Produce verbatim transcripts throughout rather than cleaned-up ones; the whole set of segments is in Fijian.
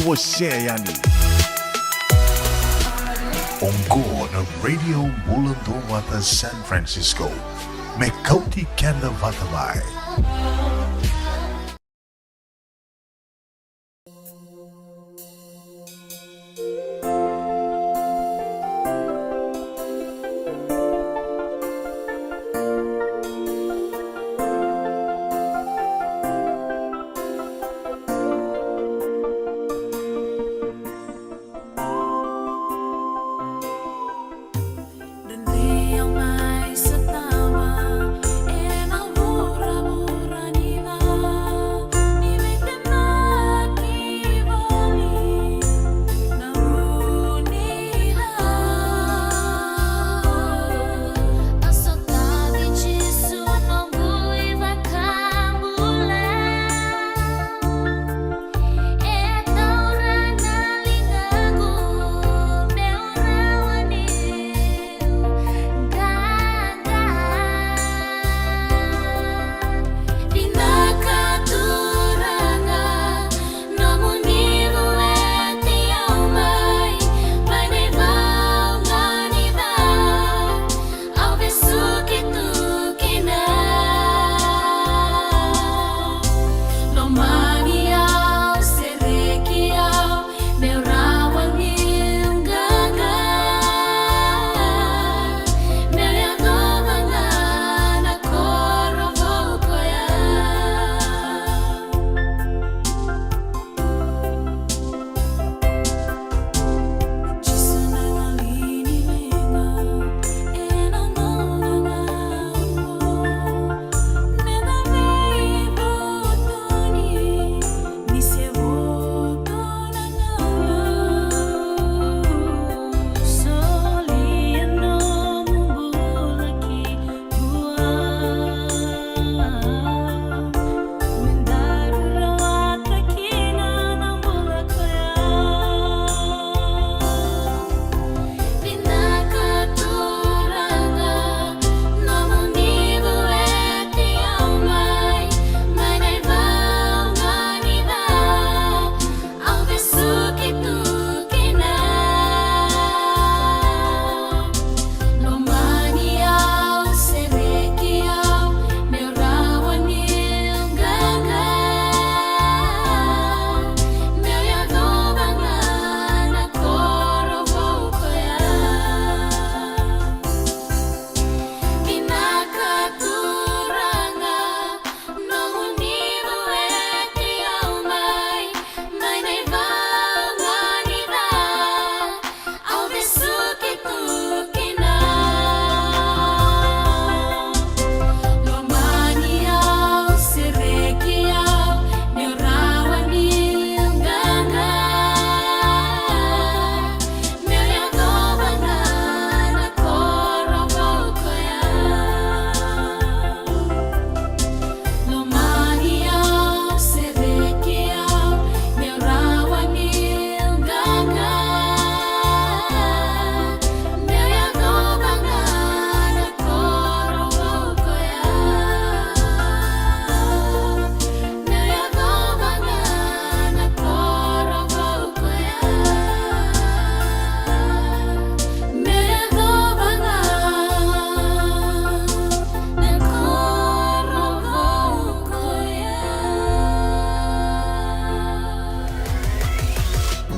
Wasea yani. Oqo na Radio Bula Duavata San Francisco. Me kauti keda vata mai.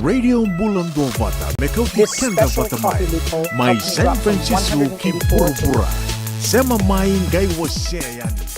Radio Bula Duavata, me kauti keda vata mai. Mai San Francisco ki vuravura. Sema mai, qai wasea yani.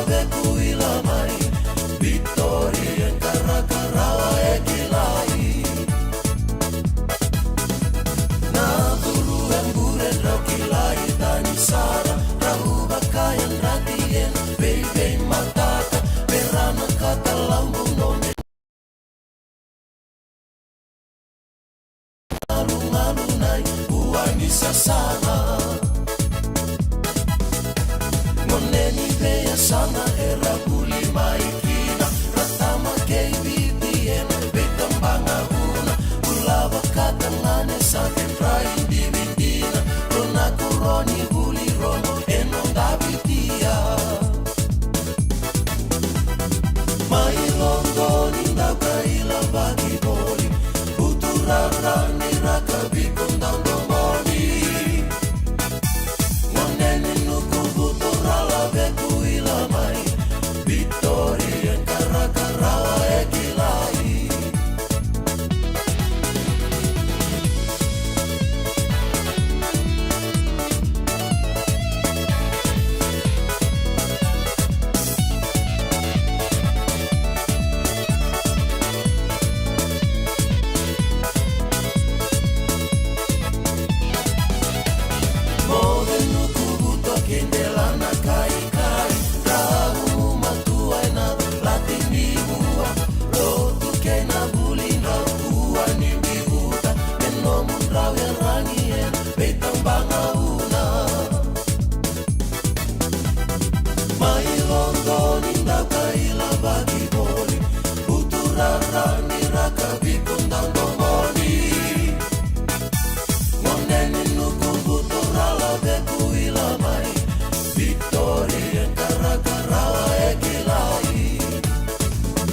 Vekuila mai, Victoria, e karaka rawa e kilai. Na curu e bure drau kilai tani sara, rau vakayadrati ena veiveimataka, me ra na katalau nome. Malumalu na ua ni sasaga. Gone ni veiyasana era vuli mai kina, ra tama kei Viti ena veitabagavuna. Bula vakatagane sa kedra idividina, ro na kuro ni vuli rogo e noda Vitia. Mai logo ni dau kailavaki voli, buturara ni rakavi ko dau domoni. Gone ni nuku buturara vekuila mai, Victoria, e karaka rawa e kilai. Moce nuku buto kei dela na kaikai, rau matua ena lati ni vua, lotu kei na vuli drau kua ni biuta, me nomu drau yaragi ena veitabagavuna. Mai logo ni dau kailavaki voli, buturara ni rakavi ko dau domoni. Gone ni nuku buturara vekuila mai, Victoria, e karaka rawa e kilai.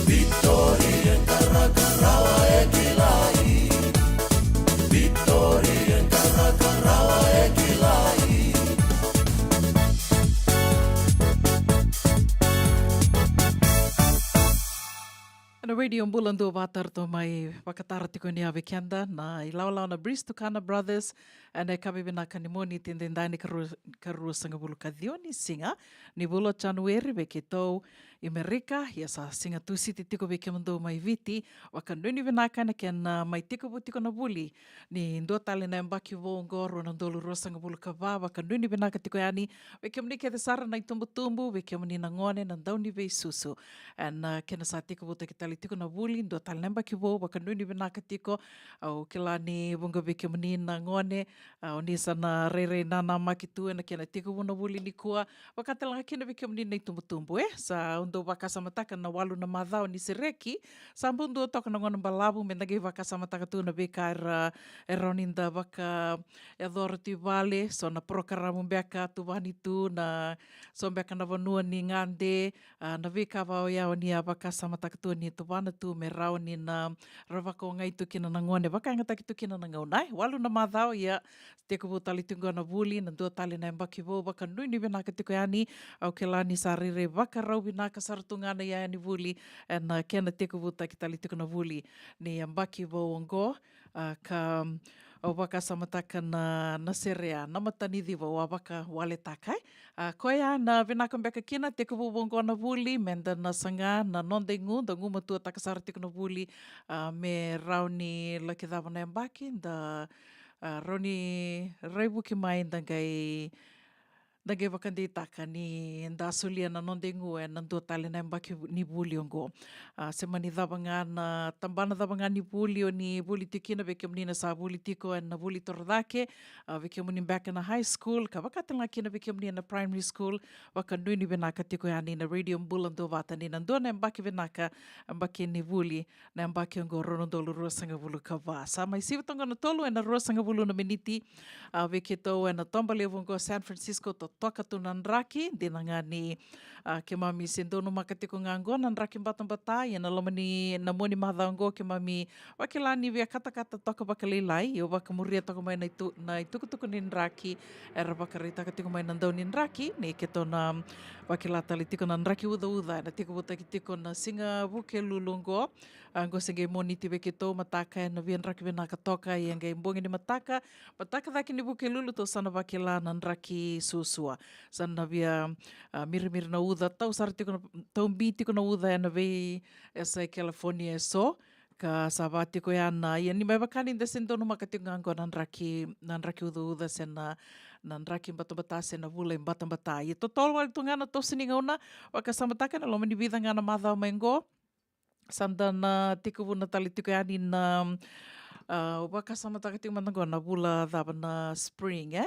Victoria, e karaka rawa e kilai. Victoria, e karaka rawa e kilai. Na Radio Bula Duavata ratou mai vakatara tiko ni a vei keda na ilawalawa na Breeze Tukana Brothers. Ena yakavi vinaka ni Moniti, edaidai na ikarua, ikarua sagavulu ka ciwa ni siga ni vula o Janueri vei keitou i Merika. Ia sa siga Tusiti tiko vei kemudou mai Viti. Vakanuinui vinaka ena kena mai tekivu tiko na vuli ni dua tale na yabaki vou oqo, rua na udolu ruasagavulu ka va. Vakanuinui vinaka tiko yani vei kemuni kece sara na itubutubu, vei kemuni na gone, na dauniveisusu. Ena kena sa tekivutaki tale tiko na vuli, dua tale na yabaki vou, vakanuinui vinaka tiko. Au kila ni vuqa vei kemuni na gone, a, o ni sa na rairai nanamaki tu ena kena tekivu na vuli nikua. Vakatalega kina vei kemuni na itubutubu, e sa au dau vakasamataka na walu na macawa ni sereki. Sa bau dua toka na gauna balavu meda qai vakasamataka tu na veika era, e rawa ni da vakayacora tu i vale, so na porokaramu beka tuvani tu, na so beka na vanua ni gade, a, na veika vaka oya o ni a vakasamataka tu ni tuvana tu me rawa ni na ra vakaogai tu kina na gone, vakayagataki tu kina na gauna. E walu na macawa, ia tekivu tale tiko na vuli, na dua tale na yabaki vou, vakanuinui vinaka tiko yani. Au kila ni sa rairai vakarau vinaka sara tu ga na iyaya ni vuli ena kena tekivutaki tale tiko na vuli ni yabaki vou oqo. A, ka au vakasamataka na, na serea, na mataniciva au a vakawaletaka, e. A, koya na vinaka beka kina, tekivu vou oqo na vuli, meda na saga na noda igu, da gumatuataka sara tiko na vuli, a, me rawa ni laki cava na yabaki, da, a, rawa ni raivuki mai, da qai, da qai vakadeitaka ni da solia na noda igu ena dua tale na yabaki vu-, ni vuli oqo. A, se mani cava ga na tabana, cava ga ni vuli o ni vuli tiko kina, vei kemuni na sa vuli tiko ena vuli torocake, a, vei kemuni beka na high school, ka vakatalega kina vei kemuni na primary school, vakanuinui vinaka tiko yani na Radio Bula Duavata ni na dua na yabaki vinaka, yabaki ni vuli, na yabaki oqo rua na udolu ruasagavulu ka va. Sa mai sivi toka na tolu ena ruasagavulu na miniti, a, vei keitou ena toba levu oqo San Francisco, totoka tu na draki, dina ga ni, a, keimami se donumaka tiko ga oqo na draki batabata, ia na loma ni na mua ni macawa oqo keimami vakila ni via katakata toka vakalailai, ia au vakamuria toka mai na itu-, na itukutuku ni draki era vakaraitaka tiko mai na dau ni draki, ni keitou na vakila tale tiko na draki ucauca ena tekivutaki tiko na siga Vukelulu oqo. A, oqo se qai Moniti vei keitou, mataka ena via draki vinaka toka, ia qai bogi ni mataka, mataka cake ni Vukelulu, tou sa na vakila na draki susu. Sa na via, a, mirimiri na uca, tau sara tiko na, tau bi tiko na uca ena veiyasa e California eso. Ka sa va tiko ya na, ia ni mai vaka ni da se donumaka tiko ga oqo na draki, na draki ucauca se na, na draki batabata se na vula i batabata. Ia totolo wale tu ga na toso ni gauna, vakasamataka ena loma ni vica ga na macawa mai oqo. Sa da na tekivu na tale tiko yani na, a, vakasamataka tiko mada oqo na vula cava, na spring, e?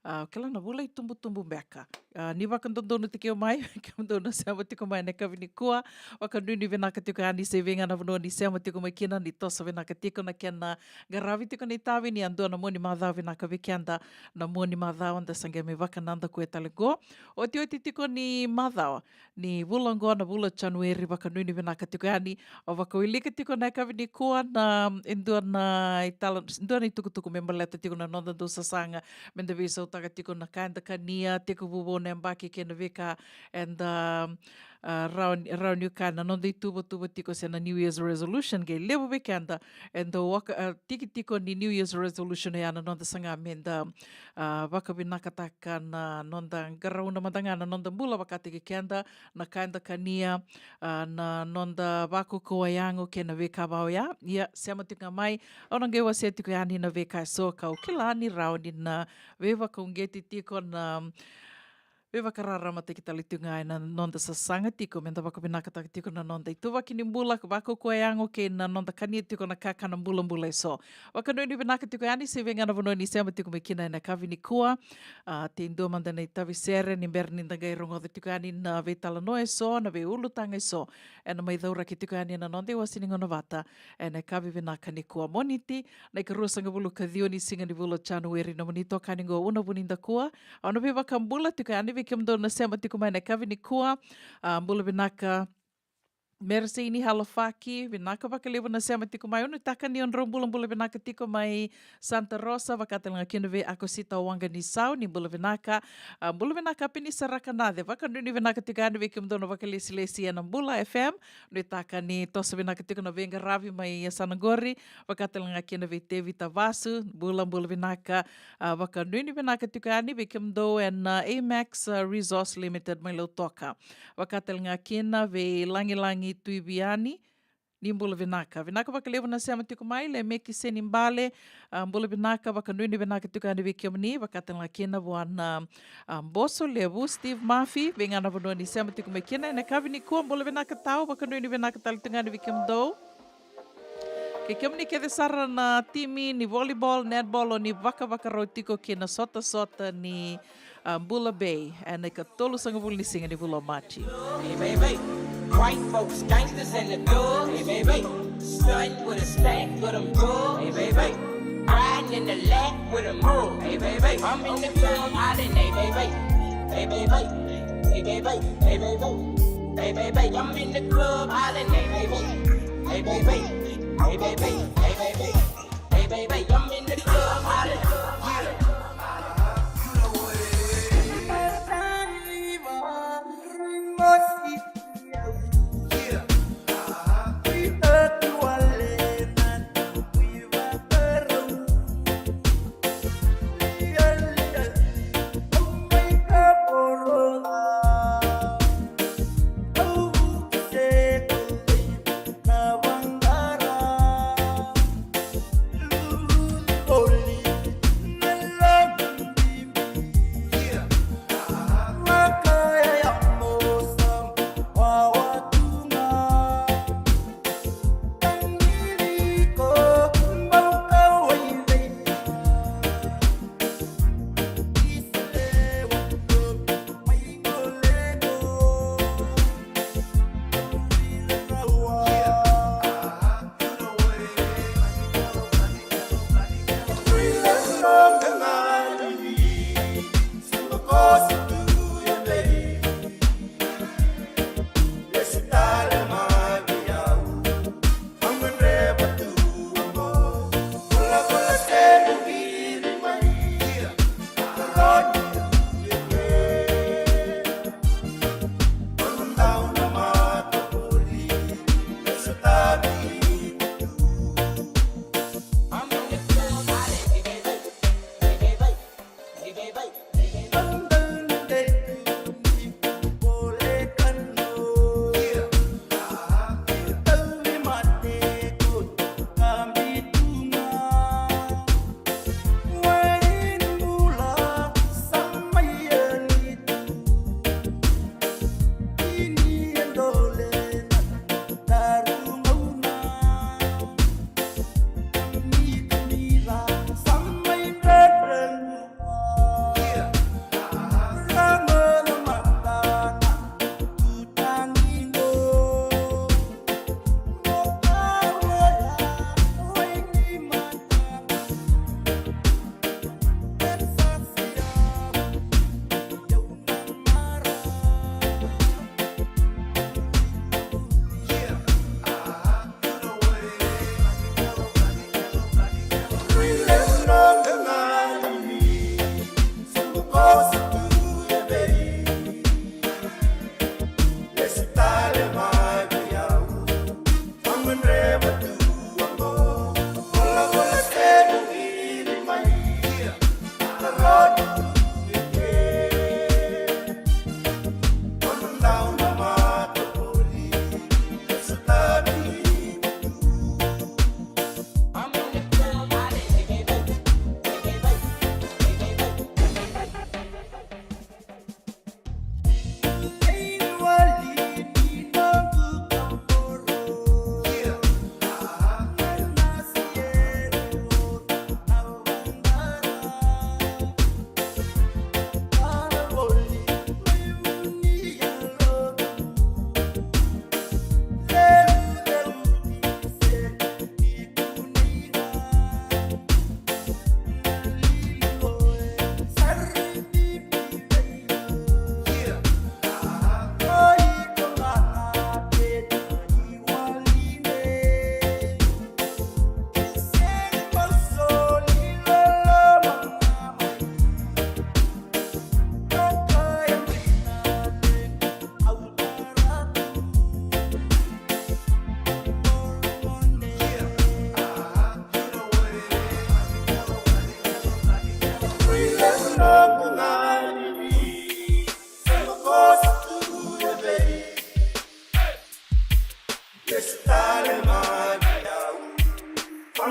A, kila, na vula i tubutubu beka. A, ni vakadodonu tiko mai, kemudou na sema tiko mai ena yakavi nikua. Vakanuinui vinaka tiko yani se vei ga na vanua ni sema tiko mai kina, ni toso vinaka tiko na kena qaravi tiko na itavi ni a dua na mua ni macawa vinaka vei keda, na mua ni macawa da sa qai mai vakanadakuya tale oqo. Otioti tiko ni macawa ni vula oqo, na vula Janueri, vakanuinui vinaka tiko yani. Au vakawilika tiko na yakavi nikua na, e dua na itala, dua na itukutuku me baleta tiko na noda dau sasaga, me da veisautaka tiko na ka eda kania, tekivu vou na yabaki kei na veika eda, a, rawa ni, rawa ni kaya na noda ituvatuva tiko se na New Year's resolution, qai levu vei keda e dau waka, a, tiki tiko ni New Year's resolution oya na noda saga me da, a, vakavinakataka na noda qarauna mada ga na noda bula vakataki keda, na ka eda kania, a, na noda vakaukauwa yago kei na veika va oya. Ia, sema tiko ga mai, au na qai wasea tiko yani na veika eso kau kila ni rawa ni na veivakauqeti tiko na veivakararamataki tale tiko ga ena noda sasaga tiko me da vakavinakataka tiko na noda ituvaki ni bula, vakaukauwa yago kei na noda kania tiko na kakana bulabula eso. Vakanuinui vinaka tiko yani se vei ga na vanua ni sema tiko mai kina ena yakavi nikua. A, tei dua mada na itavi sere ni bera ni da qai rogoca tiko yani na veitalanoa eso, na veiulutaga eso ena mai cauraki tiko yani ena noda iwase ni gauna vata ena yakavi vinaka nikua, Moniti, na ikaruasagavulu ka ciwa ni siga ni vula o Janueri. Nomuni itokani oqo o Una Vunidakua. Au na veivakabula tiko yani vei kemudou na sema tiko mai ena yakavi nikua. A, bula vinaka Mereseini Halafaki, vinaka vakalevu na sema tiko mai. Au nuitaka ni o drau bulabula vinaka tiko mai Santa Rosa, vaka tale ga kina vei Akosita Waqanisau, ni bula vinaka. A, bula vinaka Penisa Rakanace, vakanuinui vinaka tiko yani vei kemudou na vakalesilesi ena Bula F M. Nuitaka ni toso vinaka tiko na veiqaravi mai yasana qori, vaka tale ga kina vei Tevita Vasu, bula, bula vinaka. A, vakanuinui vinaka tiko yani vei kemudou ena, a, Amax, a, Resource Limited mai Lautoka. Vaka tale ga kina vei Lagilagi Tuiviani, ni bula vinaka. Vinaka vakalevu na sema tiko mai, Lemeki Senibale, a, bula vinaka, vakanuinui vinaka tiko yani vei kemuni, vaka tale ga kina vua na, a, Boso Levu, Steve Murphy, vei ga na vanua ni sema tiko mai kina ena yakavi nikua, bula vinaka tau, vakanuinui vinaka tale tiko yani vei kemudou. Kei kemuni kece sara na timi ni volleyball, netball, o ni vakavakarau tiko kei na sotasota ni, a, Bula Bay ena ikatolusagavulu ni siga ni vula o Maji. Hey, baby. White folks, gangsters in the hood. Hey, baby. Stunting with a stack, but I'm good. Hey, baby. Riding in the lack with a move. Hey, baby. I'm in the club, hollering, hey, baby. Hey, baby. Hey, baby. Hey, baby. Hey, baby. I'm in the club, hollering, hey, baby. Hey, baby. Hey, baby. Hey, baby. Hey, baby. I'm in the club, hollering.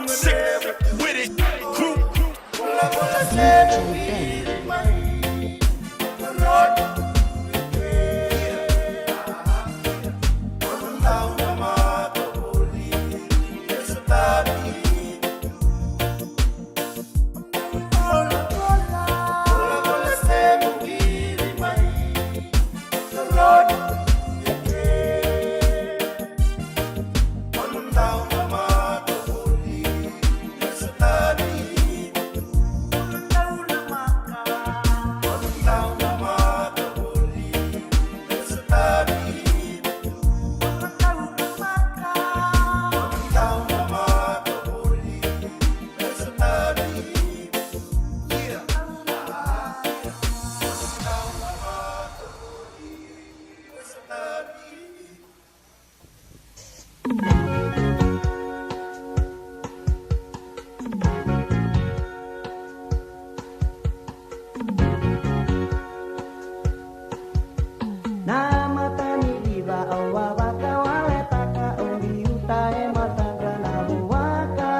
Sick with it, crew. Na mata ni liva au a vakawaletaka, au biuta e matadra na vuaka.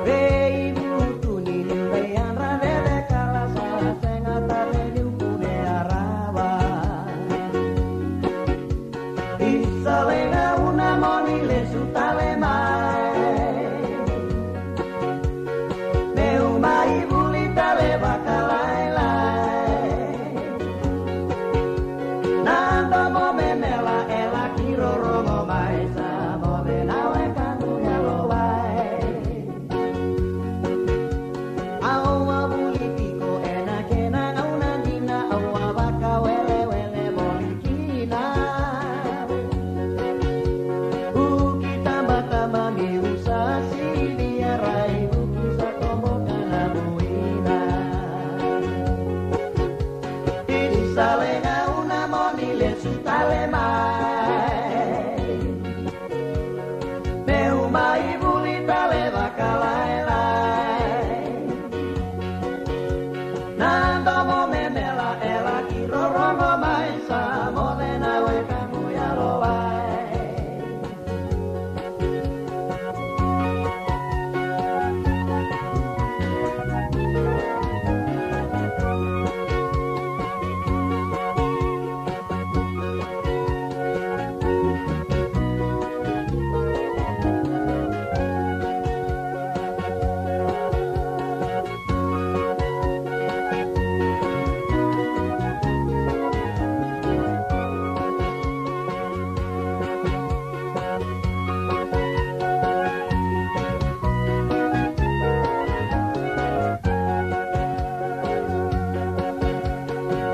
Veivutu ni liu vei yadra cecekala, sa sega tale niu kune a rawa. Isa, leqa, au na moni lesu tale mai. Meu mai vuli tale vakalailai. Na domo me mela e laki rorogo mai, sa moce na wekaqu yalowai. Au a vuli tiko ena kena gauna dina, au a vakawelewele voli kina. Vuki tabataba niu sa sivia, raivuki sa toboka na muina. Isa, leqa, au na moni lesu tale mai. Meu mai vuli tale vakalailai. Na domo me mela e laki rorogo mai, sa moce na wekaqu yalowai.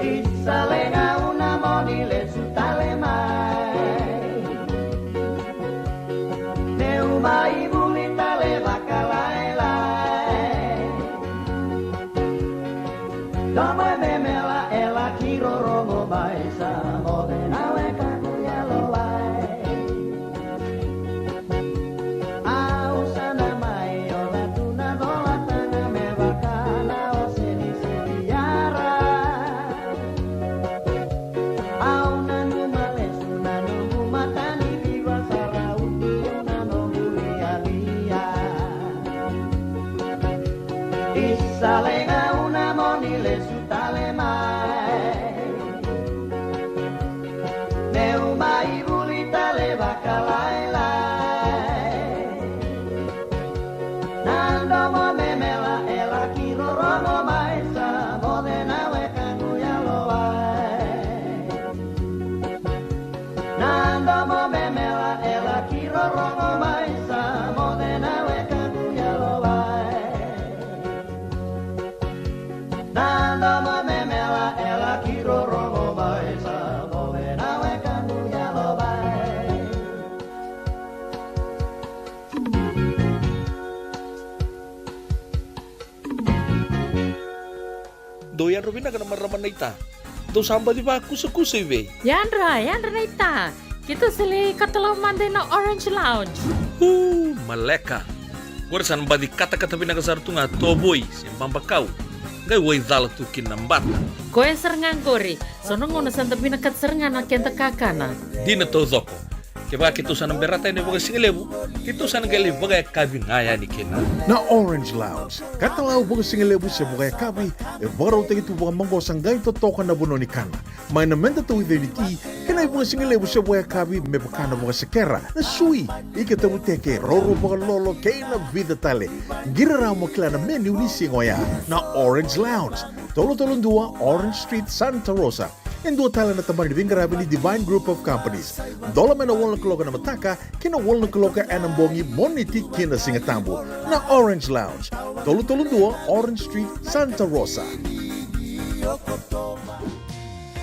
Isa, leqa, au na moni lesu tale mai. Meu mai vuli tale vakalailai. Domo me mela e laki rorogo mai, sa moce na wekaqu yalowai. Au sa na mai oca tu na colataga me vaka na ose ni siviyara. Au nanuma lesu na noqu mata ni liva, sa rauti au na noqu lialia. Isa, leqa, au na moni lesu tale mai. Meu mai vuli tale vakalailai. Na domo me mela e laki rorogo mai, sa moce na wekaqu yalowai. Na domo me mela e laki rorogo mai, sa moce na wekaqu yalowai. Na domo me mela e laki rorogo mai, sa moce na wekaqu yalowai. Dou yadra vinaka na marama naita. Dou sa baci vakusakusa i vei? Yadra, yadra naita. Keitou sa lai katalau mada ina Orange Lounge. Uu, maleka. Qori sa na baci katakata vinaka sara tu ga, tovoi se babakau. Kai wai cala tu kina na bata. Koya sara ga qori, so na gauna sa da vinakata sara ga na keda kakana. Dina taucoko. Kevaka keitou sa na berata yani vakasigalevu, keitou sa na qai lai vakayakavi ga yani kina. Na Orange Lounge, katalau vakasigalevu se vakayakavi, e vakarautaki tu vakamaqosa qai totoka na vanua ni kana. Mai na meda tauica ni ti, kei na ivakasigalevu se vakayakavi me vaka na vakasekera, na sui, ika tavuteke, roro vakalolo, kei na vica tale. Qiri rawa mo kila na menu ni siga oya. Na Orange Lounge, tolu tolu dua Orange Street, Santa Rosa. E dua tale na tabana ni veiqaravi ni Divine Group of Companies. Dola mai na walu na kaloko ena mataka ki na walu na kaloko ena bogi, Moniti ki na Sigatabu. Na Orange Lounge, tolu tolu dua Orange Street, Santa Rosa.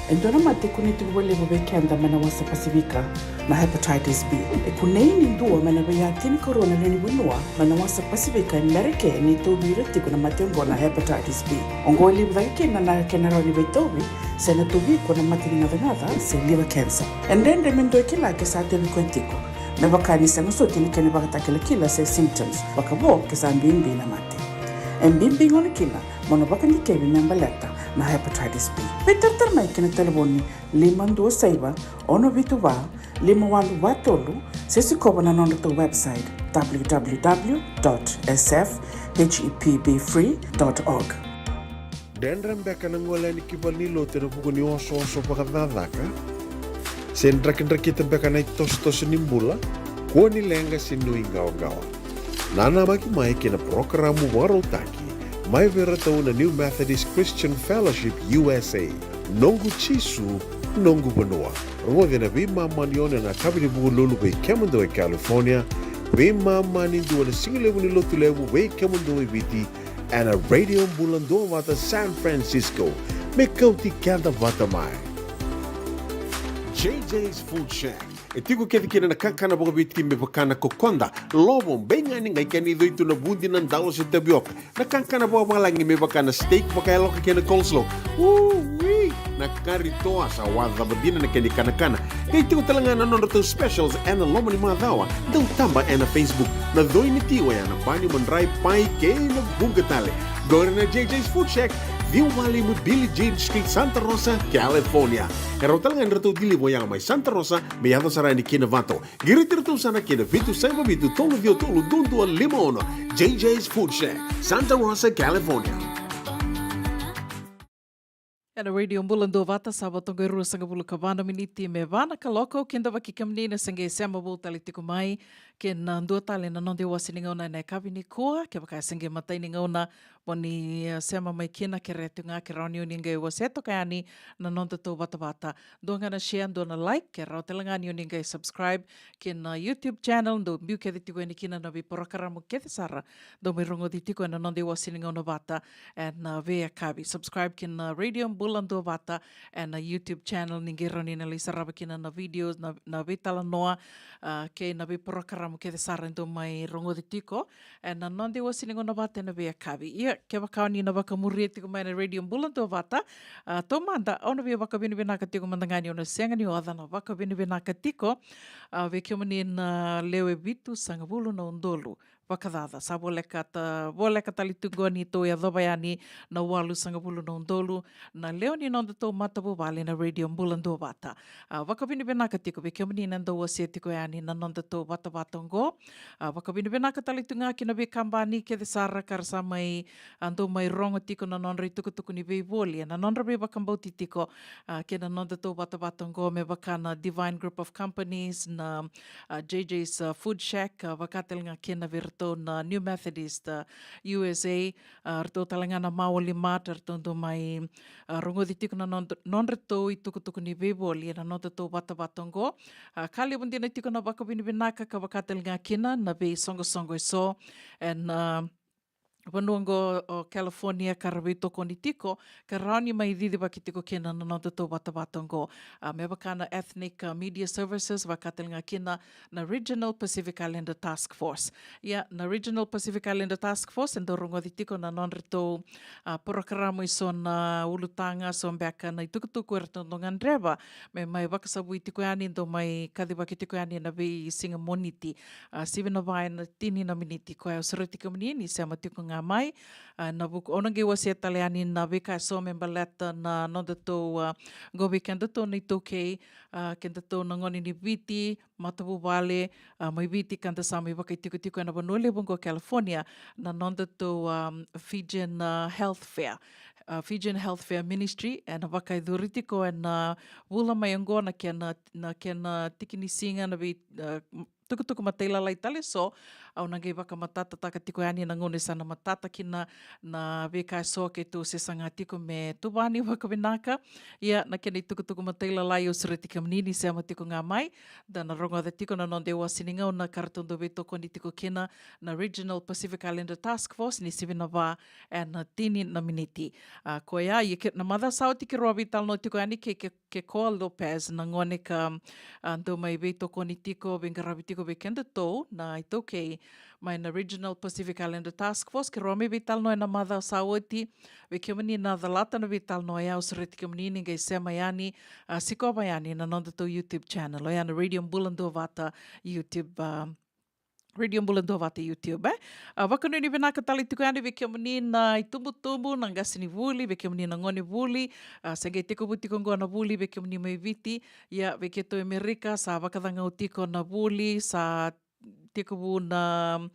E dua na mate e kunei tiko vakalevu vei keda mai na wasa Pasifika, na hepatitis B. E kunei ni dua mai na veiyaya tinikarua na lewe ni vanua mai na wasa Pasifika e Merika e tauvi ira tiko na mate oqo na hepatitis B. Oqo e levu cake kina na kena rawa ni veitauvi, se na tauvi iko na mate ni gacagaca se liver cancer. E dredre me dua e kila ke sa tauvi koya tiko, me vaka ni sega soti na kena ivakatakilakila se symptoms, vakavo ke sa bibi na mate. E bibi gona kina mo na vakadikevi me baleta na hepatitis B. Veitaratara mai ki na talevoni lima dua saiva, ono vitu va, lima walu va tolu, se sikova na nodratou website, w w w dot s f h e p b free dot org. Dredre beka na gole yani ki valenilotu ena vuku ni osooso vakacakacaka? Se drakidrakita beka na itosotoso ni bula? Kua ni leqa se nuiqawaqawa. Nanamaki mai ki na parokaramu vakarautaki mai vei iratou na New Methodist Christian Fellowship U S A, Noqu Jisu, Noqu Vanua. Rogoci ena veimama ni ono ena yakavi ni Vukelulu vei kemudou e California, veimama ni dua ena sigalevu ni Lotulevu vei kemudou e Viti, ena Radio Bula Duavata San Francisco. Me kauti keda vata mai. J J's Food Shack. E tiko kece kina na kakana vakaviti me vaka na kokoda, lovo, beigani, qai kena icoi tu na vudi, na dalo se tavioka. Na kakana vakavalagi me vaka na steak vakayaloka kei na coleslaw. Ui! Na kari toa, sa waca cava dina na kena ikanakana. Qai tiko tale ga na nodratou specials ena loma ni macawa. Dau taba ena Facebook. Na coi ni ti oya na bani, madrai, pai kei na vuqa tale. Qori na J J's Food Shack, ciwa walu lima Billie Jean Street, Santa Rosa, California. E rawa tale ga ni ratou deliver oya mai Santa Rosa me yaco sara yani ki Novato. Qiriti iratou sara ki na vitu saiva vitu, tolu ciwa tolu, dua dua lima ono. J J's Food Shack, Santa Rosa, California. Ena Radio Bula Duavata, sa vo toka e ruasagavulu ka va na miniti me va na kaloko. Kidavaki kemuni na se qai sema vou tale tiko mai kei na dua tale na noda iwase ni gauna ena yakavi nikua. Kevaka e se qai matai ni gauna mo ni, eh, sema mai kina, kerea tu ga ke rawa ni o ni qai wasea toka yani na nodatou vatavata. Dua ga na share, dua na like, ke rawa tale ga ni o ni qai subscribe kei na YouTube channel. Dou biu kece tiko yani kina na veiporokaramu kece sara dou mai rogoci tiko ena noda iwase ni gauna vata ena veiyakavi. Subscribe kei na Radio Bula Duavata ena YouTube channel, ni qai rawa ni na lai sarava kina na videos, na, na veitalanoa, ah, kei na veiporokaramu kece sara dou mai rogoci tiko ena noda iwase ni gauna vata ena veiyakavi. Ia, kevaka o ni na vakamuria tiko mai na Radio Bula Duavata, ah, taumada, au na via vakavinavinaka tiko mada ga ni au na sega ni oca na vakavinavinaka tiko, ah, vei kemuni na lewe vitusagavulu na udolu vakacaca. Sa voleka ta-, voleka tale tu qo ni tou yacova yani na walusagavulu na udolu na lewe ni nodatou matavuvale na Radio Bula Duavata. Ah, vakavinavinaka tiko vei kemuni na dau wasea tiko yani na nodatou vatavata oqo. Ah, vakavinavinaka tale tu ga ki na veikabani kece sara ka ra sa mai, ah, dau mai rogo tiko na nodra itukutuku ni veivoli ena nodra veivakabauti tiko, ah, kei na nodatou vatavata oqo, me vaka na Divine Group of Companies, na, ah, J J's, ah, Food Shack, ah, vaka tale ga kina vei iratou na New Methodist, ah, U S A, ah, ratou tale ga na Maoli Mart, ratou dau mai, ah, rogoci tiko na nod-, nodratou itukutuku ni veivoli ena nodatou vatavata oqo. Ah, ka levu dina tiko na vakavinavinaka ka vaka tale ga kina na veisoqosoqo eso ena, ah, vanua oqo o California ka ra veitokoni tiko, ka rawa ni mai cicivaki tiko kina na nodatou vatavata oqo. Ah, me vaka na Ethnic, ah, Media Services, vaka tale ga kina na Regional Pacific Islander Task Force. Ia, na Regional Pacific Islander Task Force e dau rogoci tiko na nodratou, ah, porokaramu eso na ulutaga, so beka na itukutuku eratou dau gadreva me mai vakasavui tiko yani, dau mai kacivaki tiko yani ena veisiga Moniti. Ah, sivi na va ena tini na miniti. Koya au sureti kemuni ni sema tiko ga mai. A, na vuku, au na qai wasea tale yani na veika eso me baleta na nodatou, a, qo vei kedatou na iTaukei, a, kedatou na gone ni Viti, matavuvale, a, mai Viti ka da sa mai vakaitikotiko ena vanua levu qo California, na nodatou, um, Fijian, a, Health Fair. A, Fijian Health Fair Ministry, ena vakayacori tiko ena vula mai oqo na kena, na kena tikinisiga na vei, a, tukutuku matailalai tale so, au na qai vakamatatataka tiko yani na gauna sa na matata kina na veika eso keitou se saga tiko me tuvani vakavinaka. Ia, na kena itukutuku matailalai au sureti kemuni ni sema tiko ga mai, da na rogoca tiko na noda iwasewase ni gauna ka ratou dau veitokoni tiko kina na Regional Pacific Islander Task Force ni sivi na va ena tini na miniti. A, koya, ia ke, na macawa sa oti keirau a veitalanoa tiko yani kei, kei, kei Koa Lopez, na gone ka, a, dau mai veitokoni tiko, veiqaravi tiko vei kedatou na iTaukei mai na Regional Pacific Islander Task Force, keirau a mai veitalanoa ena macawa sa oti. Vei kemuni na calata na veitalanoa ya, au sureti kemuni ni qai sema yani, a, sikova yani na nodatou YouTube channel, oya na Radio Bula Duavata YouTube, a, Radio Bula Duavata YouTube, e. A, vakanuinui vinaka tale tiko yani vei kemuni na itubutubu, na qasenivuli, vei kemuni na gonevuli, a, se qai tekivu tiko qo na vuli vei kemuni mai Viti. Ia, vei keitou e Merika, sa vakacagau tiko na vuli, sa tekivu na,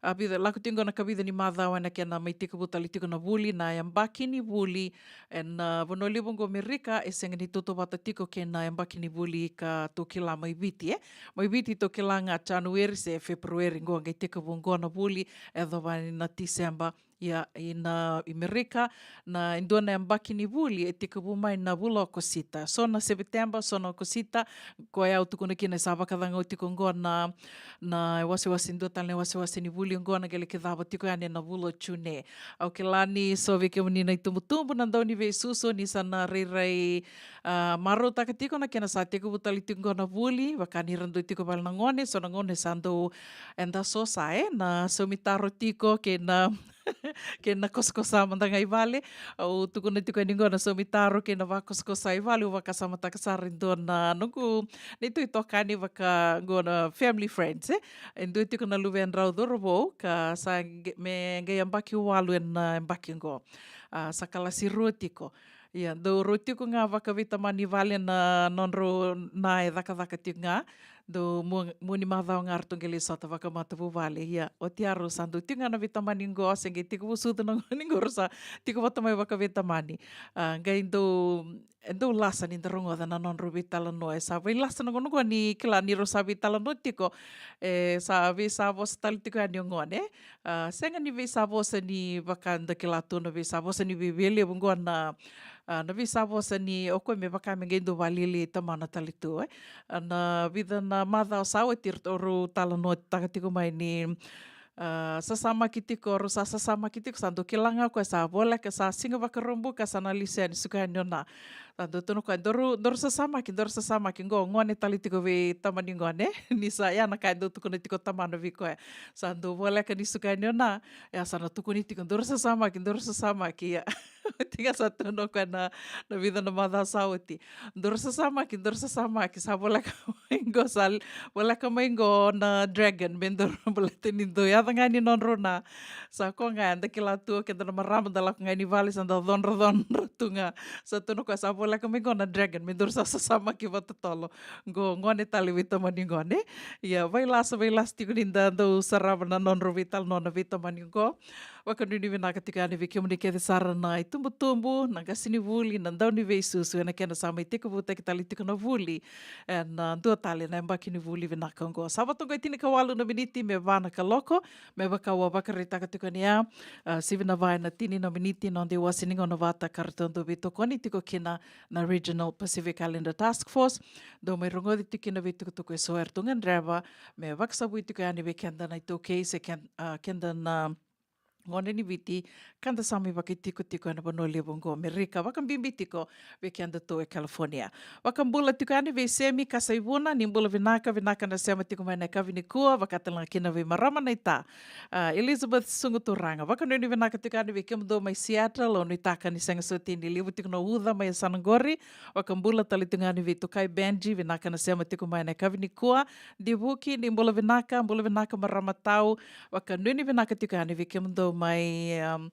a, vica, lako tiko qo na kavica ni macawa ena kena mai tekivu tale tiko na vuli, na yabaki ni vuli, ena, a, vanua levu qo Merika, e sega ni tautauvata tiko kei na yabaki ni vuli ka tou kila mai Viti, e. Mai Viti tou kila ga January se February, qo qai tekivu qo na vuli, e yacova yani na Tiseba. Ia, ina, i Merika, na, e dua na yabaki ni vuli e tekivu mai na vula o Okosita. So na Sepiteba, so na Okosita, koya au tukuna kina sa vakacagau tiko qo na, na wasewase, dua tale na wasewase ni vuli qo na qai lai cava tiko yani ena vula o June. Au kila ni so vei kemuni na itubutubu na dau ni veisusu ni sa na rairai, a, marautaka tiko na kena sa tekivu tale tiko qo na vuli, vaka ni ra dau tiko vale na gone, so na gone sa dau eda sosa, e, na saumi taro tiko kei na kei na kosakosa mada ga i vale. Au tukuna tiko yani qo na saumi taro kei na vakosakosa i vale, au vakasamataka sara e dua na noqu, neitou itokani vaka qo na family friends, e. E dua tiko na luvedrau cauravou ka sa qe-, me qai yabaki walu ena yabaki qo. A, sa kalasi rua tiko. Ia, dau rau tiko ga vakaveitamani vale na nodrau na e cakacaka tiko ga. Dau mua, mua ni macawa ga ratou qai lai sota vakamatavuvale. Ia, oti ya rau sa dau tiko ga na veitamani qo, se qai tekivu sucu na gone qo, rau sa tiko vata mai vakaveitamani. A, qai dau, e dau lasa ni da rogoca na nodrau veitalanoa. E sa veilasa na gauna qo ni kila ni rau sa veitalanoa tiko. E sa veisavosa tale tiko yani o gone. A, sega ni veisavosa ni vaka da kila tu na veisavosa ni veiveilelevu qo na, a, na veisavosa ni o koya me vaka me qai dau valialiai tamana tale tu, e. A, na vica na macawa sa oti rau talanoataka tiko mai ni, a, sasamaki tiko, rau sa sasamaki tiko, sa dau kila ga o koya sa voleka, sa Siga Vakaraubuka, sa na lesu yani, suka yani o na. Sa dau tukuna o koya, daru, daru sasamaki, daru sasamaki, qo gone tale tiko vei tamani gone. Ni sa, ya na ka e dau tukuna tiko tamana vei koya. Sa dau voleka ni suka yani o na, ya sa na tukuni tiko, daru sasamaki, daru sasamaki, ya. Oti ga sa tukuna o koya na, na vica na macawa sa oti. Daru sasamaki, daru sasamaki, sa voleka mai qo, sa voleka mai qo na dragon, me daru, baleta ni dau yaco ga ni nodrau na. Sa koya ga, eda kila tu, keda na marama da lako ga ni vale, sa da codracodra tu ga. Sa tukuna o koya, sa voleka mai qo na dragon, me daru sa sasamaki vakatotolo. Qo gone tale veitamani gone. Ia, vailasa, vailasa tiko ni da dau sarava na nodrau veitalanoa na veitamani qo. Vakanuinui vinaka tiko yani vei kemuni kece sara na itubutubu, na qasenivuli, na dau ni veisusu, ena kena sa mai tekivutaki tale tiko na vuli. Ena, a, dua tale na yabaki ni vuli vinaka qo. Sa vata qo e tinikawalu na miniti me va na kaloko, me vaka au a vakaraitaka tiko ni ya, a, sivi na va ena tini na miniti na noda iwase ni gauna vata ka ratou dau veitokoni tiko kina na Regional Pacific Islander Task Force. Dau mai rogoci tiko kina veitukutuku eso eratou gadreva me vakasavui tiko yani vei keda na iTaukei se ked-, a, keda na gone ni Viti, ka da sa mai vakaitikotiko ena vanua levu qo Amerika, vakabibi tiko vei kedatou e California. Vakabula tiko yani vei Semi Kasaivuna, ni bula vinaka, vinaka na sema tiko mai na yakavi nikua, vaka tale ga kina vei marama naita, a, Elizabeth Sugu Turaga. Vakanuinui vinaka tiko yani vei kemudou mai Seattle, au nuitaka ni sega soti ni levu tiko na uca mai yasana qori. Vakabula tale tiko yani vei Tukai Benji, vinaka na sema tiko mai na yakavi nikua. Divuki, ni bula vinaka, bula vinaka marama tau. Vakanuinui vinaka tiko yani vei kemudou mai, um,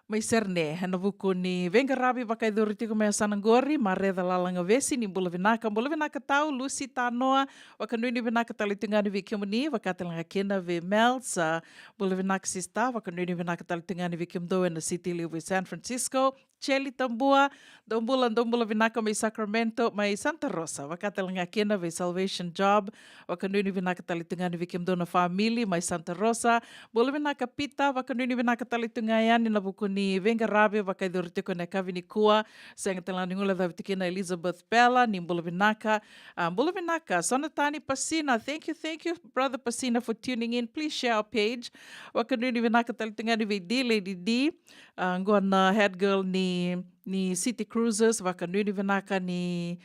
mai Serene, ena vuku ni veiqaravi vakayacori tiko mai yasana qori, Mareca Lalagavesi, ni bula vinaka, bula vinaka tau, Lucy Tanoa, vakanuinui vinaka tale tu ga yani vei kemuni, vaka tale ga kina vei Mels, a, bula vinaka sista, vakanuinui vinaka tale tu ga yani vei kemudou ena city levu e San Francisco, Cheli Tabua, dou bula, dou bula vinaka mai Sacramento, mai Santa Rosa, vaka tale ga kina vei Salvation Job, vakanuinui vinaka tale tu ga yani vei kemudou na family mai Santa Rosa, bula vinaka Peter, vakanuinui vinaka tale tu ga yani ena vuku ni veiqaravi vakayacori tiko ena yakavi nikua, sega tale ga ni guilecavi tiko kina Elizabeth Bella, ni bula vinaka, a, bula vinaka, Sonatani Pasina, thank you, thank you, brother Pasina, for tuning in, please share our page, vakanuinui vinaka tale tu ga yani vei D Lady D, a, qo na head girl ni, ni City Cruisers, vakanuinui vinaka ni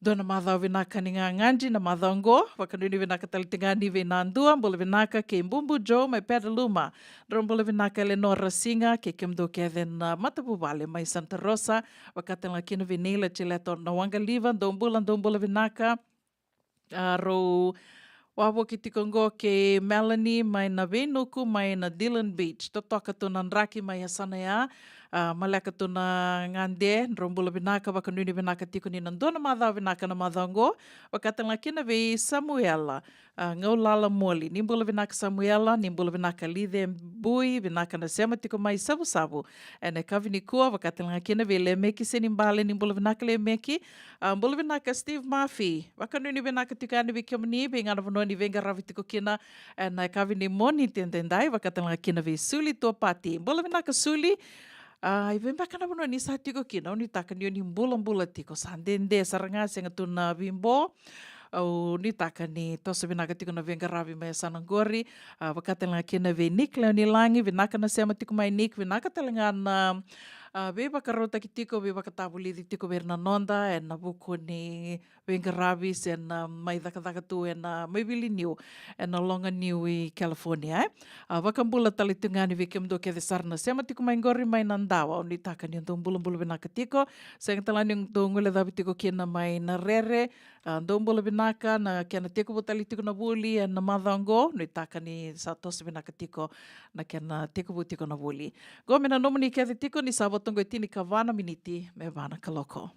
dua na macawa vinaka ni gagadre na macawa qo, vakanuinui vinaka tale tu ga yani vei Nadua, bula vinaka kei Bubu Joe mai Petaluma, drau bula vinaka Eleanor Rasiga, kei kemudou kece na matavuvale mai Santa Rosa, vaka tale ga kina vei Neila Jeleto na Waqaliva, dou bula, dou bula vinaka. A, rau wavoki tiko qo kei Melanie mai na Veinuku mai na Dillon Beach. Totoka tu na draki mai yasana ya. A, maleka tu na gade, drau bula vinaka, vakanuinui vinaka tiko ni na dua na macawa vinaka na macawa qo. Vaka tale ga kina vei Samuela, a, Gaulala Moli. Ni bula vinaka Samuela, ni bula vinaka Lice Bui, vinaka na sema tiko mai Savusavu ena yakavi nikua, vaka tale ga kina vei Lemeki Senibale, ni bula vinaka Lemeki. A, bula vinaka Steve Murphy, vakanuinui vinaka tiko yani vei kemuni, vei ga na vanua ni veiqaravi tiko kina ena yakavi ni Moniti edaidai, vaka tale ga kina vei Suli Tuapati. Bula vinaka Suli. A, i vei beka na vanua ni sa tiko kina, au nuitaka ni o ni bulabula tiko, sa dede sara ga, sega tu na vibo. Au nuitaka ni toso vinaka tiko na veiqaravi mai yasana qori. A, vaka tale ga kina vei Nick Leonilagi, vinaka na sema tiko mai Nick, vinaka tale ga na, a, veivakarautaki tiko, veivakatavulici tiko vei ira na noda ena vuku ni veiqaravi se na mai cakacaka tu ena mai Viliniu, ena loga niu i California, e. A, vakabula tale tu ga yani vei kemudou kece sara na sema tiko mai qori mai Nadawa, au nuitaka ni dou bulabula vinaka tiko, sega tale ga ni dou guilecavi tiko kina mai Narere, a, dou bula vinaka, na kena tekivu tale tiko na vuli ena macawa qo, nuitaka ni sa toso vinaka tiko na kena tekivu tiko na vuli. Qo me na nomuni kece tiko ni sa vo toqo e tinikava na miniti me va na kaloko.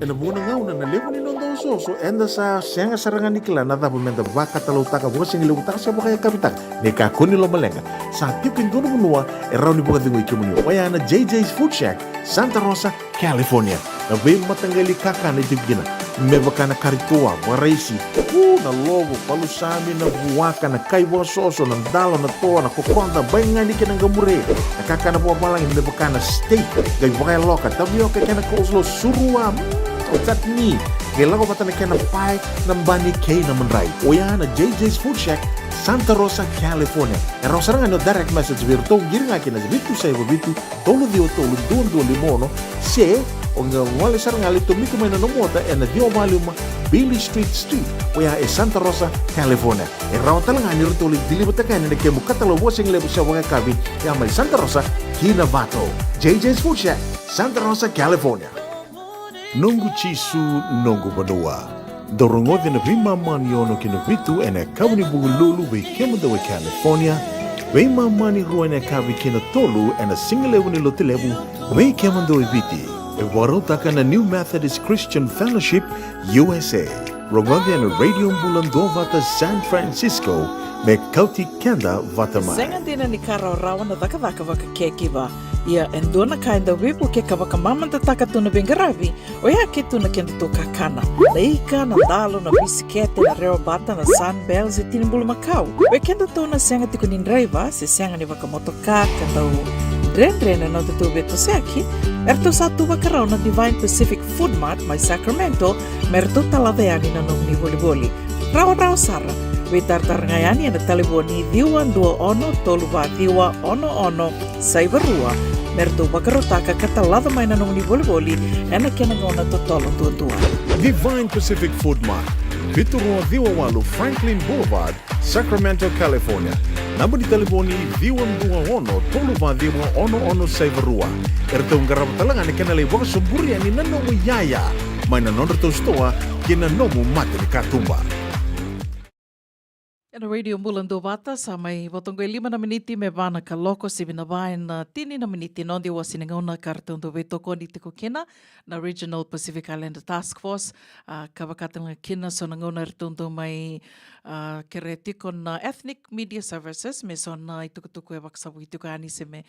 Ena vuqa na gauna na levu ni noda osooso, eda sa sega sara ga ni kila na cava meda vakatalautaka, vakasigalevu taka se vakayakavi taka. Ni kakua ni lomaleqa, sa tiko e dua na vanua e rawa ni vakacegui kemuni. Oya na J J's Food Shack, Santa Rosa, California. Na veimataqali kakana e tiko kina, me vaka na kari toa, vakaraisi, u, na lovo, palusami, na vuaka, na kai vakasoso, na dalo, na toa, na kokoda, baigani kei na qamure. Na kakana vakavalagi me vaka na steak, qai vakayaloka, tavioka kei na coleslaw, surua, mm, chutney, qai lako vata na kena pae, na bani kei na madrai. Oya na J J's Food Shack, Santa Rosa, California. E rawa sara ga ni o direct message vei iratou, qiri ga kina vitu saiva vitu, tolu ciwa tolu, dua dua lima ono, se o qai gole sara ga, lai tomika mai na nomu ota ena ciwa walu lima Beale Street Suite, oya e Santa Rosa, California. E rawa tale ga ni ratou lai deliver-taka yani na kemu katalau vakasigalevu se vakayakavi, ya mai Santa Rosa ki Novato. J J's Food Shack, Santa Rosa, California. Noqu Jisu, noqu vanua. Dou rogoca na veimama ni ono ki na vitu ena yakavi ni Vukelulu vei kemudou e California, veimama ni rua ena yakavi ki na tolu ena sigalevu ni Lotulevu vei kemudou e Viti. E vakarautaka na New Methodist Christian Fellowship U S A. Rogoca ena Radio Bula Duavata San Francisco, me kauti keda vata mai. Sega dina ni ka rawarawa na cakacaka vakacaregiver. Ia, e dua na ka e dau veivukei ka vakamamadataka tu na veiqaravi, oya e tu na kedatou kakana. Na ika, na dalo, na bisikete, na rewa bata, na Sunbell, se tini bulumakau. Vei kedatou na sega tiko ni draiva, se sega ni vakamotoka, ka dau dredre na nodatou veitosoyaki, eratou sa tu vakarau na Divine Pacific Food Mart mai Sacramento, me ratou talaca yani na nomuni volivoli. Rawarawa sara. Veitaratara ga yani ena talevoni ciwa dua ono tolu va ciwa ono ono saiva rua, me ratou vakarautaka ka talaca mai na nomuni volivoli ena kena gauna totolo duadua. Divine Pacific Food Mart, vitu rua ciwa walu Franklin Boulevard, Sacramento, California. Naba ni talevoni ciwa dua ono tolu va ciwa ono ono saiva rua. Eratou qarava tale ga na kena lai vakasoburi yani na nomu iyaya mai na nodratou sitoa ki na nomu mata ni katuba. Ena Radio Bula Duavata, sa mai vo toka e lima na miniti me va na kaloko, sivi na va ena tini na miniti. Noda iwase ni gauna ka ratou dau veitokoni tiko kina na Regional Pacific Islander Task Force, a, ka vaka tale ga kina so na gauna eratou dau mai, a, kerea tiko na Ethnic Media Services me so na itukutuku e vakasavuki tiko yani se me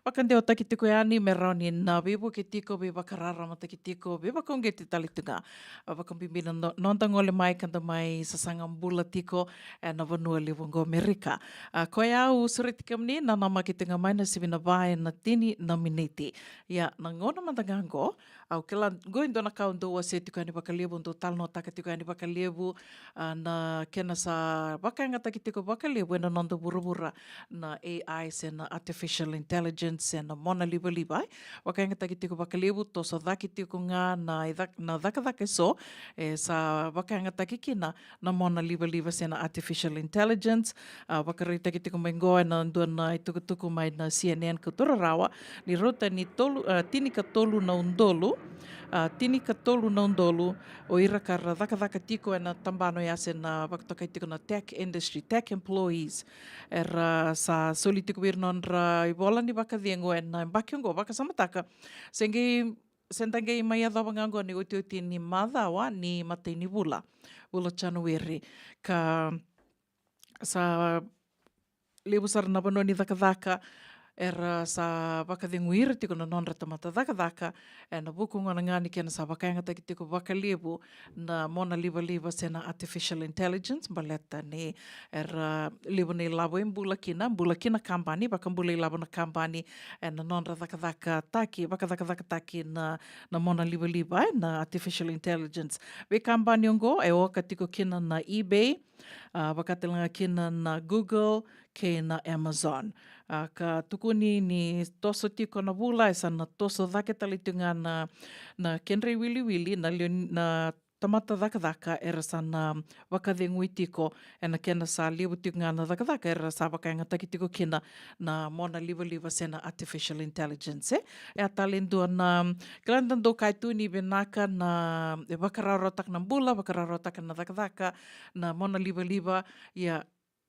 vakadewataki tiko yani me rawa ni na veivuke tiko, veivakararamataki tiko, veivakauqeti tale tu ga. A, vakabibi na no-, noda gole mai ka da mai sasaga bula tiko ena vanua levu oqo Amerika. A, koya au sureti kemuni, nanamaki tiko ga mai na sivi na va ena tini na miniti. Ia, na gauna mada ga oqo, au kila oqo e dua na ka au dau wasea tiko yani vakalevu, au dau talanoataka tiko yani vakalevu, a, na kena sa vakayagataki tiko vakalevu ena noda vuravura na A I se na artificial intelligence se na mona livaliva, e. Vakayagataki tiko vakalevu, toso cake tiko ga na ica-, na cakacaka eso e sa vakayagataki kina na mona livaliva se na artificial intelligence. A, vakaraitaki tiko mai oqo ena dua na itukutuku mai na C N N ka tu rarawa ni rauta ni tolu, a, tini ka tolu na udolu, a, tini ka tolu na udolu o ira ka ra cakacaka tiko ena tabana oya se na vakatokai tiko na tech industry, tech employees. Era sa soli tiko vei ira nodra ivola ni vakacegu ena yabaki oqo, vakasamataka. Se qai, se da qai mai yacova ga oqo na iotioti ni macawa ni matai ni vula, vula January. Ka sa levu sara na vanua ni cakacaka era sa vakacegui ira tiko na nodra tamata cakacaka, ena vuku gona ga ni kena sa vakayagataki tiko vakalevu na mona livaliva se na artificial intelligence, baleta ni era levu na ilavo e bula kina, bula kina kabani, vakabula ilavo na kabani ena nodra cakacakataki, vakacakacakataki na, na mona livaliva, e, na artificial intelligence. Veikabani oqo e oka tiko kina na eBay, a, vaka tale ga kina na Google kei na Amazon. A, ka tukuni ni toso tiko na vula, e sa na toso cake tale tiko ga na, na kedra iwiliwili na lewe ni, na tamata cakacaka era sa na vakacegui tiko, ena kena sa levu tiko ga na cakacaka era sa vakayagataki tiko kina na mona livaliva se na artificial intelligence, e. E a tale dua na, kila da dau kaya tu ni vinaka na, e vakarawarawataka na bula, vakarawarawataka na cakacaka na mona livaliva, ia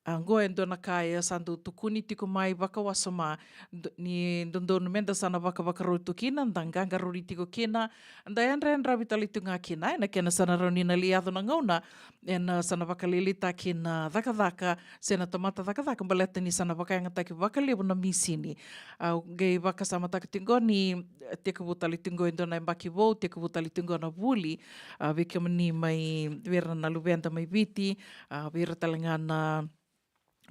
A, oqo e dua na ka e sa dau tukuni tiko mai vakawasoma, d-, ni dodonu meda sa na vakavakarau tu kina, da qaqarauni tiko kina, da yadrayadravi tale tu ga kina, ena kena sa na rawa ni na lai yaco na gauna, ena sa na vakalailaitaki na cakacaka, se na tamata cakacaka, baleta ni sa na vakayagataki vakalevu na misini. A, qai vakasamataka tiko ni, e, tekivu tale tiko e dua na yabaki vou, tekivu tale tiko na vuli, a, vei kemuni mai, vei ira na luveda mai Viti, a, vei ira tale ga na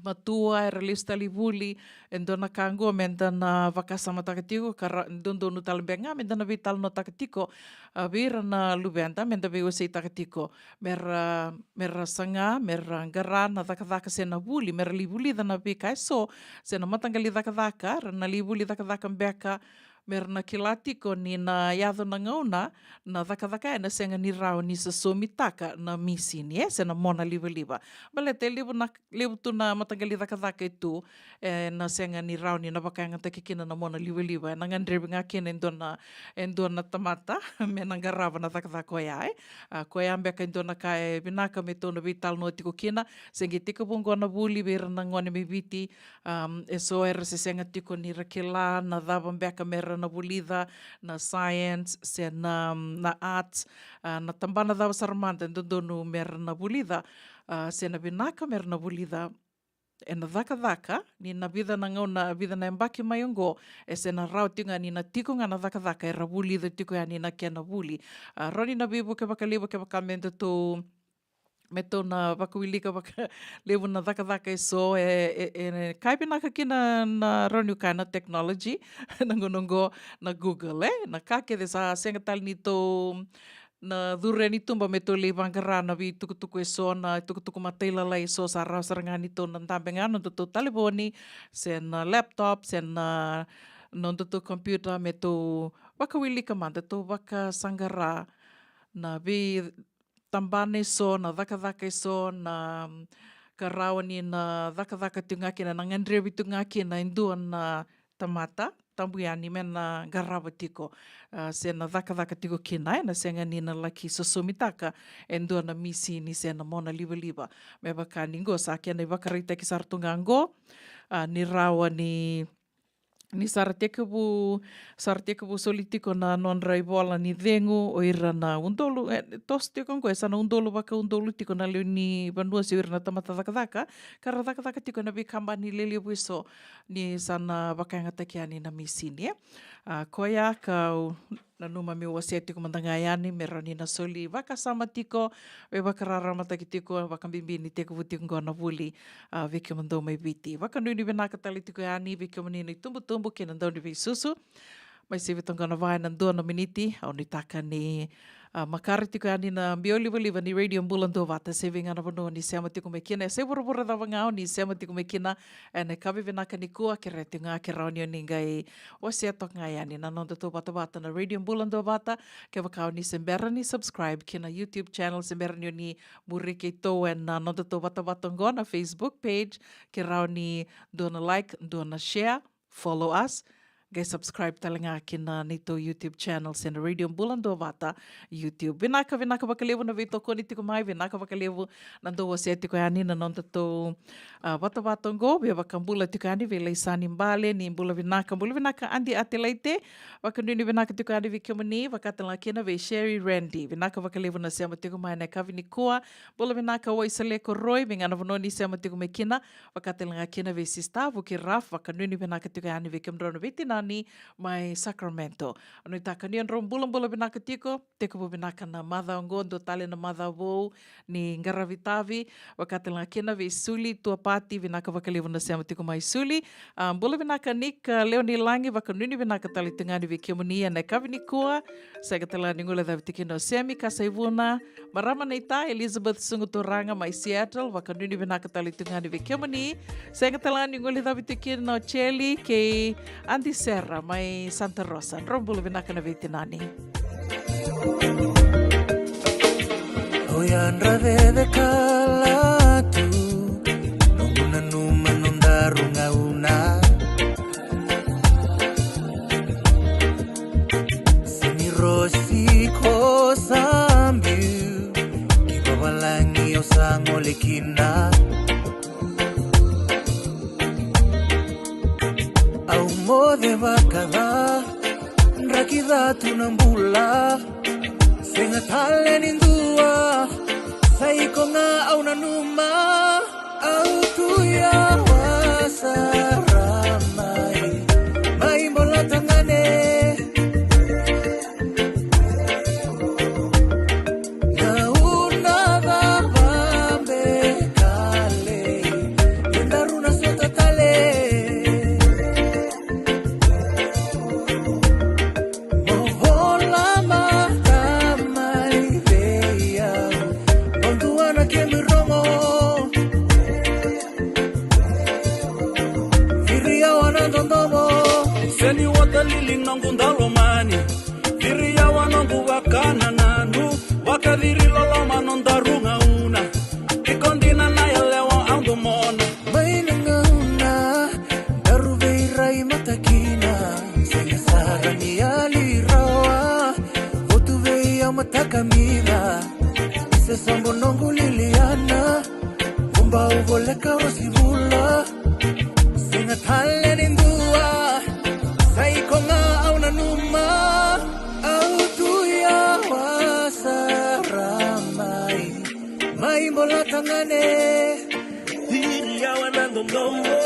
matua era lesu tale i vuli, e dua na ka oqo meda na vakasamataka tiko, ka ra-, dodonu tale beka ga meda na veitalanoataka tiko, a, vei ira na luveda, meda veiwaseitaka tiko. Mera, mera saga, mera qara na cakacaka se na vuli, mera lai vulica na veika eso, se na mataqali cakacaka, ra na lai vuli cakacaka beka, mera na kila tiko ni na yaco na gauna, na cakacaka ena sega ni rawa ni sosomitaka na misini, e, se na mona livaliva. Baleta e levu na, levu tu na mataqali cakacaka e tu, ena sega ni rawa ni na vakayagataki kina na mona livaliva. Ena gadrevi ga kina e dua na, e dua na tamata, me na qarava na cakacaka oya, e. A, koya beka e dua na ka e vinaka me tou na veitalanoa tiko kina, se qai tekivu oqo na vuli vei ira na gone mai Viti, am, eso era se sega tiko ni ra kila na cava beka mera na vulica, na science, se na, na arts, a, na tabana cava sara mada e dodonu mera na vulica, a, se na vinaka mera na vulica, ena cakacaka, ni na vica na gauna, vica na yabaki mai oqo, e se na rawa tiko ga ni na tiko ga na cakacaka era vulica tiko yani na kena vuli. A, rawa ni na veivuke vakalevu kevaka me datou, me tou na vakawilika vakalevu na cakacaka eso, e, e, e, ka e vinaka kina na rawa ni kaya na technology, na gauna oqo na Google, e, na ka kece sa sega tale ni tou na curu yani tuba me tou lai vaqara na veitukutuku eso, na tukutuku matailalai eso, sa rawa sara ga ni tou na dabe ga na nodatou talevoni, se na laptop, se na nodatou computer, me tou vakawilika mada, tou vakasaqara na veitabana eso, na cakacaka eso, na ka rawa ni na cakacaka tiko ga kina, na gadrevi tiko ga kina e dua na tamata tabu yani me na qarava tiko, a, se na cakacaka tiko kina, ena sega ni na laki sosomitaka e dua na misini se na mona livaliva. Me vaka ni qo sa kena ivakaraitaki sara tu ga qo, a, ni rawa ni, ni sa ra tekivu, sa ra tekivu soli tiko na nodra ivola ni cegu o ira na udolu, e, toso tiko qo, e sa na udolu vakaudolu tiko na lewe ni vanua se o ira na tamata cakacaka, ka ra cakacaka tiko ena veikabani lelevu eso, ni sa na vakayagataki yani na misini, e. A, koya kau nanuma meu wasea tiko mada ga yani, me rawa ni na soli vakasama tiko, veivakararamataki tiko, vakabibi ni tekivu tiko qo na vuli, a, vei kemudou mai Viti. Vakanuinui vinaka tale tiko yani vei kemuni na itubutubu kei na dauniveisusu. Mai sivi toka qo na va ena dua na miniti, au nuitaka ni, a, makare tiko yani na biau livaliva ni Radio Bula Duavata, se vei ga na vanua ni sema tiko mai kina, se vuravura cava ga o ni sema tiko mai kina, ena yakavi vinaka nikua, kerea tiko ga ke rawa ni o ni qai wasea toka ga yani na nodatou vatavata na Radio Bula Duavata. Kevaka o ni se bera ni subscribe ki na YouTube channel, se bera ni o ni muri keitou ena nodatou vatavata oqo na Facebook page, ke rawa ni dua na like, dua na share, follow us, qai subscribe tale ga ki na neitou YouTube channel se na Radio Bula Duavata YouTube. Vinaka, vinaka vakalevu na veitokoni tiko mai, vinaka vakalevu na dou wasea tiko yani na nodatou, a, vatavata oqo. Via vakabula tiko yani vei Laisani Bale, ni bula vinaka, bula vinaka Adi Atelaite. Vakanuinui vinaka tiko yani vei kemuni, vaka tale ga kina vei Sherry Randy. Vinaka vakalevu na sema tiko mai ena yakavi nikua. Bula vinaka Waisale Koroi, vei ga na vanua ni sema tiko mai kina. Vaka tale ga kina vei Sista Vuki Raf, vakanuinui vinaka tiko yani vei kemudrau na veitinani mai Sacramento. Au nuitaka ni drau bulabula vinaka tiko, tekivu vinaka na macawa oqo, dua tale na macawa vou ni qaravi tavi. Vaka tale ga kina vei Suli Tuapati, vinaka vakalevu na sema tiko mai Suli. A, bula vinaka Nick, a, Leonilagi, vakanuinui vinaka tale tu ga yani vei kemuni ena yakavi nikua. Sega tale ga ni guilecavi tiko kina o Semi Kasaivuna, marama naita Elizabeth Sugu Turaga mai Seattle, vakanuinui vinaka tale tu ga yani vei kemuni. Sega tale ga ni guilecavi tiko kina o Cheli kei Adi Sera mai Santa Rosa. Drau bula vinaka na veitinani. O yadra cecekala tu, noqu nanuma nodaru gauna. Seni rosi ko sa biu, ki vavalagi au sa gole kina. Ceva ka ca, draki ca tu na bula. Sega tale ni dua, sa iko ga au nanuma. Au tu ya, wa sara mai, mai bola tagane. Na una cava be kale, e daru na sota tale. Mo vola mata mai vei au, mo dua na kemu irogo. Viri au a na dodomo. Seni watalili noqu dalomani. Viri au a noqu vakanananu. Vakaciri loloma nodaru gauna. Iko dina na yalewa au domona. Mai na gauna daru veirai mata kina, sega sara ni yali rawa. Votu vei au mata kamica, i se sobo noqu liliana. Vubau voleka rosi vula, sega tale ni dua, sa iko ga au nanuma. Au tu ya, wa sara mai, mai bola tagane. Viri au a na dodomo.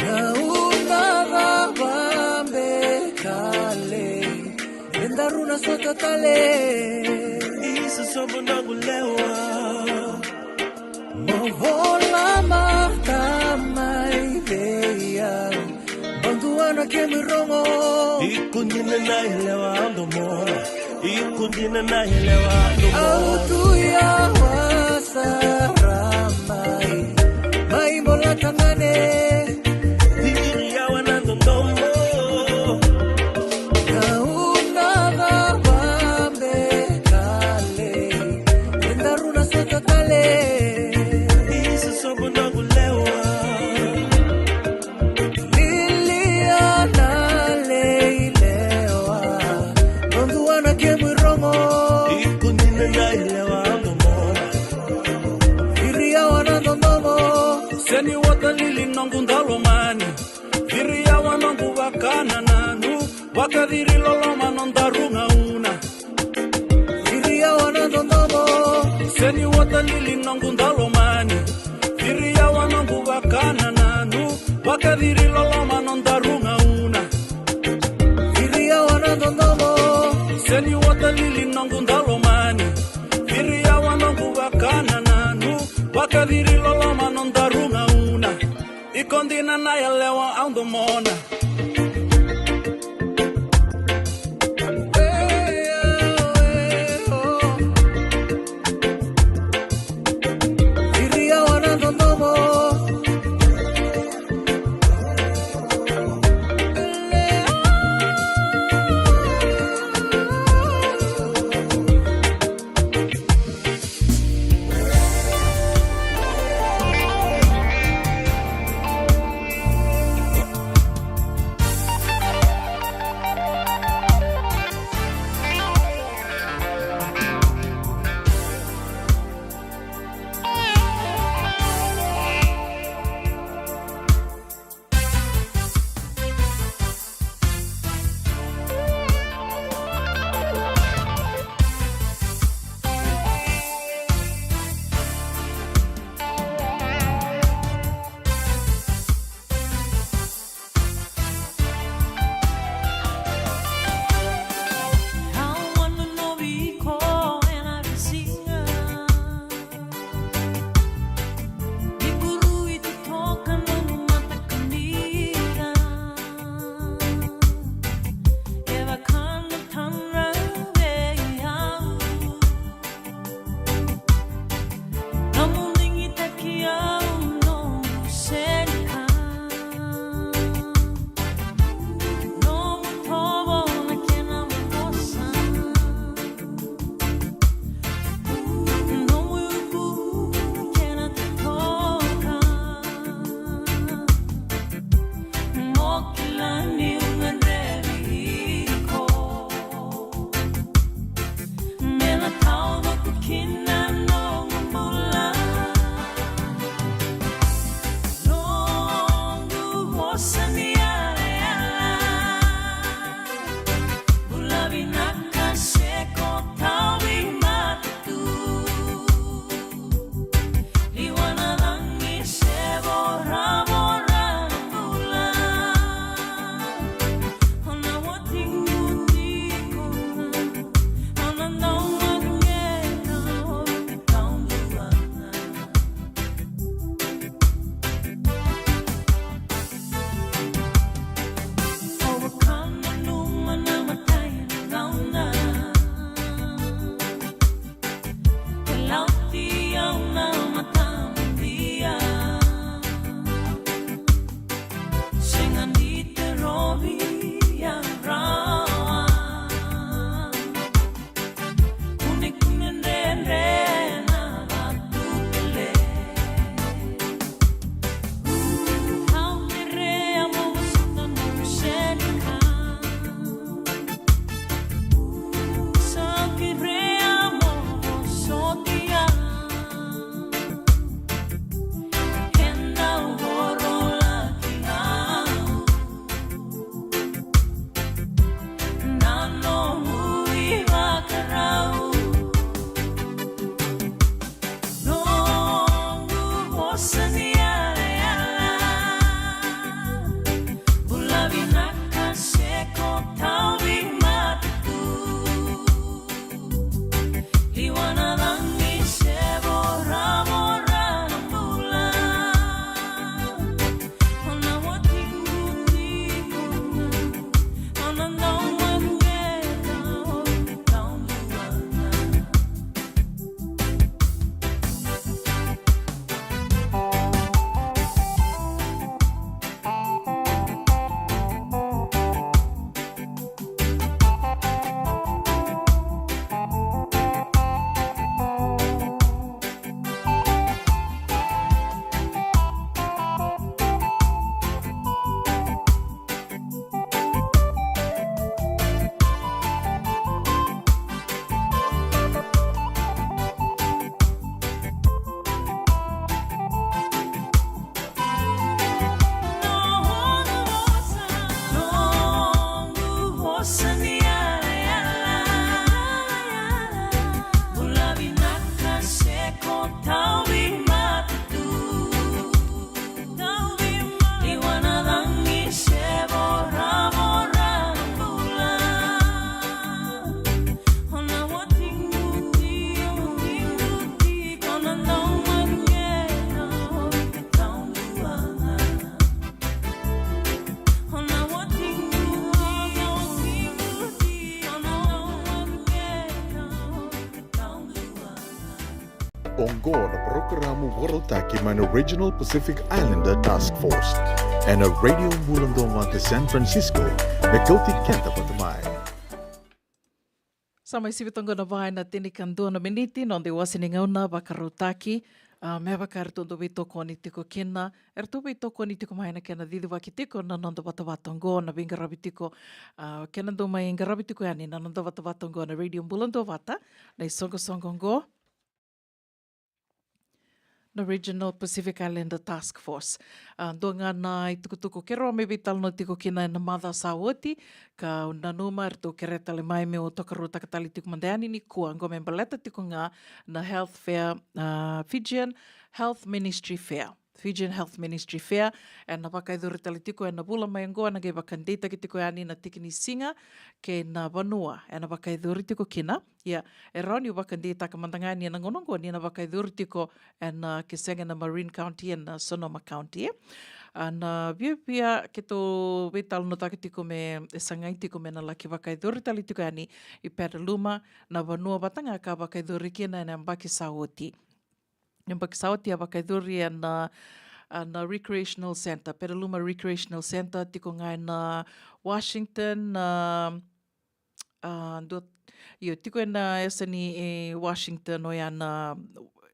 Na una cava be kale, e daru na sota tale. I se sobo noqu lewa. Mo vola mata mai vei au, mo dua na kemu irogo. Iko dina na yalewa au domona. Iko dina na yalewa au domona. Au tu ya, wa sara mai, mai bola tagane. Viri au a na dodomo. Na una cava be kale, e daru na sota tale. I se sobo noqu lewa. Liliana leilewa, mo dua na kemu irogo. Iko dina na yalewa au domona. Viri au a na dodomo. Seni watalili noqu dalomani. Viri au a noqu vakanananu. Vakaciri loloma nodaru gauna. Viri au a na dodomo. Seni watalili noqu dalomani. Viri au a noqu vakanananu. Vakaciri loloma nodaru gauna. Viri au a na dodomo. Seni watalili noqu dalomani. Viri au a noqu vakanananu. Vakaciri loloma nodaru gauna. Iko dina na yalewa au domona. Viri au a na dodomo. Tauvimate tu. Tauvimate. Ni vua na cagi se voravora na bula. O na watiqu, watiqu, o na dau maqena, o na dau duaga. O na watiqu, watiqu, o na dau maqena, o na dau duaga. Oqo na parokaramu vakarautaki mai na Regional Pacific Islander Task Force ena Radio Bula Duavata San Francisco, me kauti keda vata mai. Sa mai sivi toka qo na va ena tinikadua na miniti na noda iwase ni gauna vakarautaki, a, me vaka eratou dau veitokoni tiko kina, eratou veitokoni tiko mai na kena cicivaki tiko na noda vatavata oqo, na veiqaravi tiko, a, kena dau mai qaravi tiko yani na noda vatavata oqo na Radio Bula Duavata, na isoqosoqo oqo na Regional Pacific Islander Task Force. A, dua ga na itukutuku keirau a mai veitalanoa tiko kina ena macawa sa oti, kau nanuma eratou kerea tale mai meu tokaruataka tale tiko mada yani nikua, oqo me baleta tiko ga na Health Fair, a, Fijian Health Ministry Fair. Fijian Health Ministry Fair, ena vakayacori tale tiko ena vula mai oqo, ena qai vakadeitaki tiko yani na tiki ni siga kei na vanua ena vakayacori tiko kina. Ia, e rawa niu vakadeitaka mada ga yani ena gauna oqo ni na vakayacori tiko ena, ke sega ena Marin County, ena Sonoma County. A, na viavia keitou veitalanoataka tiko me, e sagai tiko me na laki vakayacori tale tiko yani i Petaluma, na vanua vata ga ka vakayacori kina ena yabaki sa oti. Yabaki sa oti a vakayacori ena, a, na Recreational Center, Petaluma Recreational Center, tiko ga ena Washington, a, a, dua, io, tiko ena yasa ni, e, Washington, oya na,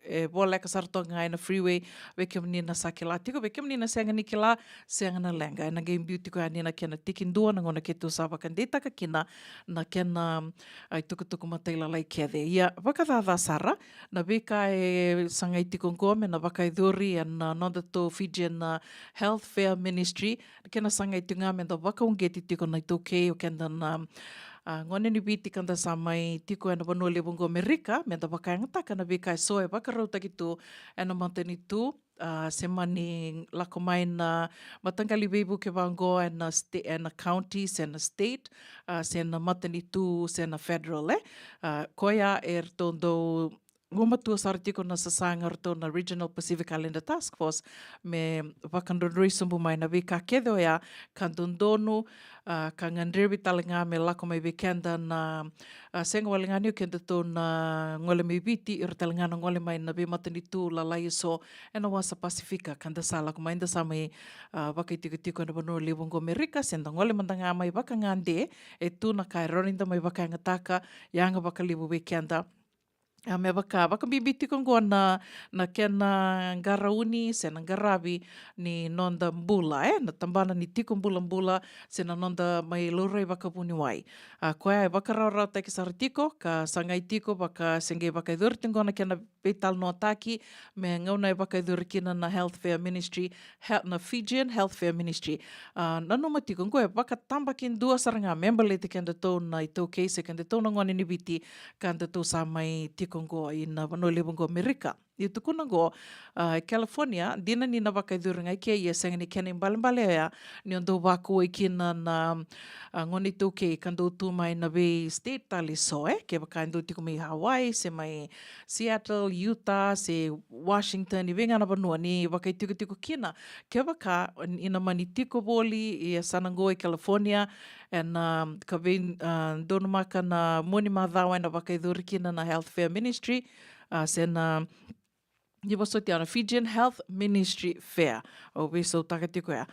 e voleka sara toka ga ena freeway. Vei kemuni na sa kila tiko, vei kemuni na sega ni kila, sega na leqa, ena qai biu tiko yani na kena tikidua na gauna keitou sa vakadeitaka kina na kena, a, itukutuku matailalai kece. Ia, vakacaca sara na veika e sagai tiko oqo me na vakayacori ena, a, nodatou Fijian, a, Health Fair Ministry, na kena sagai tiko ga me da vakauqeti tiko na iTaukei, o keda na, a, gone ni Viti ka da sa mai tiko ena vanua levu oqo Amerika, me da vakayagataka na veika eso e vakarautaki tu ena matanitu, a, se mani lako mai na mataqali veivuke vaqo ena sta-, ena county, se na state, a, se na matanitu, se na federal, e. A, koya eratou dau gumatua sara tiko na sasaga eratou na Regional Pacific Islander Task Force me vakadrodroi sobu mai na veika kece oya ka dodonu, a, ka gadrevi tale ga me lako mai vei keda na, a, sega wale ga ni o kedatou na gole mai Viti, ira tale ga na gole mai na veimatanitu lalai eso ena wasa Pasifika, ka da sa lako mai, da sa mai, a, vakaitikotiko ena vanua levu oqo Amerika, se da gole mada ga mai vakagade, e tu na ka e rawa ni da mai vakayagataka, yaga vakalevu vei keda. A, me vaka, vakabibi tiko oqo na, na kena qarauni se na qaravi ni noda bula, e, na tabana ni tiko bulabula, se na noda mai laurai vakavuniwai. A, koya e vakarawarawataki sara tiko, ka sagai tiko, vaka se qai vakayacori tiko oqo na kena veitalanoataki, me gauna e vakayacori kina na Health Fair Ministry, he-, na Fijian Health Fair Ministry. A, nanuma tiko, oqo e vakatabakidua sara ga me baleti kedatou na iTaukei se kedatou na gone ni Viti, ka datou sa mai tiko oqo ina vanua levu oqo Amerika. Ia tukuna oqo, a, California, dina ni na vakayacori ga i ke, ia sega ni kena ibalebale oya ni o dau vakauwai kina na, a, gone iTaukei ka dau tu mai na vei state tale eso, e, kevaka e dau tiko mai Hawaii, se mai Seattle, Utah, se Washington, i vei ga na vanua ni vakaitikotiko kina. Kevaka ina mani tiko voli e yasana oqo i California, ena, a, ka vei, a, donumaka na mua ni macawa ena vakayacori kina na Health Fair Ministry, a, se na, ni vosoti au, na Fijian Health Ministry Fair. Au veisautaka tiko ya.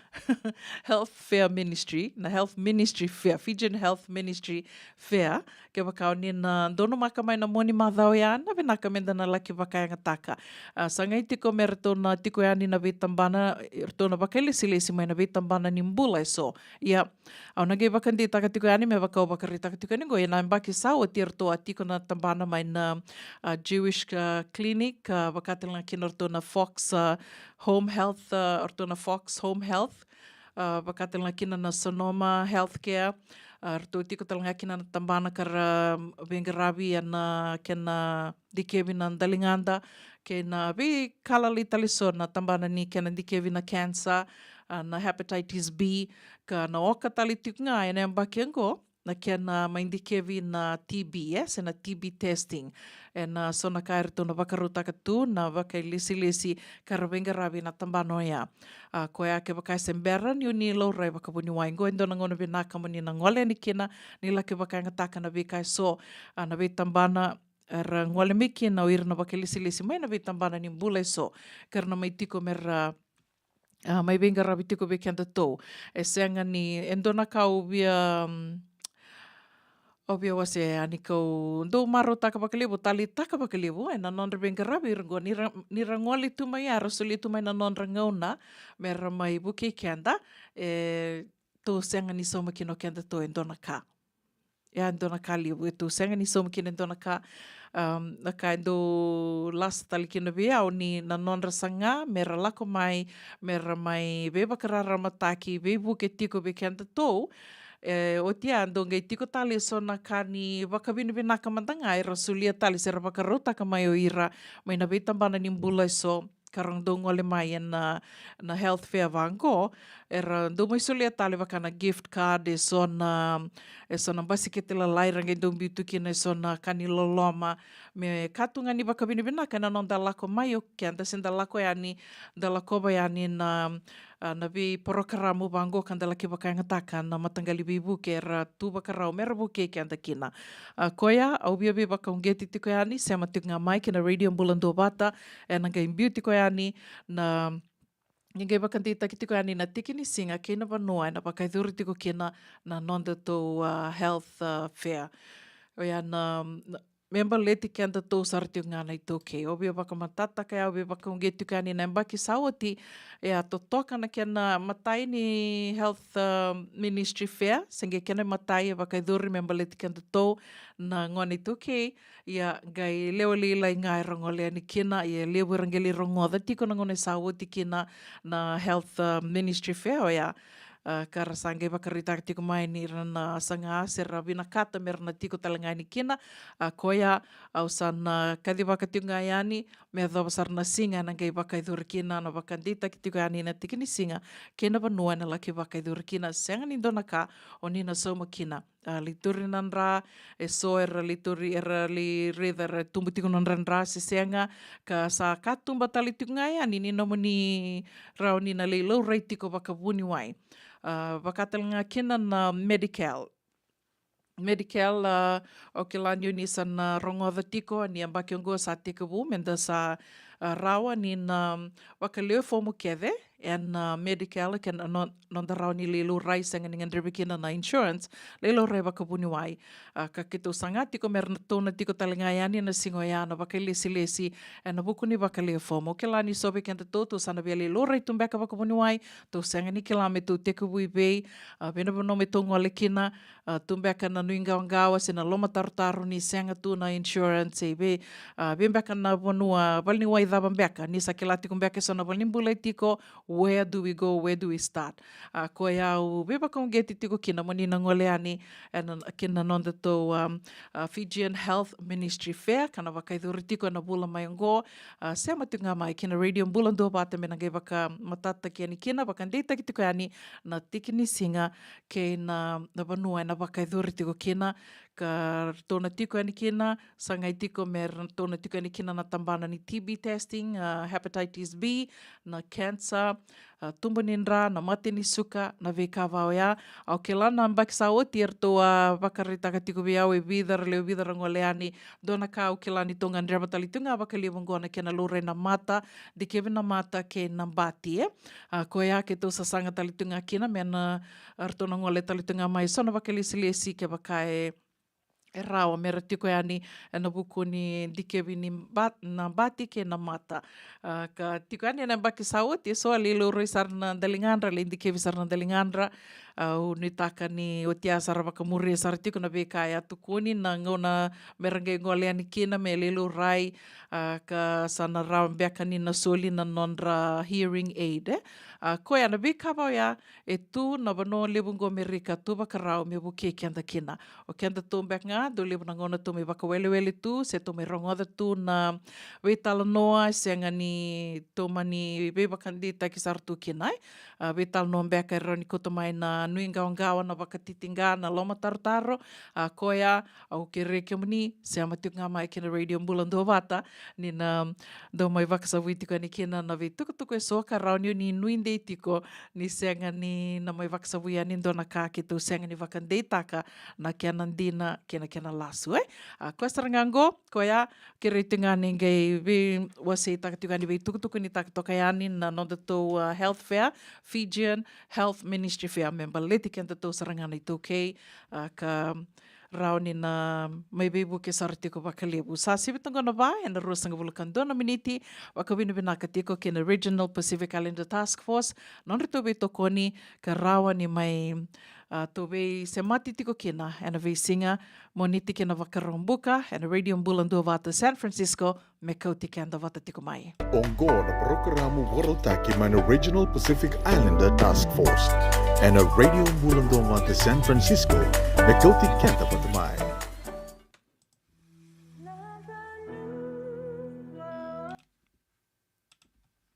Health Fair Ministry, na Health Ministry Fair, Fijian Health Ministry Fair. Kevaka o ni na donumaka mai na mua ni macawa ya, na vinaka me da na laki vakayagataka. A, sagai tiko me ratou na tiko yani na veitabana, ratou na vakailesilesi mai na veitabana ni bula eso. Ia, au na qai vakadeitaka tiko yani me vaka au vakaraitaka tiko yani oqo, ena yabaki sa oti eratou a tiko na tabana mai na, a, Jewish, a, Clinic, a, vaka tale ga kina ratou na Fox, a, Home Health, a, ratou na Fox Home Health, a, vaka tale ga kina na Sonoma Healthcare, a, ratou tiko tale ga kina na tabana ka ra veiqaravi ena kena dikevi na daligada, kei na veika lalai tale eso na tabana ni kena dikevi na cancer, a, na hepatitis B, ka na oka tale tiko ga ena yabaki oqo na kena mai dikevi na T B, e, se na T B testing. Ena so na ka eratou na vakarautaka tu na vakailesilesi ka ra veiqaravi na tabana oya. A, koya kevaka e se bera ni o ni laurai vakavuniwai, qo e dua na gauna vinaka mo ni na gole yani kina, ni laki vakayagataka na veika eso, a, na veitabana era gole mai kina o ira na vakailesilesi mai na veitabana ni bula eso, ka ra na mai tiko me ra, a, mai veiqaravi tiko vei kedatou. E sega ni, e dua na ka au via, mm, au via wasea yani kau dau marautaka vakalevu, taleitaka vakalevu ena nodra veiqaravi ira qo, ni ra, ni ra gole tu mai, a, ra solia tu mai na nodra gauna me ra mai vukei keda, e, tou sega ni sauma kina o kedatou e dua na ka. E a dua na ka levu, e tou sega ni sauma kina e dua na ka, um, na ka e dau lasa tale kina vei au ni na nodra saga me ra lako mai, me ra mai veivakararamataki, veivuke tiko vei kedatou. E, oti ya dau qai tiko tale eso na ka ni vakavinavinaka mada ga era solia tale se ra vakarautaka mai o ira mai na veitabana ni bula eso, ka ra dau gole mai ena, na health fair vaqo. Era dau mai solia tale vaka na gift card, eso na, eso na basikete lalai ra qai dau biu tu kina eso na ka ni loloma. Me ka tu ga ni vakavinavinaka ena noda lako mai o keda se da lako yani, da lakova yani na, a, na veiporokaramu vaqo ka da laki vakayagataka na mataqali veivuke era tu vakarau me ra vukei keda kina. A, koya au via veivakauqeti tiko yani, sema tiko ga mai kina Radio Bula Duavata, ena qai biu tiko yani na, ni qai vakadeitaki tiko yani na tiki ni siga kei na vanua ena vakayacori tiko kina na nodatou, a, health, a, fair. Oya na, na, me baleti kedatou sara tiko ga na iTaukei. Au via vakamatatataka ya, au via vakauqeti tiko yani na yabaki sa oti, e a totoka na kena matai ni health, a, ministry fair, se qai kena matai e vakayacori me baleti kedatou na gone iTaukei. Ia qai lewe lailai ga era gole yani kina, ia levu era qai lai rogoca tiko na gauna sa oti kina na health, a, ministry fair oya. A, ka ra sa qai vakaraitaka tiko mai ni ra na saga se ra vinakata me ra na tiko tale ga yani kina. A, koya au sa na kacivaka tiko ga yani me yacova sara na siga ena qai vakayacori kina, na vakadeitaki tiko yani na tiki ni siga kei na vanua ena laki vakayacori kina. Sega ni dua na ka o ni na sauma kina. A, lai turi na dra, eso era lai turi, era lai raica era tubu tiko na dra, dra se sega, ka sa katuba tale tiko ga yani ni nomuni rawa ni na lai laurai tiko vakavuniwai. A, vaka tale ga kina na Medi-Cal. Medi-Cal, a, au kila ni o ni sa na rogoca tiko ni yabaki oqo sa tekivu me da sa, a, rawa ni na vakalewe fomu kece ena, a, Medi-Cal kei na no-, noda rawa ni lai laurai, sega ni gadrevi kina na insurance, lai laurai vakavuniwai. A, ka keitou saga tiko me ratou na tiko tale ga yani na siga oya na vakailesilesi ena vuku ni vakalewe fomu. Au kila ni so vei kedatou tou sa na via lai laurai tu beka vakavuniwai, tou sega ni kila me tou tekivu i vei, a, vei na vanua me tou gole kina, a, tu beka na nuiqawaqawa se na lomatarotaro ni sega tu na insurance, e vei, a, vei beka na vanua, valeniwai cava beka, ni sa kila tiko beka eso na valenibula e tiko, where do we go, where do we start? A, koya au veivakauqeti tiko kina mo ni na gole yani ena, kina nodatou, um, a, Fijian Health Ministry Fair ka na vakayacori tiko ena vula mai oqo. A, sema tiko ga mai kina Radio Bula Duavata me na qai vakamatatataki yani kina, vakadeitaki tiko yani na tiki ni siga kei na, na vanua ena vakayacori tiko kina, ka ratou na tiko yani kina, sagai tiko me ratou na tiko yani kina na tabana ni T B testing, a, hepatitis B, na cancer, a, tubu ni dra, na mate ni suka, na veika va oya. Au kila na yabaki sa oti eratou a vakaraitaka tiko vei au e vica ra lewe, vica ra gole yani. Dua na ka au kila ni tou gadreva tale tu ga vakalevu oqo na kena laurai na mata, dikevi na mata kei na bati, e. A, koya keitou sasaga tale tu ga kina me na, a, ratou na gole tale tu ga mai so na vakailesilesi kevaka e, e rawa me ra tiko yani ena vuku ni dikevi ni ba-, na bati kei na mata. A, ka tiko yani ena yabaki sa oti eso a lai laurai sara na daligadra, lai dikevi sara na daligadra. Au nuitaka ni oti ya sa ra vakamuria sara tiko na veika e a tukuni na gauna me ra qai gole yani kina me leilaurai, a, ka sa na rawa beka ni na soli na nodra hearing aid, e. A, koya na veika vaya e tu na vanua levu qo Merika tu vakarau me vukei keda kina. O keda tu beka ga, dau levu na gauna tu mai vakawelewele tu, se tu mai rogoca tu na veitalanoa, e sega ni tu mani veivakadeitaki sara tu kina, e. A, veitalanoa beka e rawa ni kauta mai na nuiqawaqawa, na vakatitiqa, na lomatarotaro. A, koya, au kerei kemuni, sema tiko ga mai kina Radio Bula Duavata, ni na dau mai vakasavui tiko yani kina na veitukutuku eso ka rawa ni o ni nuidei tiko, ni sega ni na mai vakasavui yani dua na ka keitou sega ni vakadeitaka na kena dina kei na kena lasu, e. A, koya sara ga qo, koya, kerei tiko ga ni qai veiwaseitaka tiko yani, veitukutukunitaka toka yani na nodatou, a, health fair, Fijian Health Ministry Fair, me baleti kedatou sara ga na iTaukei, a, ka rawa ni na mai veivuke sara tiko vakalevu. Sa sivi toka qo na va ena ruasagavulu ka dua na miniti, vakavinavinaka tiko kei na Regional Pacific Islander Task Force, nodratou veitokoni ka rawa ni mai, a, tou veisemati tiko kina ena veisiga Moniti kei na Vakaraubuka, ena Radio Bula Duavata San Francisco, me kauti keda vata tiko mai. Oqo na parokaramu vakarautaki mai na Regional Pacific Islander Task Force, ena Radio Bula Duavata San Francisco, me kauti keda vata mai.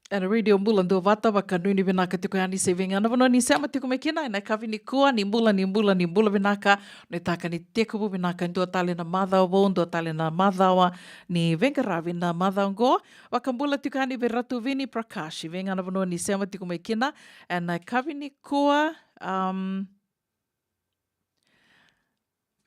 Ena Radio Bula Duavata, vakanuinui vinaka tiko yani se vei ga na vanua ni sema tiko mai kina ena yakavi nikua. Ni bula, ni bula, ni bula vinaka. Nuitaka ni tekivu vinaka e dua tale na macawa vou, dua tale na macawa ni veiqaravi na macawa oqo. Vakabula tiko yani vei Ratu Vini Prakash, vei ga na vanua ni sema tiko mai kina ena yakavi nikua. Um,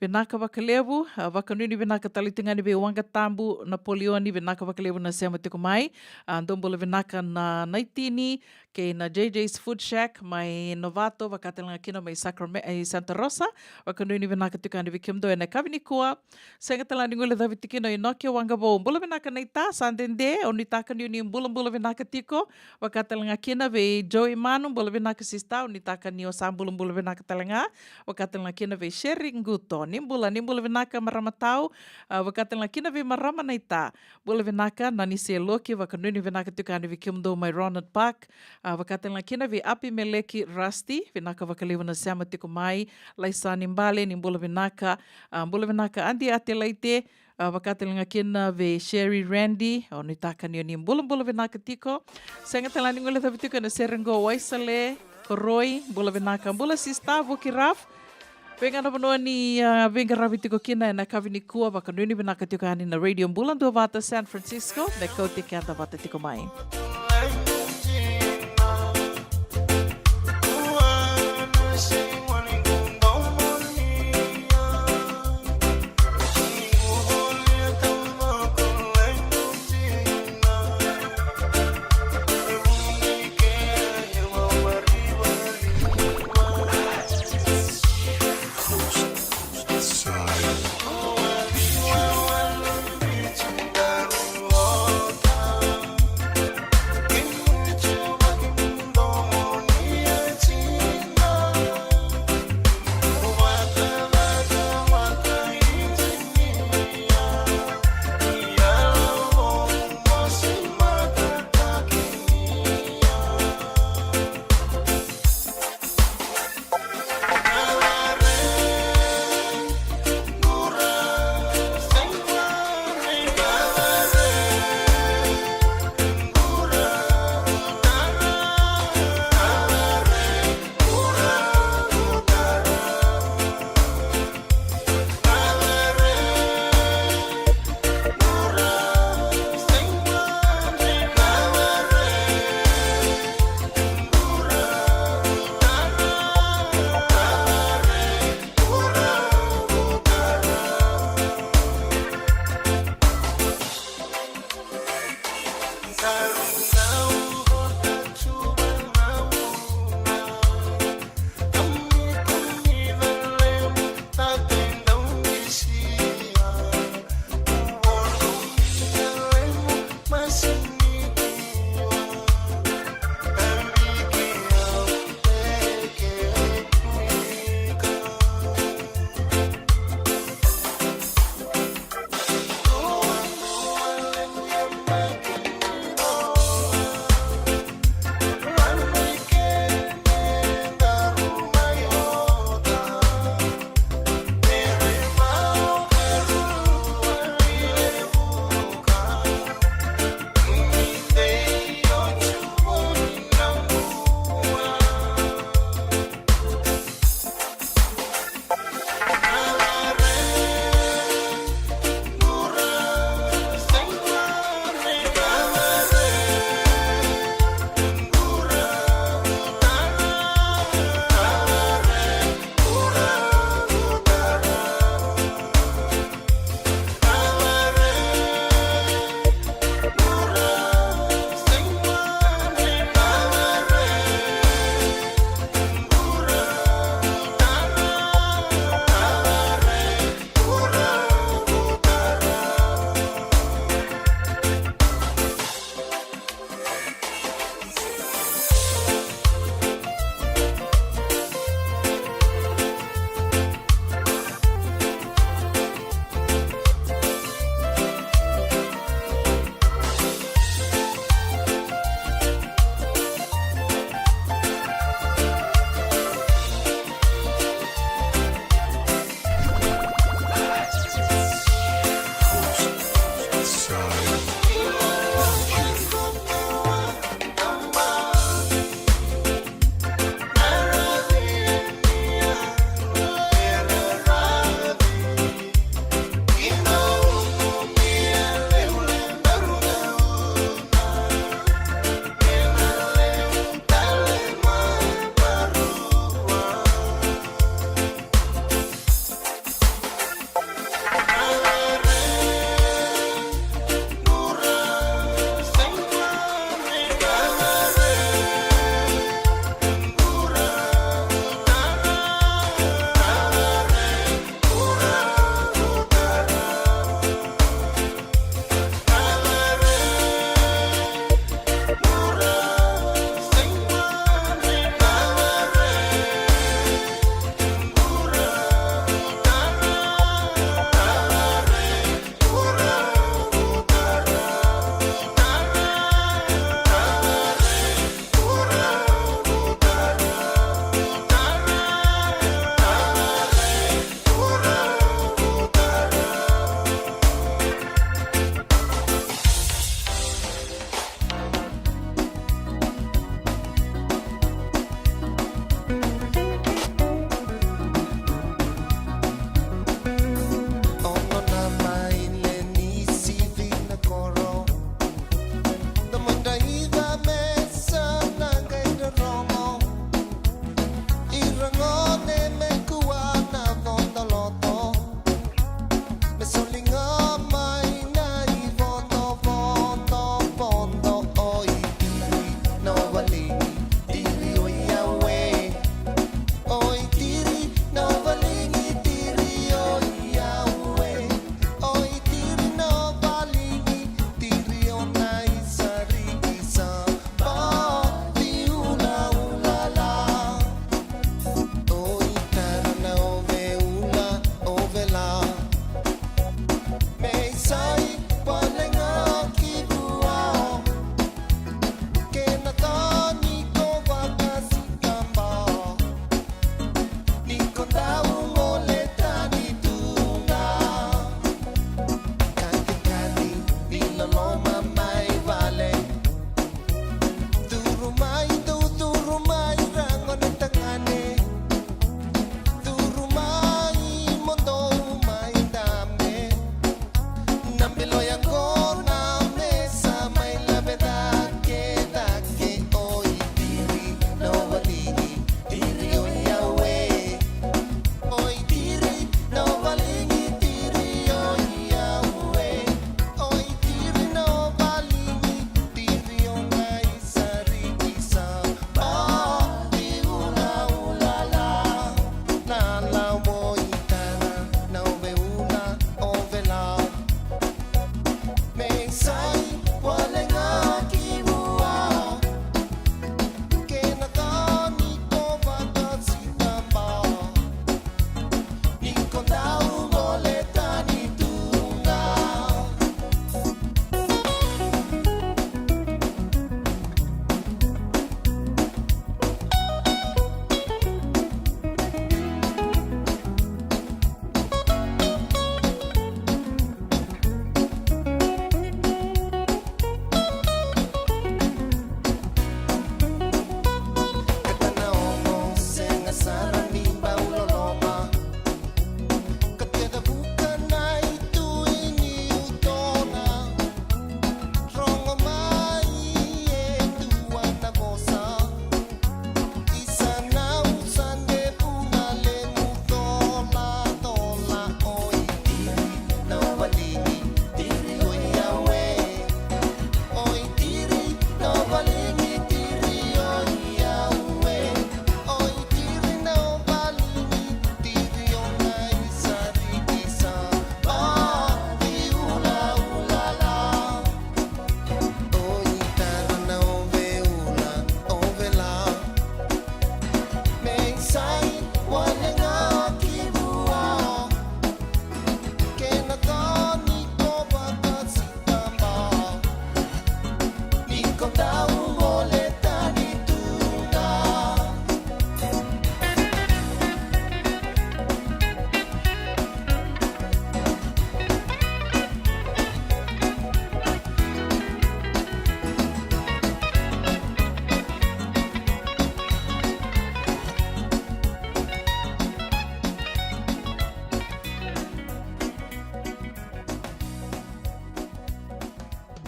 Vinaka vakalevu, a, vakanuinui vinaka tale tiko ga yani vei Waqa Tabu Napoleoni, vinaka vakalevu na sema tiko mai. A, dou bula vinaka na Naitini kei na J J's Food Shack mai Novato, vaka tale ga kina mai Sacrame-, e, Santa Rosa. Vakanuinui vinaka tiko ga yani vei kemudou ena yakavi nikua. Sega tale ga ni guilecavi tiko kina o Inoke Waqavou. Bula vinaka naita, sa dede, au nuitaka ni o ni bulabula vinaka tiko. Vaka tale ga kina vei Joey Manu, bula vinaka sista, au nuitaka ni o sa bulabula vinaka tale ga. Vaka tale ga kina vei Sherry Guto, ni bula, ni bula vinaka marama tau. A, vaka tale ga kina vei marama naita, bula vinaka na ni se loki, vakanuinui vinaka tiko yani vei kemudou mai Ronald Park. A, vaka tale ga kina vei Api Meleki Rusty, vinaka vakalevu na sema tiko mai. Laisani Bale, ni bula vinaka. A, bula vinaka Adi Atelaite. A, vaka tale ga kina vei Sherry Randy, au nuitaka ni o ni bulabula vinaka tiko. Sega tale ga ni guilecavi tiko ena sere qo Waisale Koroi, bula vinaka, bula sista Vuki Raf. Vei ga na vanua ni, a, veiqaravi tiko kina ena yakavi nikua, vakanuinui vinaka tiko yani na Radio Bula Duavata San Francisco, me kauti keda vata tiko mai.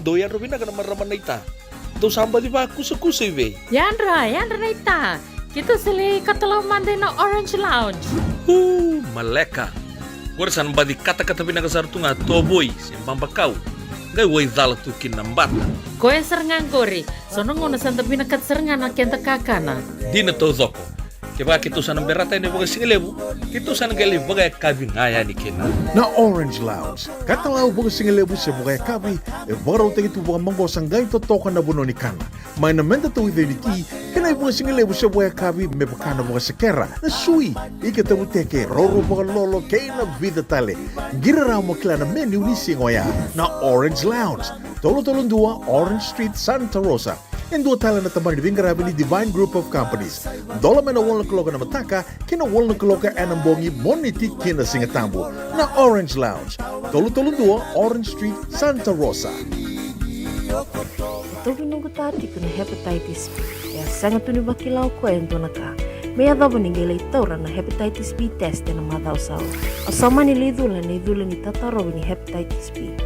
Dou yadra vinaka na marama naita. Dou sa baci vakusakusa i vei? Yadra, yadra naita. Keitou sa lai katalau mada ina Orange Lounge. Uu, maleka. Qori sa na baci katakata vinaka sara tu ga tovoi se babakau. Qai waicala tu kina na bata. Koya sara ga qori. So na gauna sa da vinakata sara ga na keda kakana. Dina taucoko. Kevaka keitou sa na berata yani vakasigalevu, keitou sa na qai lai vakayakavi ga yani kina. Na Orange Lounge, katalau vakasigalevu se vakayakavi, e vakarautaki tu vakamaqosa qai totoka na vanua ni kana. Mai na meda tauica ni ti, kei na ivakasigalevu se vakayakavi me vaka na vakasekera, na sui, ika tavuteke, roro vakalolo, kei na vica tale. Qiri rawa mo kila na menu ni siga oya. Na Orange Lounge, tolu tolu dua Orange Street, Santa Rosa. E dua tale na tabana ni veiqaravi ni Divine Group of Companies. Dola mai na walu na kaloko ena mataka ki na walu na kaloko ena bogi, Moniti ki na Sigatabu. Na Orange Lounge, tolu tolu dua Orange Street, Santa Rosa. Toki noqu ta tiko na hepatitis B. E a sega tu ni vakila o koya e dua na ka. Me yacova ni qai lai taura na hepatitis B test ena macawa sa oti. O sa mani lai cula na icula ni tatarovi ni hepatitis B.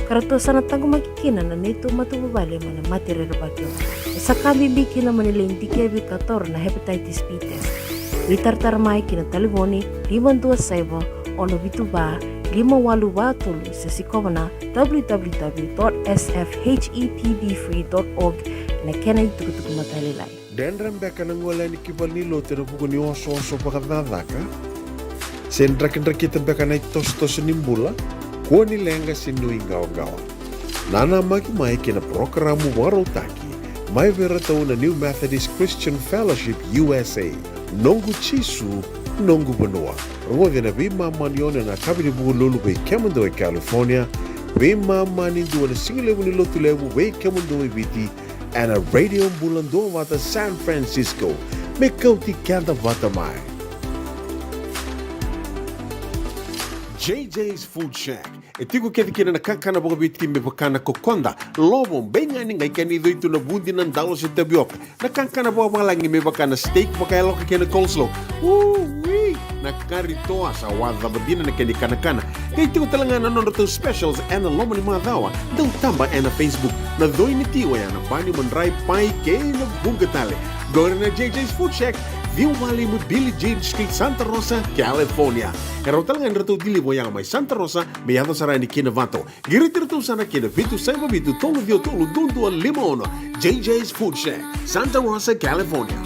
Ka ratou sa na taqomaki kina na neitou matavuvale mai na mate rerevaki oqo. E sa ka bibi kina mo ni lai dikevi ka taura na hepatitis B test. Veitaratara mai ki na talevoni lima dua saiva, ono vitu va, lima walu va tolu se sikova na w w w dot s f h e p b free dot org ena kena itukutuku matailalai. Dredre beka na gole yani ki valenilotu ena vuku ni osooso vakacakacaka? Se drakidrakita beka na itosotoso ni bula? Kua ni leqa se nuiqawaqawa. Nanamaki mai ki na parokaramu vakarautaki mai vei iratou na New Methodist Christian Fellowship U S A. Noqu Jisu, noqu vanua. Rogoci ena veimama ni ono ena yakavi ni Vukelulu vei kemudou e California, veimama ni dua ena sigalevu ni Lotulevu vei kemudou e Viti, ena Radio Bula Duavata San Francisco. Me kauti keda vata mai. J J's Food Shack. E tiko kece kina na kakana vakaviti me vaka na kokoda, lovo, beigani, qai kena icoi tu na vudi, na dalo se tavioka. Na kakana vakavalagi me vaka na steak vakayaloka kei na coleslaw. Ui! Na kari toa, sa wacava dina na kena ikanakana. Qai tiko tale ga na nodratou specials ena loma ni macawa. Dau taba ena Facebook. Na coi ni ti oya na pani, madrai, pai kei na vuqa tale. Qori na J J's Food Shack, ciwa walu lima Billie Jean Street, Santa Rosa, California. E rawa tale ga ni ratou deliver oya mai Santa Rosa me yaco sara yani ki Novato. Qiriti iratou sara ki na vitu saiva vitu tolu ciwa tolu dua dua lima ono. J J's Food Shack, Santa Rosa, California.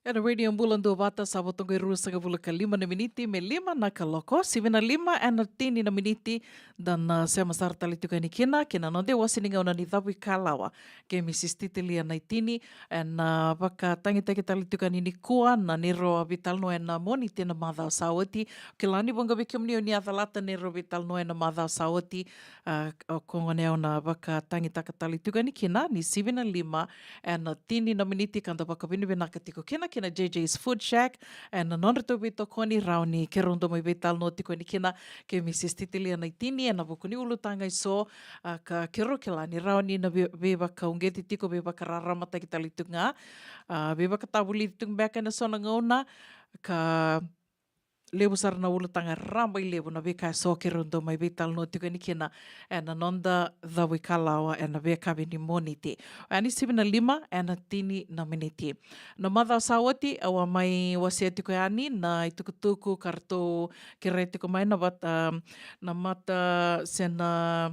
Ena Radio Bula Duavata, sa vo toqo e ruasagavulu ka lima na miniti me lima na kaloko, sivi na lima ena tini na miniti. Da na sema sara tale tiko yani kina ki na noda iwase ni gauna ni Cavuikalawa kei Mrs Titilia Naitini. Ena vakatagitaki tale tiko yani nikua na neirau veitalanoa ena Moniti ena macawa sa oti. Kila ni vuqa vei kemuni o ni a calata neirau veitalanoa ena macawa sa oti. A, o koya gona au na vakatagitaka tale tiko yani kina ni sivi na lima ena tini na miniti ka da vakavinavinaka tiko kina ki na J J's Food Shack ena nodratou veitokoni, rawa ni keirau dau mai veitalanoa tiko yani kina kei Mrs Titilia Naitini ena vuku ni ulutaga eso, a, ka keirau kila ni rawa ni na vei, veivakauqeti tiko, veivakararamataki tale tiko ga, a, veivakatavulici tiko beka ena so na gauna, ka levu sara na ulutaga rabailevu na veika eso keirau dau mai veitalanoa tiko yani kina ena noda Cavuikalawa ena veiyakavi ni Moniti. Oya ni sivi na lima ena tini na miniti. Na macawa sa oti au a mai wasea tiko yani na itukutuku ka ratou kerea tiko mai na vata, na mata se na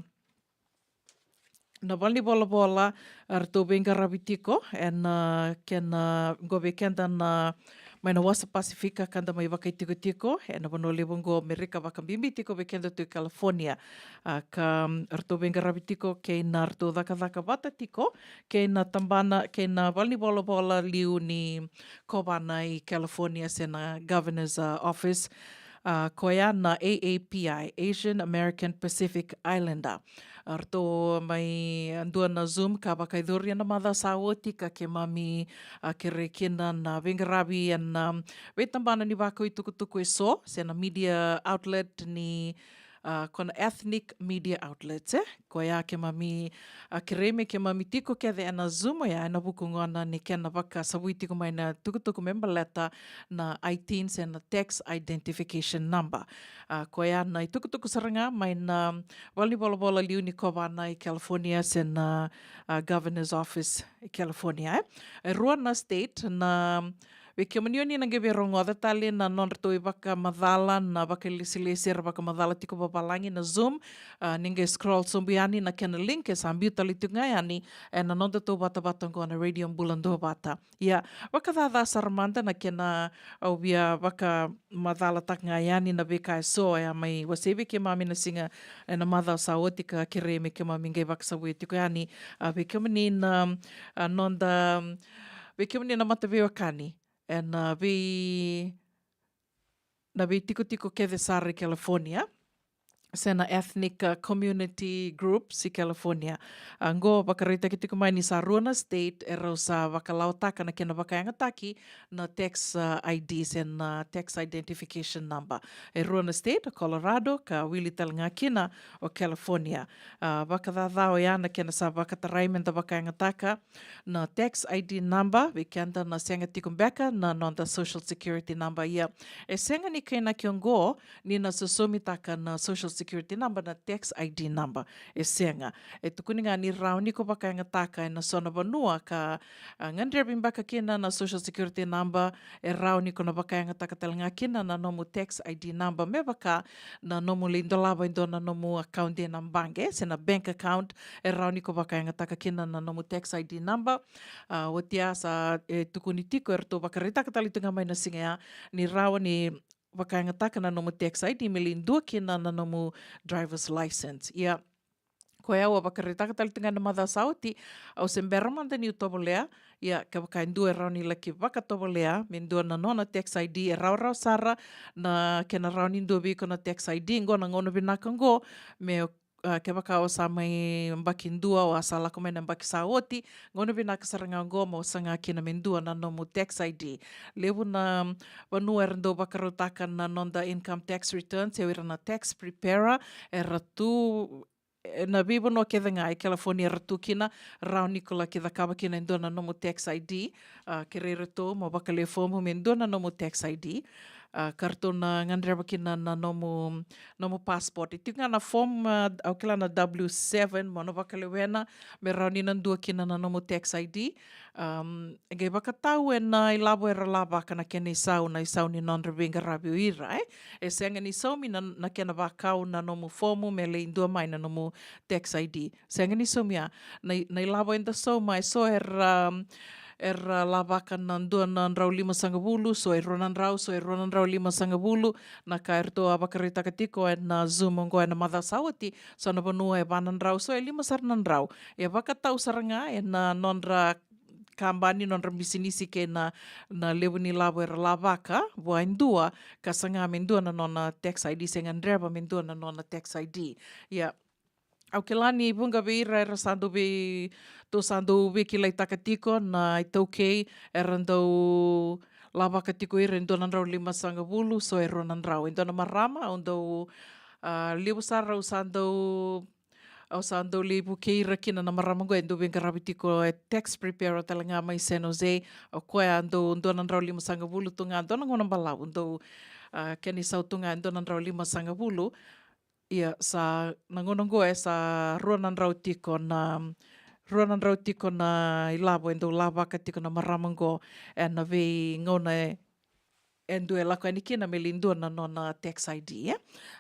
na valenivolavola, a, ratou veiqaravi tiko ena, a, kena, a, qo vei keda na mai na wasa Pasifika ka da mai vakaitikotiko ena vanua levu qo Amerika, vakabibi tiko vei keda tu i California. A, ka, a, ratou veiqaravi tiko kei na ratou cakacaka vata tiko kei na tabana, kei na valenivolavola liu ni kovana i California se na Governor's, a, Office. A, koya na A A P I, Asian American Pacific Islander. A, ratou mai, a, dua na Zoom ka vakayacori ena macawa sa oti ka keimami, a, kerei kina na veiqaravi ena, a, veitabana ni vakau itukutuku eso se na media outlet ni, A, ko na ethnic media outlets, e? Koya keimami, a, kerei me keimami tiko kece ena Zoom oya, ena vuku gona ni kena vakasavui tiko mai na tukutuku me baleta na I T I N se na tax identification number. A, koya na itukutuku sara ga mai na valenivolavola liu ni kovana i California se na, a, governor's office i California, e? E rua na state na, vei kemuni oni na qai via rogoca tale na nodratou ivakamacala na vakailesilesi era vakamacala tiko vavalagi na Zoom. A, ni qai scroll sobu yani na kena link e sa biu tale tiko ga yani ena nodatou vatavata oqo na Radio Bula Duavata. Ia, vakacaca sara mada na kena, au via vakamacalataka ga yani na veika eso e a mai wasei vei keimami na siga ena macawa sa oti ka kerei me keimami qai vakasavuya tiko yani, a, vei kemuni na, a, noda, vei kemuni na mataveiwekani ena vei, na veitikotiko kece sara i California se na ethnic, a, community groups i California. A, qo vakaraitaki tiko mai ni sa rua na state e rau sa vakalawataka na kena vakayagataki na tax, a, I D se na tax identification number. E rua na state, o Colorado ka wili tale ga kina o California. A, vakacaca oya na kena sa vakatarai meda vakayagataka na tax I D number, vei keda na sega tiko beka na noda social security number. Ia, e sega ni kainaki oqo ni na sosomitaka na social security number na tax I D number. E sega. E tukuni ga ni rawa ni ko vakayagataka ena so na vanua ka, a, gadrevi beka kina na social security number, e rawa ni ko na vakayagataka tale ga kina na nomu tax I D number me vaka na nomu lai dolava e dua na nomu account ena baqe se na bank account, e rawa ni ko vakayagataka kina na nomu tax I D number. A, oti ya sa, e, tukuni tiko, eratou vakaraitaka tale tu ga mai na siga ya ni rawa ni vakayagataka na nomu tax I D me lai dua kina na nomu driver's license. Ia, koya au a vakaraitaka tale tu ga na macawa sa oti, au se bera mada niu tovolea. Ia, kevaka e dua e rawa ni laki vakatovolea me dua na nona tax I D, e rawarawa sara na kena rawa ni dua vei iko na tax I D. Qo na gauna vinaka qo me, a, kevaka o sa mai yabaki dua, o a sa lako mai na yabaki sa oti, gauna vinaka sara ga qo mo saga kina me dua na nomu tax I D. Levu na vanua era dau vakarautaka na noda income tax returns, e o ira na tax preparer, era tu, e, na veivanua kece ga e California era tu kina, rawa ni ko laki cakava kina e dua na nomu tax I D. A, kerei iratou mo vakalewe fomu me dua na nomu tax I D. A, ka ratou na gadreva kina na nomu, nomu passport. E tiko ga na form, a, au kila na W seven, mo na vakalewena me rawa ni na dua kina na nomu tax I D. Am, e qai vakatau ena ilavo era lavaka na kena isau, na isau ni nodra veiqaravi o ira, e? E sega ni saumi na, na kena vakau na nomu fomu me lai dua mai na nomu tax I D. Sega ni saumi ya. Na i-, na ilavo eda sauma, e so era, era lavaka na dua na drau limasagavulu, so e rua na drau, so e rua na drau limasagavulu. Na ka eratou a vakaraitaka tiko ena Zoom oqo ena macawa sa oti, so na vanua e va na drau, so e lima sara na drau. E vakatau sara ga ena nodra kabani, nodra bisinisi kei na, na levu ni lavo era lavaka vua e dua, ka saga me dua na nona tax I D se gadreva me dua na nona tax I D. Ia, au kila ni vuqa vei ira era sa dau vei, tou sa dau veikilaitaka tiko na iTaukei, era dau lavaka tiko ira e dua na drau limasagavulu, so e rua na drau. E dua na marama, au dau, a, levu sara au sa dau, au sa dau lai vukei ira kina na marama qo e dau veiqaravi tiko, e tax preparer tale ga mai San Jose. O koya dau dua na drau limasagavulu tu ga, dua na gauna balavu dau, a, kena isau tu ga e dua na drau limasagavulu. Ia, sa na gauna qo e sa rua na drau tiko na, rua na drau tiko na ilavo e dau lavaka tiko na marama qo ena veigauna e, e dua e lako yani kina me lai dua na nona tax I D, e?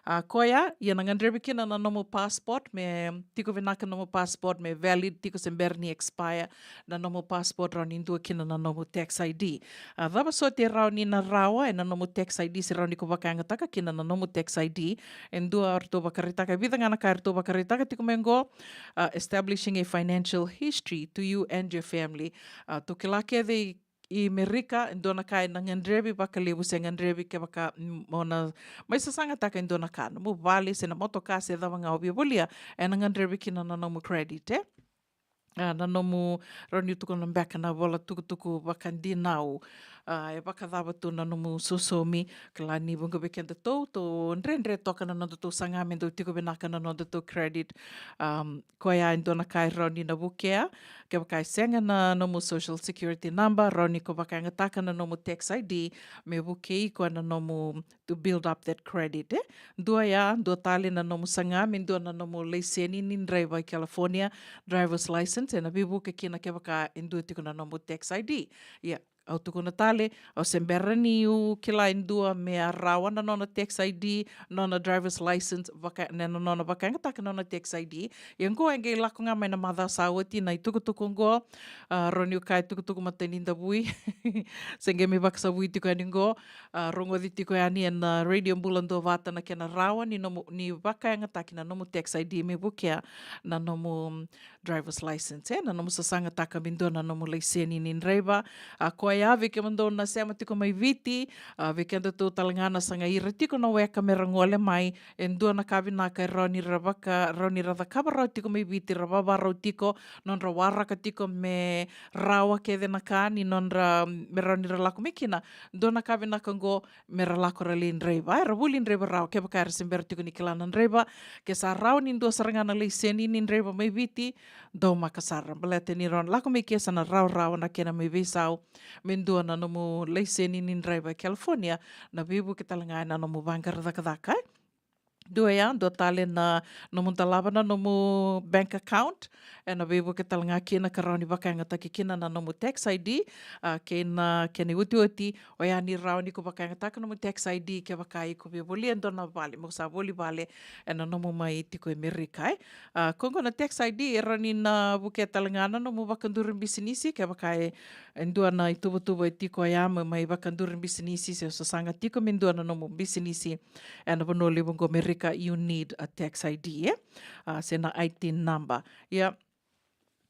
A, koya, ia na gadrevi kina na nomu passport, me tiko vinaka na nomu passport, me valid tiko se bera ni expire na nomu passport, rawa ni dua kina na nomu tax I D. A, cava soti e rawa ni na rawa ena nomu tax I D se rawa ni ko vakayagataka kina na nomu tax I D? E dua eratou vakaraitaka, e vica ga na ka eratou vakaraitaka tiko mai qo, a, establishing a financial history to you and your family. A, tou kila kece i, i Merika, e dua na ka ena gadrevi vakalevu se gadrevi kevaka, mm, mo na mai sasagataka e dua na ka, nomu vale se na motoka se cava ga o via volia, ena gadrevi kina na nomu credit, e? A, na nomu, rawa ni tukuna beka na vola tukutuku vakadinau. A, e vakacava tu na nomu sosomi, kila ni vuqa vei kedatou, tou dredre toka na nodatou saga me dau tiko vinaka na nodatou credit. Um, koya e dua na ka e rawa ni na vukea, kevaka e sega na nomu social security number, rawa ni ko vakayagataka na nomu tax I D, me vukei iko na nomu to build up that credit, e? Dua ya, dua tale na nomu saga me dua na nomu laiseni ni draiva i California, driver's license, ena veivuke kina kevaka e dua tiko na nomu tax I D. Ia, au tukuna tale, au se bera niu kila e dua me a rawa na nona tax I D, nona driver's license, vaka, na, na nona vakayagataka na nona tax I D. Ia qo e qai lako ga mai na macawa sa oti na itukutuku qo, a, rawa niu kaya tukutuku matai ni davui. Se qai mai vakasavui tiko yani qo, a, rogoci tiko yani ena Radio Bula Duavata na kena rawa ni nomu, ni vakayagataki na nomu tax I D me vukea na nomu, mm, driver's license, e, na nomu sasagataka me dua na nomu laiseni ni draiva. A, koya vei kemudou na sema tiko mai Viti, a, vei kedatou tale ga na saga ira tiko na weka mera gole mai, e dua na ka vinaka e rawa ni ra vaka, rawa ni ra cakava rawa tiko mai Viti, ra vavarau tiko, nodra waraka tiko me rawa kece na ka ni nodra, me rawa ni ra lako mai kina. Dua na ka vinaka qo, me ra lako ra lai draiva, era vuli draiva rawa, kevaka era se bera tiko ni kila na draiva. Ke sa rawa ni dua sara ga na laiseni ni draiva mai Viti, daumaka sara, baleta ni rawa na lako mai ke sa na rawarawa na kena mai veisau me dua na nomu laiseni ni draiva e California, na veivuke tale ga ena nomu vaqara cakacaka, e. Dua ya, dua tale na nomu dolava na nomu bank account, ena veivuke tale ga kina ka rawa ni vakayagataki kina na nomu tax I D, a, kei na kena iotioti, oya ni rawa ni ko vakayagataka nomu tax I D kevaka iko via volia e dua na vale, mo sa voli vale ena nomu mai tiko e Merika, e. A, ko qo na tax I D e rawa ni na vukea tale ga na nomu vakaduri bisinisi, kevaka e, e dua na ituvatuva e tiko ya me mai vakaduri bisinisi, se o sasaga tiko me dua na nomu bisinisi ena vanua levu qo Merika, you need a tax I D, e? A, se na I T number. Ia,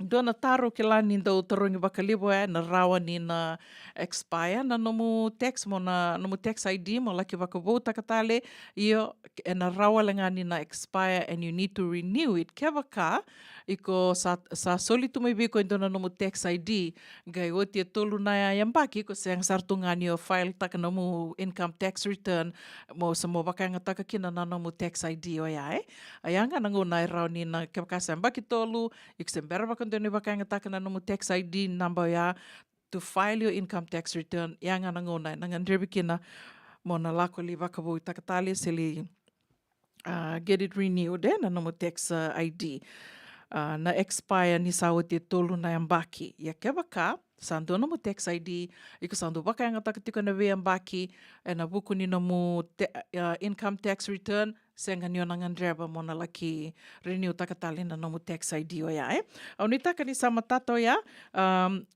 dua na taro kila ni dau tarogi vakalevu, e, na rawa ni na expire na nomu tax, mo na, nomu tax I D, mo laki vakavoutaka tale, io, ena rawa wale ga ni na expire and you need to renew it. Kevaka iko sa, sa soli tu mai vei iko e dua na nomu tax I D, qai oti e tolu na yabaki, iko sega sara tu ga ni o file taka nomu income tax return, mo sa mo vakayagataka kina na nomu tax I D oya, e. A, ya ga na gauna e rawa ni na, kevaka sa yabaki tolu, iko se bera vakadua ni vakayagataka na nomu tax I D number oya to file your income tax return, ya ga na gauna ena gadrevi kina mo na lako lai vakavoutaka tale se lai, a, get it renewed, e, na nomu tax, a, I D. A, na expire ni sa oti e tolu na yabaki. Ia kevaka sa dua nomu tax I D, iko sa dau vakayagataka tiko ena veiyabaki ena vuku ni nomu te-, a, income tax return, sega ni o na gadreva mo na laki renew taka tale na nomu tax I D oya, e. Au nuitaka ni sa matata oya, um,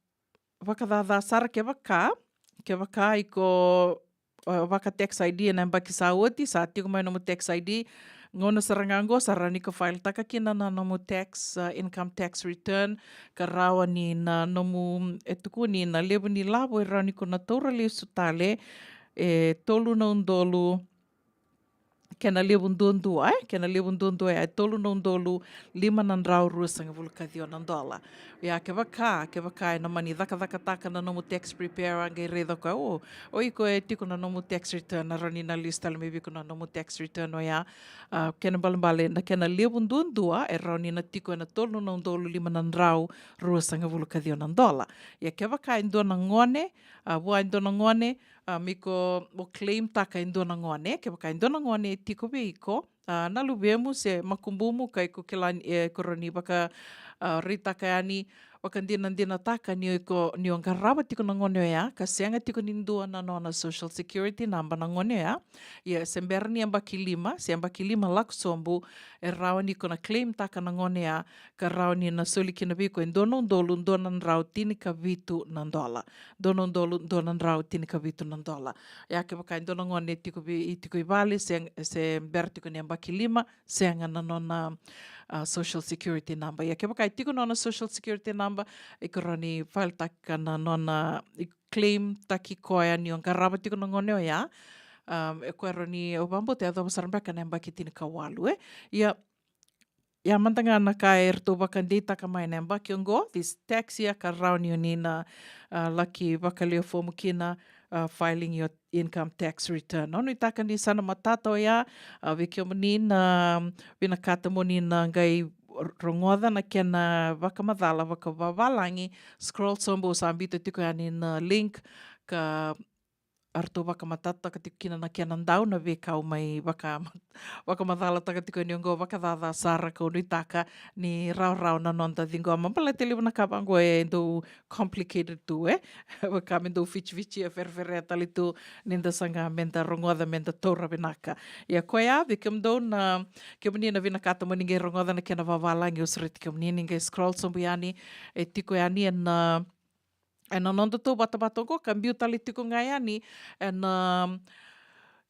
vakacaca sara kevaka, kevaka iko, e, vaka tax I D ena yabaki sa oti, sa tiko mai nomu tax I D, gauna sara ga qo sa rawa ni ko file taka kina na nomu tax, e, income tax return, ka rawa ni na nomu, e tukuni na levu ni lavo e rawa ni ko na taura lesu tale, e tolu na udolu, kena levu duadua, e? Kena levu duadua, e tolu na udolu lima na drau ruasagavulu ka ciwa na dola. Ia kevaka, kevaka ena mani cakacakataka na nomu tax preparer, qai raica o koya, o, o iko e tiko na nomu tax return, na rawa ni na lesu tale mai vei iko na nomu tax return oya. A, kena ibalebale, na kena levu duadua e rawa ni na tiko ena tolu na udolu lima na drau ruasagavulu ka ciwa na dola. Ia kevaka e dua na gone, a, vua e dua na gone, a, me iko mo claim taka e dua na gone, kevaka e dua na gone e tiko vei iko, a, na luvemu se makubumu, ka iko kila ni, e, iko rawa ni vaka, a, raitaka yani, vakadinadinataka ni o iko, ni o qarava tiko na gone oya, ka sega tiko ni dua na nona social security number na gone oya. Ia se bera ni yabaki lima, se yabaki lima lako sobu, e rawa ni ko na claim taka na gone oya, ka rawa ni na soli kina vei iko e dua na udolu dua na drau tinikavitu na dola. Dua na udolu dua na drau tinikavitu na dola. Ia kevaka e dua na gone e tiko vei, e tiko i vale, se, se bera tiko ni yabaki lima, sega na nona, a, social security number. Ia kevaka e tiko nona social security number, iko rawa ni file taka na nona, i claim taki koya ni o qarava tiko na gone oya. Um, e koya rawa ni, au vakabauta e yacova sara beka na yabaki tinikawalu, e. Ia, ia mada ga na ka eratou vakadeitaka mai na yabaki oqo, this tax year, ka rawa ni o ni na, ah, laki vakalewe fomu kina, ah, filing your income tax return. Au nuitaka ni sa na matata oya, ah, vei kemuni na vinakata mo ni na qai rogoca na kena vakamacala vakavavalagi, scroll sobu, au sa biuta tiko yani na link ka eratou vakamatatataka tiko kina na kena dau na veika au mai vaka, vakamacalataka tiko yani oqo vakacaca sara, kau nuitaka ni rawarawa na noda ciqoma. Baleta e levu na ka vaqo e dau complicated tu, e? Vaka me dau fitifiti, e fereferea tale tu ni da saga me da rogoca, me da taura vinaka. Ia koya, vei kemudou na, kemuni na vinakata mo ni qai rogoca na kena vavalagi, au sureti kemuni ni qai scroll sobu yani, e tiko yani ena, ena nodatou vatavata oqo, ka biu tale tiko ga yani ena,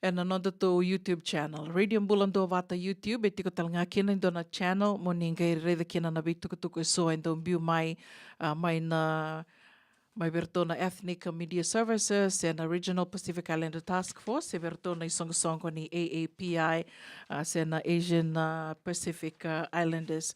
ena nodatou YouTube channel, Radio Bula Duavata YouTube. E tiko tale ga kina e dua na channel mo ni qai raica kina na veitukutuku eso e dau biu mai, ah, mai na, mai vei iratou na Ethnic Media Services, se na Regional Pacific Islander Task Force, se vei iratou na isoqosoqo ni A A P I, ah, se na Asian, ah, Pacific, ah, Islanders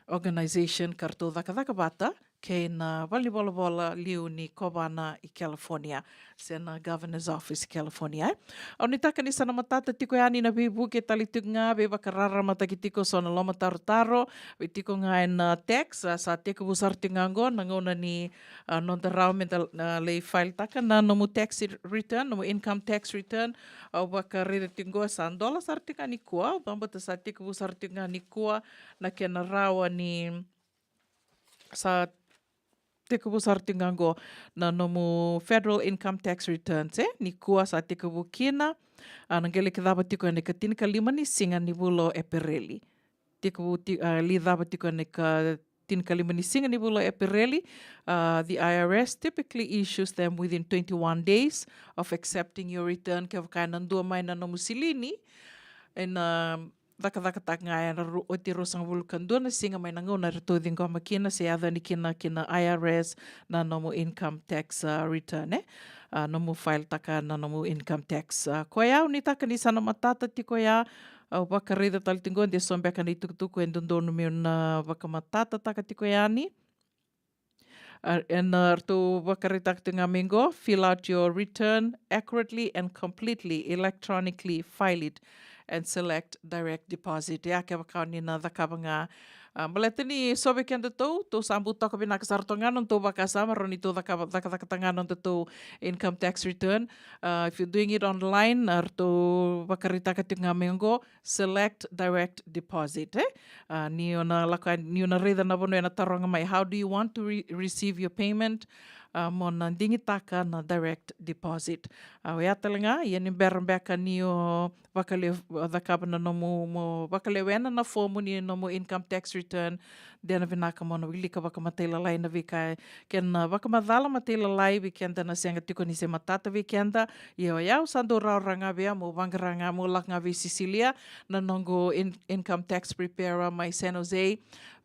Organization, ka ratou cakacaka vata kei na valenivolavola liu ni kovana i California, se na Governor's Office i California, e. Au nuitaka ni sa na matata tiko yani na veivuke tale tiko ga, veivakararamataki tiko so na lomatarotaro, vei tiko ga ena tax, ah, sa tekivu sara tiko ga oqo na gauna ni, ah, noda rawa me da, ah, lai file taka na nomu tax return, nomu income tax return. Au vakaraica tiko oqo sa dola sara tiko ga nikua, au vakabauta sa tekivu sara tiko ga nikua na kena rawa ni sa tekivu sara tiko ga oqo na nomu federal income tax returns, e? Nikua sa tekivu kina, ah, na qai lai cava tiko ena ikatinikalima ni siga ni vula o Epereli. Tekivu ti-, ah, lai cava tiko ena ikatinikalima ni siga ni vula o Epereli, ah, the I R S typically issues them within twenty-one days of accepting your return. Kevaka ena dua mai na nomu silini, ena cakacakataka ga ena ru-, oti e ruasagavulu ka dua na siga mai na gauna eratou ciqoma kina se yaco yani kina ki na I R S na nomu income tax, ah, return, e? Ah, nomu file taka na nomu income tax. Ah, koya au nuitaka ni sa na matata tiko ya, au vakaraica tale tiko oqo de so beka na itukutuku e dodonu meu na vakamatatataka tiko yani. Ah, ena ratou vakaraitaka tiko ga mai oqo, fill out your return accurately and completely electronically, file it and select direct deposit. Ia kevaka o ni na cakava ga, ah, baleta ni so vei kedatou, tou sa bau toka vinaka sara toka ga na nodatou vakasama, rawa ni tou cakava, cakacakataka ga na nodatou income tax return. Ah, if you're doing it online, ah, ratou vakaraitaka tiko ga mai oqo, select direct deposit, e? Ah, ni o na lako, ni o na raica na vanua ena taroga mai, how do you want to re-, receive your payment? Ah, mo na digitaka na direct deposit. Ah, oya tale ga, ia ni bera beka ni o vakalewe, cakava na nomu, mo vakalewena na fomu ni nomu income tax return, de na vinaka mo na wilika vakamatailalai na veika kena vakamacala matailalai vei keda na sega tiko ni se matata vei keda. Ia o yau sa dau rawarawa ga vei au meu vaqara ga meu lako ga vei Cecilia, na noqu in-, income tax preparer mai San Jose.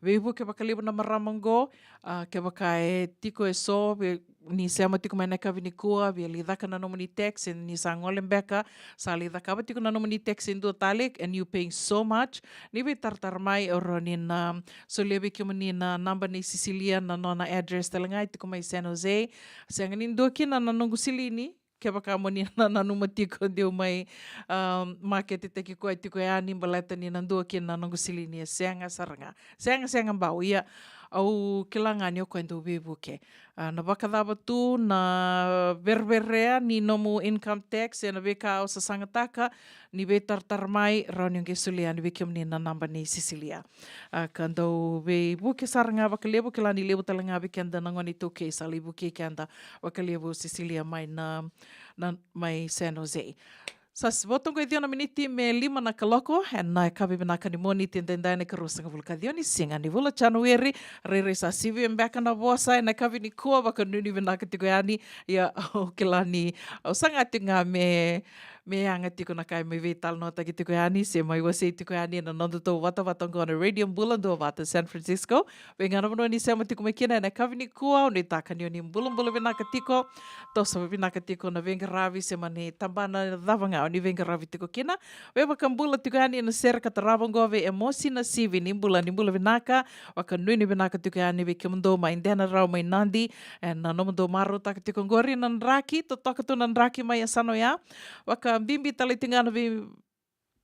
Veivuke vakalevu na marama oqo, ah, kevaka e tiko eso, vei, ni sema tiko mai na yakavi nikua, via lai caka na nomuni tax, e ni sa gole beka, sa lai cakava tiko na nomuni tax e dua tale, and you paying so much. Ni veitaratara mai, au rawa ni na solia vei kemuni na naba nei Cecilia, na nona address tale ga e tiko mai San Jose. Sega ni dua kina na noqu silini, kevaka mo ni na nanuma tiko de au mai, um, maketetaki koya tiko yani baleta ni na dua kina na noqu silini, e sega sara ga. Sega, sega bau, ia au kila ga ni o koya e dau veivuke. Ah, na vakacava tu na vereverea ni nomu income tax, e na veika o sasagataka, ni veitaratara mai, rawa ni o qai solia yani vei kemuni na naba nei Cecilia. Ah, ka dau veivuke sara ga vakalevu, kila ni levu tale ga vei keda na gone iTaukei sa lai vukei keda vakalevu o Cecilia mai na, na, mai San Jose. Sa s-, vo toqo e ciwa na miniti me lima na kaloko, ena yakavi vinaka ni Moniti edaidai, na ikaruasagavulu ka ciwa ni siga ni vula Janueri. Rairai sa sivia beka na vosa ena yakavi nikua, vakanuinui vinaka tiko yani. Ia au kila ni au saga tiko ga me, Me yaga tiko na ka e mai veitalanoataki tiko yani se mai wasei tiko yani ena nodatou vatavata oqo na Radio Bula Duavata San Francisco. Vei ga na vanua ni sema tiko mai kina ena yakavi nikua, au nuitaka ni o ni bulabula vinaka tiko, toso vinaka tiko na veiqaravi se mani tabana cava ga o ni veiqaravi tiko kina. Veivakabula tiko yani ena sere ka tarava oqo vei Emosi Nasivi, ni bula, ni bula vinaka. Vakanuinui vinaka tiko yani vei kemudou mai Denarau, mai Nadi, ena nomudou marautaka tiko oqori na draki, totoka tu na draki mai yasana oya. Vakabibi tale tiko ga na vei,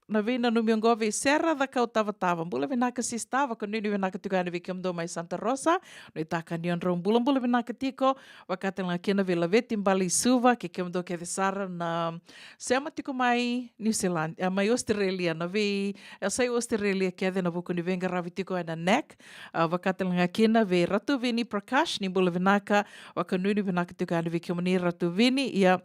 na veinanumi oqo vei Sera Cakau Tavatava. Bula vinaka sista, vakanuinui vinaka tiko yani vei kemudou mai Santa Rosa. Nuitaka ni o drau bulabula vinaka tiko. Vaka tale ga kina vei Laveti Baleisuva kei kemudou kece sara na sema tiko mai New Zealand, e, mai Australia, na vei, e, yasai Australia kece ena vuku ni veiqaravi tiko ena NAC. A, vaka tale ga kina vei Ratu Vini Prakash, ni bula vinaka, vakanuinui vinaka tiko yani vei kemuni Ratu Vini. Ia,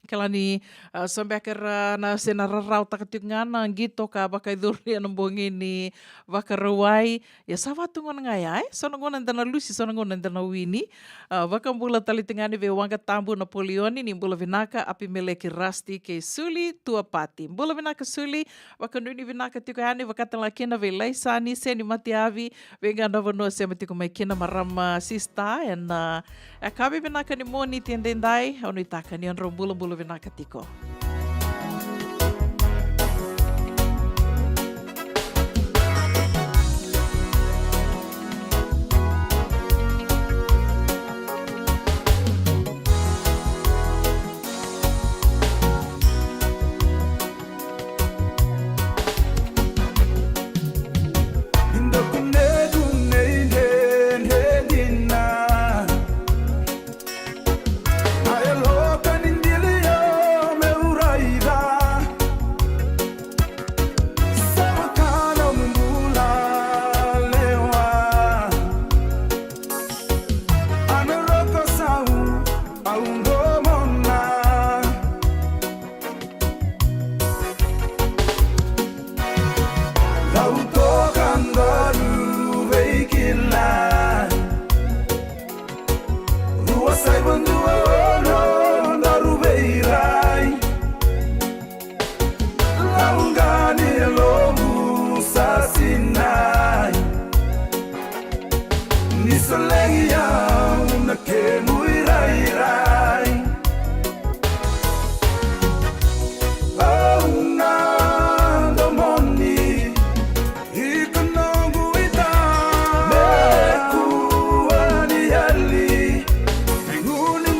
kila ni, a, so beka era na se na rarawataka tiko ga na qito ka vakaicuru ena bogi ni Vakarauwai. Ia sa vatu gona ga ya, e? So na gauna eda na lusi, so na gauna eda na wini. A, vakabula tale tiko ga yani vei Waqa Tabu Napoleoni, ni bula vinaka, Apimeleki Rasti kei Suli Tuapati. Bula vinaka Suli, vakanuinui vinaka tiko yani, vaka tale ga kina vei Laisani Seni Matiavi, vei ga na vanua sema tiko mai kina marama sista, ena, a, yakavi vinaka ni Moniti edaidai, au nuitaka ni o drau bulabula vinaka tiko. Au toka daru veikilai. Rua saiva dua ono daru veirai. Lau ga ni yaloqu sa sinai. Ni solegi au na kemu irairai. Au na domoni, iko noqu ita. Me kua ni yali, gunu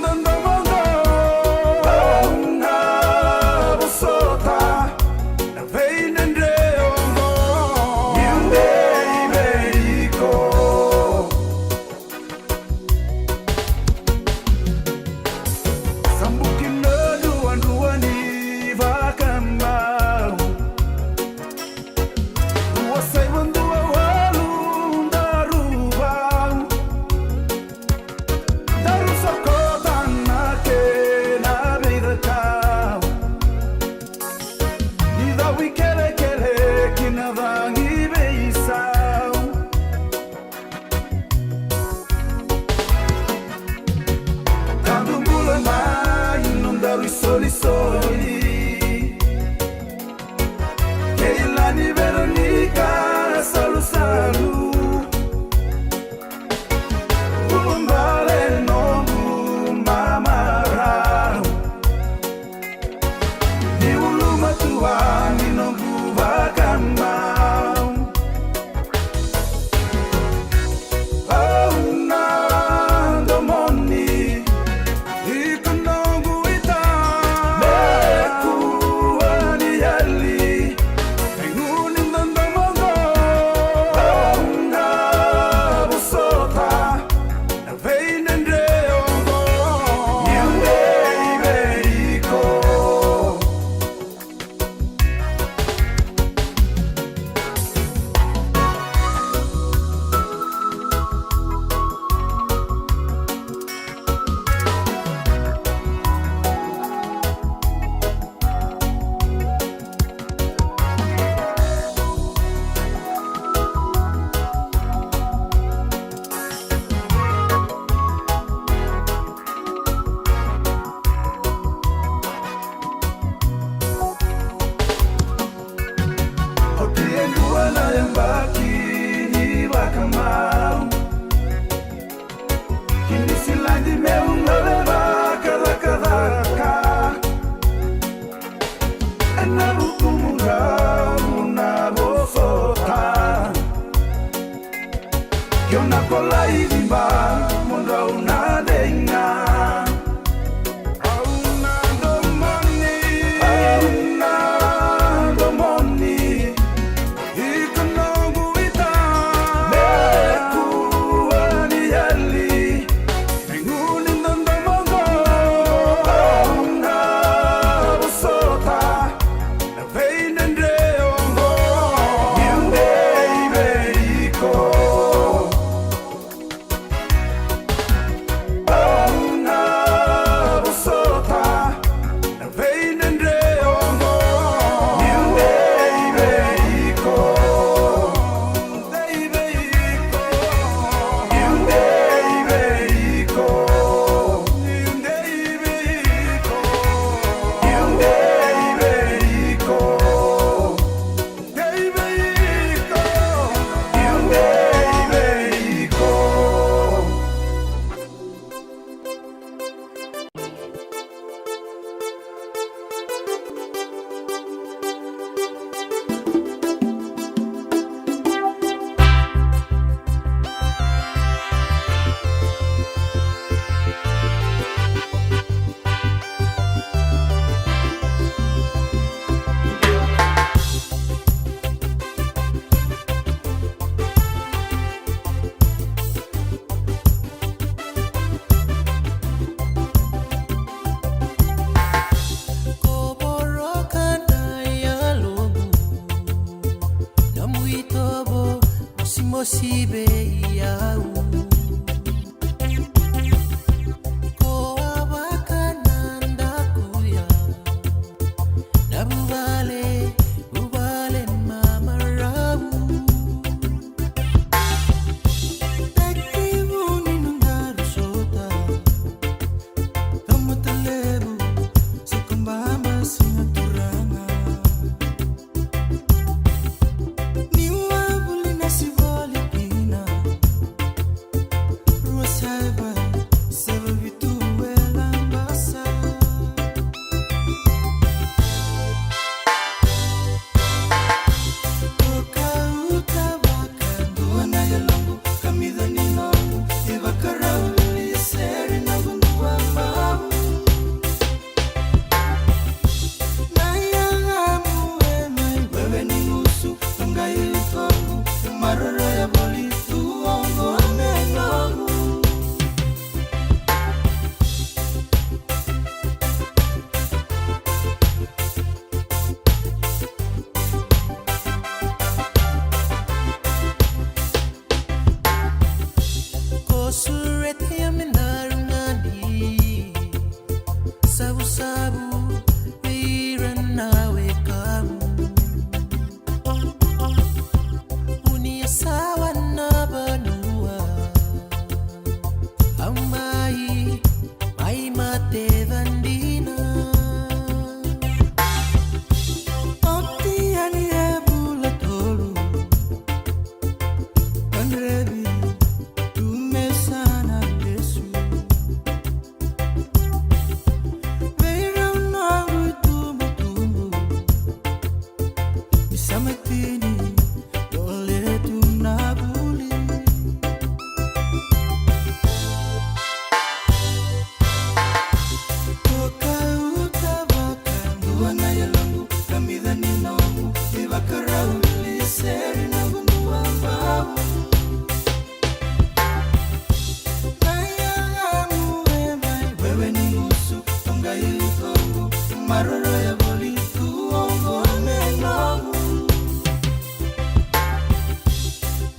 Maroroya voli tu oqo me nomu.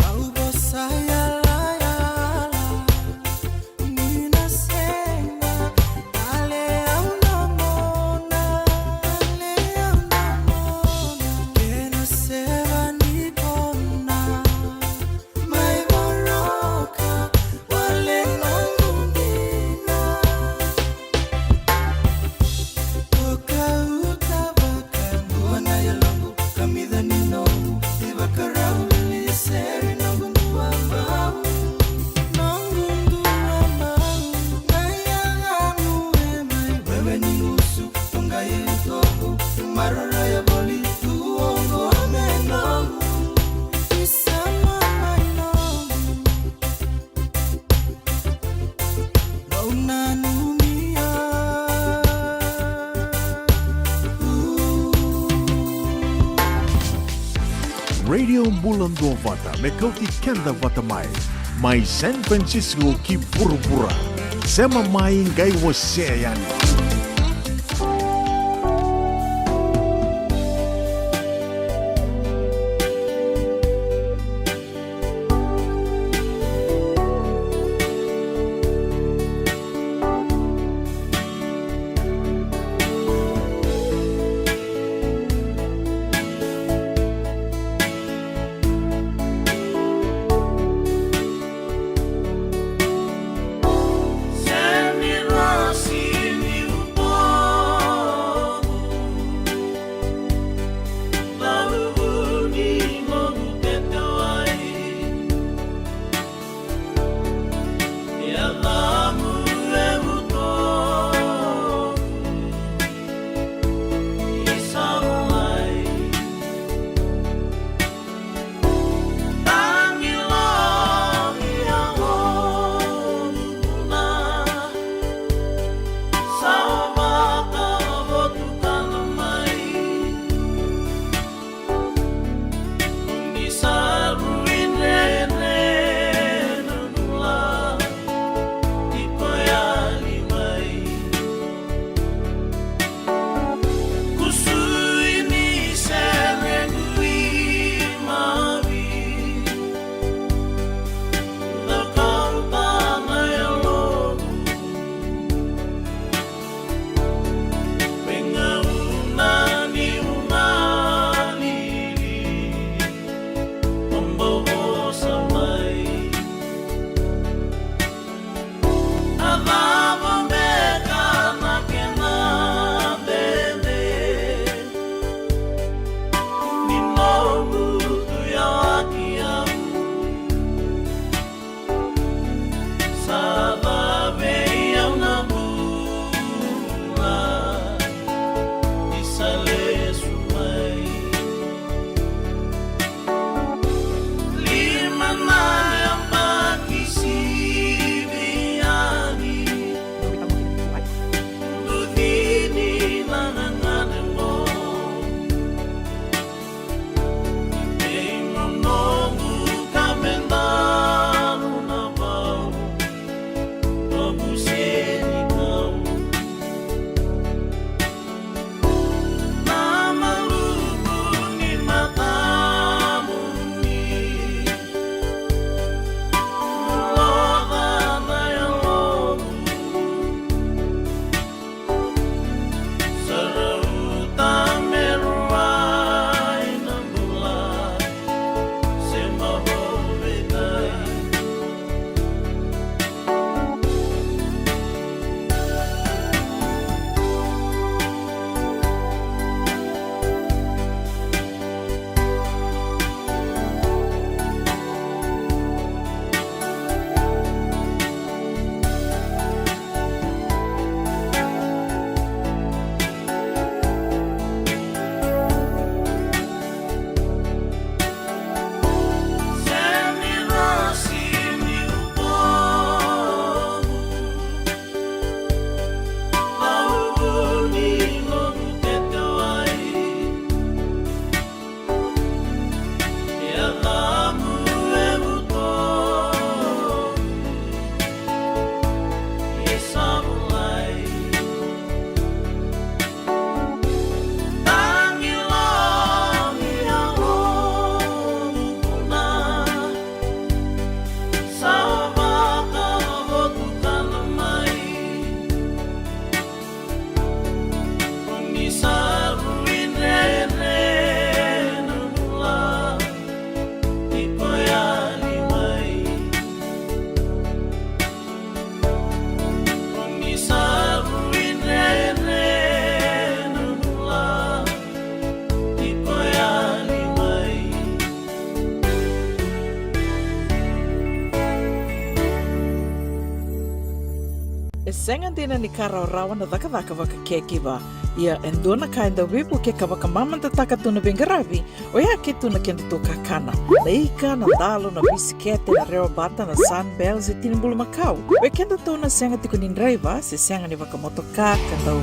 Au vosa yalayala, ni na sega, dale au na mona, dale au na mona. Kena seva ni kona. Mai voroka, wale noqu dina. Ko kauta vakadua na yaloqu, kamica ni noqu ivakarau, vili sere noqu duabau. Noqu duabau, na yagamu e mai wewe ni gusu. Toqai utoqu, maroroya voli tu oqo me noqu. Isama mai noqu. Au nanumi au. Radio Bula Duavata, me kauti keda vata mai. Mai San Francisco ki vuravura. Sema mai qai wasea yani. E sega dina ni ka rawarawa na cakacaka vaka caregiver. Ia e dua na ka e dau veivuke ka vakamamadataka tu na veiqaravi, oya ke tu na kedatou kakana. Na ika, na dalo, na bisikete, na rewa bata, na Sunbell, se tini bulumakau. Vei kedatou na sega tiko ni draiva, se sega ni vakamotoka, ka dau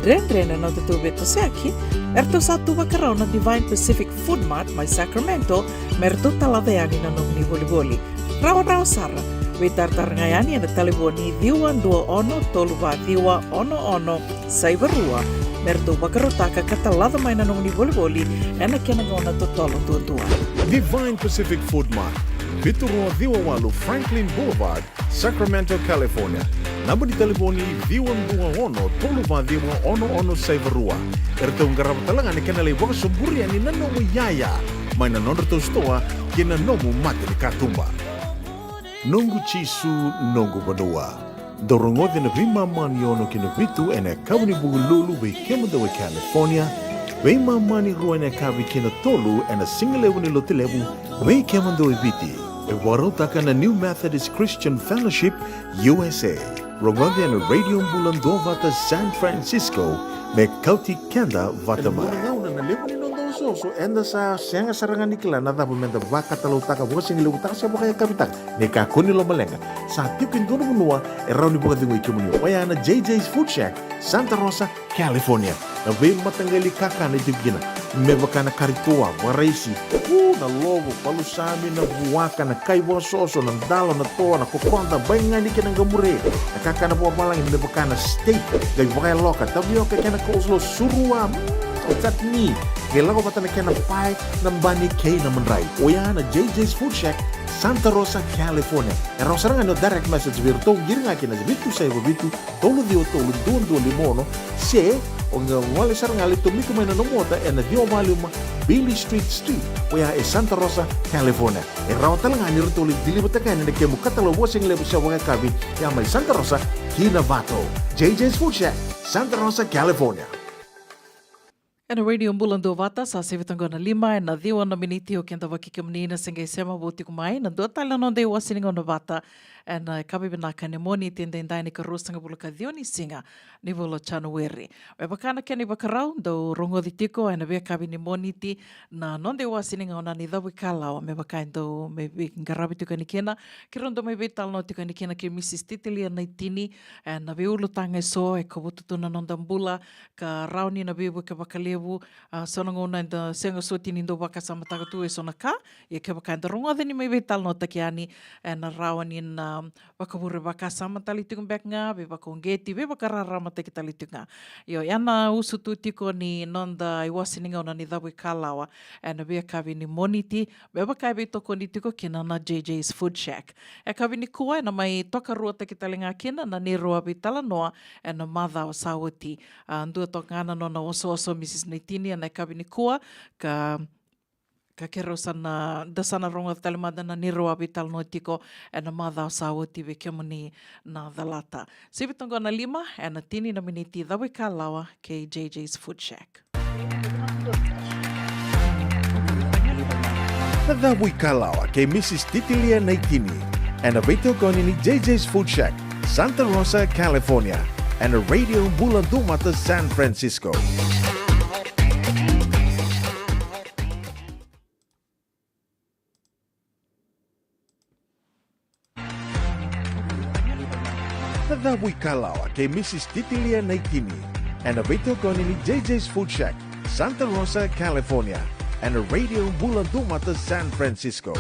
dredre na nodatou veitosoyaki, eratou sa tu vakarau na Divine Pacific Food Mart mai Sacramento, me ratou talaca yani na nomuni volivoli. Rawarawa sara, veitaratara ga yani ena talevoni ciwa dua ono tolu va ciwa ono ono saiva rua, me ratou vakarautaka ka talaca mai na nomuni volivoli ena kena gauna totolo duadua. Divine Pacific Food Mart, vitu rua ciwa walu Franklin Boulevard, Sacramento, California. Naba ni talevoni ciwa dua ono tolu va ciwa ono ono saiva rua. Eratou qarava tale ga na kena lai vakasoburia ni na nomu iyaya mai na nodratou sitoa ki na nomu mata ni katuba. Noqu Jisu, noqu vanua. Dau rogoci ena veimama ni ono ki na vitu ena yakavi ni Vukelulu vei kemudou e California, veimama ni rua ena yakavi ki na tolu ena sigalevu ni Lotulevu vei kemudou e Viti. E vakarautaka na New Methodist Christian Fellowship U S A. Rogoci ena Radio Bula Duavata San Francisco, me kauti keda vata mai. Ena gauna na levu ni noda osooso, eda sa sega sara ga ni kila na cava meda vakatalautaka, vakasigalevu taka se vakayakavi taka. Ni kakua ni lomaleqa, sa tiko e dua na vanua e rawa ni vakacegui kemuni. Oya na J J's Food Shack, Santa Rosa, California. Na veimataqali kakana e tiko kina, me vaka na kari toa, vakaraisi, u, na lovo, palusami, na vuaka, na kai vakasoso, na dalo, na toa, na kokoda, baigani kei na qamure. Na kakana vakavalagi me vaka na steak, qai vakayaloka, tavioka kei na coleslaw, surua, mm, chutney. Qai lako vata na kena pae, na bani kei na madrai. Oya na J J's Food Shack, Santa Rosa, California. E rawa sara ga ni o direct message vei iratou, qiri ga kina vitu saiva vitu, tolu ciwa tolu, dua dua lima ono, se o qai gole sara ga, lai tomika mai na nomu ota ena ciwa va lima Beale Street Suite, oya e Santa Rosa, California. E rawa tale ga ni ratou lai deliver-taka yani na kemu katalau vakasigalevu se vakayakavi, ya mai Santa Rosa ki Novato. J J's Food Shack, Santa Rosa, California. Ena Radio Bula Duavata, sa sivi toqo na lima, ena ciwa na miniti. O keda vata kei kemuni na se qai sema vou tiko mai, na dua tale na noda iwase ni gauna vata ena yakavi vinaka ni Moniti, edaidai ni karuasagavulu ka ciwa ni siga ni vula o Janueri. Me vaka na kena ivakarau, dau rogoci tiko ena veiyakavi ni Moniti na noda iwase ni gauna ni Cavuikalawa, me vaka e dau mai veiqaravi tiko yani kina, keirau dau mai veitalanoa tiko yani kina kei Mrs Titilia Naitini, ena veiulutaga eso e kovuta tu na noda bula, ka rawa ni na veivuke vakalevu. A, so na gauna eda sega soti ni dau vakasamataka tu eso na ka, ia kevaka eda rogoca ni mai veitalanoataki yani, ena rawa ni na vakavure vakasama tale tiko beka ga, veivakauqeti, veivakararamataki tale tiko ga. Io, ya na usutu tiko ni noda iwase ni gauna ni Cavuikalawa ena veiyakavi ni Moniti, me vaka e veitokoni tiko kina na J J's Food Shack. E yakavi nikua ena mai tokaruataki tale ga kina na neirau a veitalanoa ena macawa sa oti. A, dua toka ga na nona osooso Mrs Naitini ena yakavi nikua, ka, ka keirau sa na, da sa na rogoca tale mada na neirau a veitalanoa tiko ena macawa sa oti vei kemuni na calata. Sivi toqo na lima, ena tini na miniti, Cavuikalawa kei J J's Food Shack. Na Cavuikalawa kei Mrs Titilia Naitini, ena veitokoni ni J J's Food Shack, Santa Rosa, California, ena Radio Bula Duavata San Francisco. Na Cavuikalawa kei Mrs Titilia Naitini, ena veitokoni ni J J's Food Shack, Santa Rosa, California, ena Radio Bula Duavata San Francisco.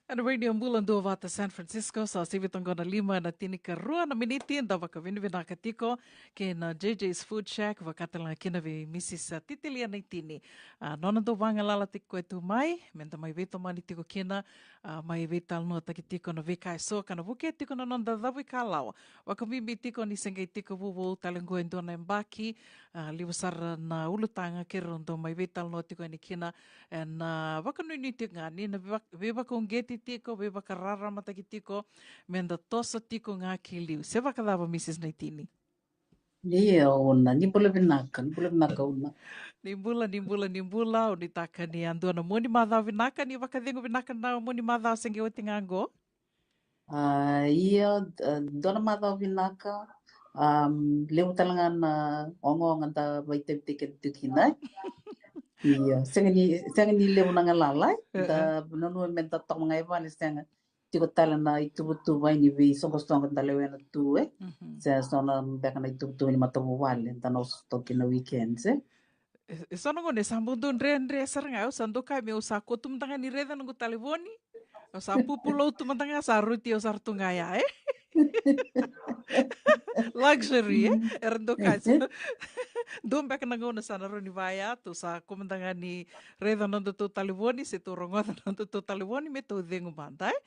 Ena Radio Bula Duavata San Francisco, sa sivi toqo na lima, ena tinikarua na miniti, da vakavinavinaka tiko kei na J J's Food Shack, vaka tale ga kina vei Mrs Titilia Naitini. A, nona dau vagalalataki koya tu mai, meda mai veitomani tiko kina, a, mai veitalanoataki tiko na veika eso ka na vukea tiko na noda Cavuikalawa. Vakabibi tiko ni se qai tekivu vou tale qo e dua na yabaki, a, levu sara na ulutaga keirau dau mai veitalanoa tiko yani kina, ena, a, vakanuinui tiko ga ni na veiva-, veivakauqeti tiko, veivakararamataki tiko, meda toso tiko ga ki liu. Se vakacava, Mrs Naitini? Ia, Una, ni bula vinaka, ni bula vinaka, Una. Ni bula, ni bula, ni bula, au nuitaka ni a dua na mua ni macawa vinaka, ni vakacegu vinaka na mua ni macawa se qai oti ga qo. A, ia, a, dua na macawa vinaka, um, levu tale ga na ogaoga da vaitavitaki keda tu kina. Ia, sega ni, sega ni levu na galala, e? Da nanuma me da toka ga i vale, sega. Tiko tale na ituvatuva ni veisoqosoqo da lewena tu, e? Mhm. Se so na beka na ituvatuva ni matavuvale, da na oso toka na weekends, e? E, e so na gauna e sa bau dau dredre sara ga, au sa doka me au sa kua tu mada ga ni raica noqu talevoni. Au sa pupulou tu mada ga, sa rauti au sa ra tu ga ya, e? Luxury, e? Era doka sa. Dua beka na gauna sa na rawa ni vaya, tou sa kua mada ga ni raica nodatou talevoni, se tou rogoca nodatou talevoni, me tou cegu mada, e?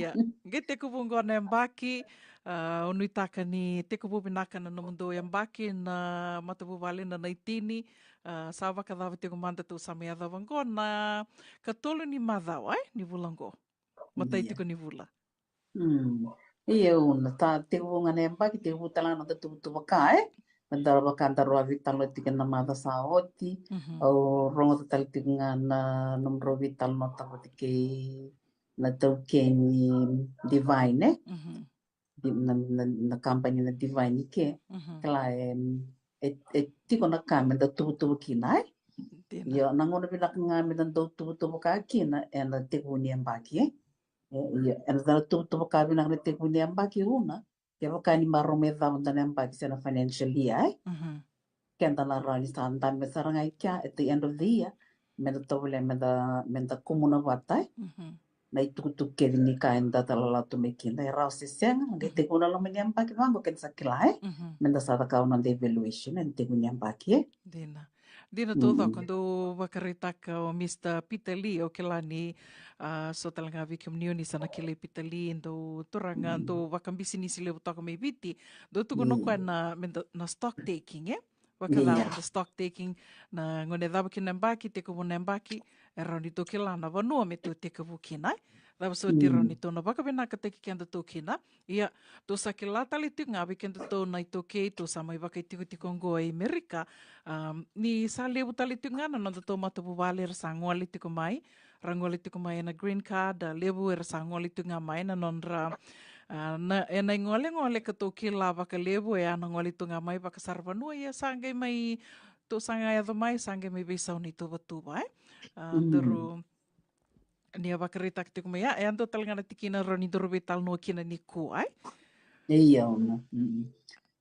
Ia, qai tekivu qo na yabaki, a, au nuitaka ni tekivu vinaka na nomudou yabaki na matavuvale na naitini, a, sa vakacava tiko mada tou sa mai yacova qo na katolu ni macawa, e, ni vula qo. Matai, ia, tiko ni vula. Mm. Ia, Una, ta tekivu ga na yabaki, tekivu tale ga na noda tuvatuva ka, e? Meda vaka da rua veitalanoa tiko na macawa sa oti. Mhm. Au rogoca tale tiko ga na nomudrau veitalanoa tiko kei na taukei ni Divine, e? Mhm. Di-, na, na, na company na Divine ke. Mhm. Kila e, e, e tiko na ka meda tuvatuva kina, e? Dina. Io, na gauna vinaka ga meda dau tuvatuva ka kina ena tekivu ni yabaki, e? E, io, ena dau tuvatuva ka vinaka na tekivu ni yabaki, Una, kevaka ni marau me cava dua na yabaki se na financial year, e? Mhm. Keda na rawa ni sa dabe sara ga i kea at the end of the year, meda tovolea meda, meda kumuna vata, e? Mhm. Na itukutuku kece ni ka eda talala tu mai kina, e rawa se sega, qai tekivu na loma ni yabaki vaqo keda sa kila, e? Mhm. Meda sa cakava noda evaluation ena tekivu ni yabaki, e? Dina. Dina taucoko. Mm. Dou vakaraitaka o Mister Peter Lee, au kila ni, a, so tale ga vei kemuni oni sa na kilai Peter Lee, dou turaga, mm, dou vakabisinisi levu toka mai Viti, dou tukuna o koya na, meda, na stock taking, e? Vakacava, ia, na stock taking, na gauna e cava kina na yabaki, tekivu na yabaki, e rawa ni tou kila na vanua me tou tekivu kina, e? Cava soti e rawa ni tou na vakavinakataki kedatou kina. Ia, tou sa kila tale tiko ga vei kedatou na iTaukei, tou sa mai vakaitikotiko oqo e Amerika, am, ni sa levu tale tiko ga na nodatou matavuvale era sa gole tiko mai, ra gole tiko mai ena green card, a, levu era sa gole tiko ga mai na nodra, a, na, ena igolegole ka tou kila vakalevu, e a na gole tu ga mai vakasaravanua, ia sa qai mai, tou sa ga yaco mai, sa qai mai veisau na ituvatuva, e? A, mm, daru, ni a vakaraitaka tiko mai, ia, e a dua tale ga na tikina rawa ni daru veitalanoa kina nikua, e? Io, Una. Mm.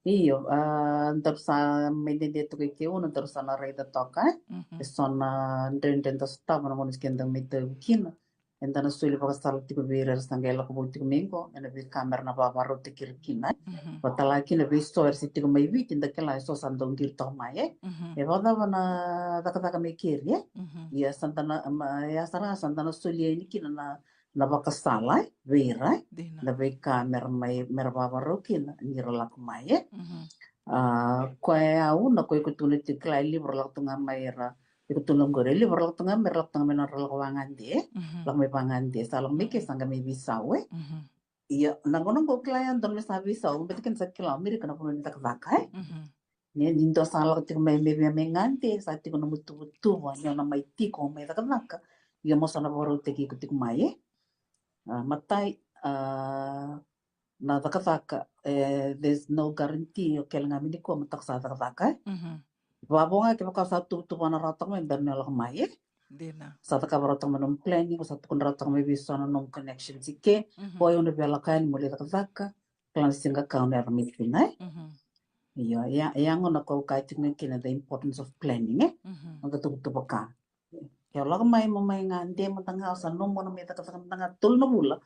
Io, a, daru sa mai dede toka i ke, Una, daru sa na raica toka, e? Mhm. E so na dredre da sotava na gauna keda mai tauvi kina. Eda na soli vakasala tiko vei ira era sa qai lako vou tiko mai qo, ena veika mera na vakavakarautaki ira kina, e? Mhm. Vakatale ga kina vei so era se tiko mai Viti, da kila e so sa dau qiri toka mai, e? Mhm. E vakacava na cakacaka mai keri, e? Mhm. Ia sa da na, ma, ia sara ga sa da na solia yani kina na, na vakasala, e, vei ira, e? Dina. Na veika mera mai, mera vavarau kina ni ra lako mai, e? Mhm. A, koya, Una, koya iko tukuna tiko, kila e levu ra lako tu ga mai, ra, iko tukuna qori, e levu ra lako tu ga mai, ra lako tu ga mai na nodra lako vagade, e? Mhm. Lako mai vagade, sa lako mai ke, mhm, sa qai mai veisau, e? Mhm. Ia, na gauna qo kila e dodonu me sa veisau, baleta keda sa kila o Amerika na vanua ni cakacaka, e? Mhm. Ni, ni dua sa lako tiko mai, mai via mai gade, sa tiko na nomu ituvatuva ni o na mai tiko, mai cakacaka. Ia mo sa na vakarautaki iko tiko mai, e? A, matai, a, na cakacaka, e, there's no guarantee o kele ga mai nikua mo toka sa cakacaka, e? Mhm. Vavo ga kevaka sa tuvatuva na rawa toka mai, bera ni o lako mai, e? Dina. Sa cakava rawa toka mai nomu planning, o sa tukuna rawa toka mai vei so na nomu connections i ke, mhm, o yau na via lako yani mo lai cakacaka, kila na siga ka au na yaco mai kina, e? Mhm. Io, ia, ia gona ko au kaya tiko mai kina the importance of planning, e? Mhm. Noda tuvatuva ka. Ke o lako mai mo mai gade mada ga, o sa nomu na mai cakacaka mada ga tolu na vula,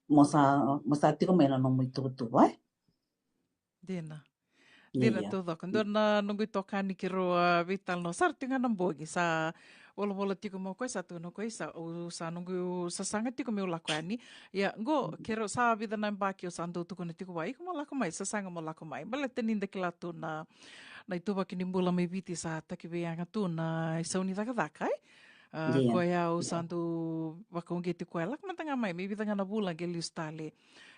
mo sa, mo sa tiko mai na nomu ituvatuva, e? Dina. Dina, ia, taucoko. Dua na noqu itokani keirau, a, veitalanoa sara tiko ga na bogi, sa volavola tiko mai o koya, sa tukuna o koya, sa, au sa noqu sasaga tiko meu lako yani. Ia, qo, mm, keirau sa vica na yabaki au sa dau tukuna tiko vua, iko mo lako mai, sasaga mo lako mai. Baleta ni da kila tu na, na ituvaki ni bula mai Viti sa takiveiyaga tu na isau ni cakacaka, e? A, ia, koya au sa, ia, dau vakauqeti koya, lako mada ga mai, me vica ga na vula qai lesu tale.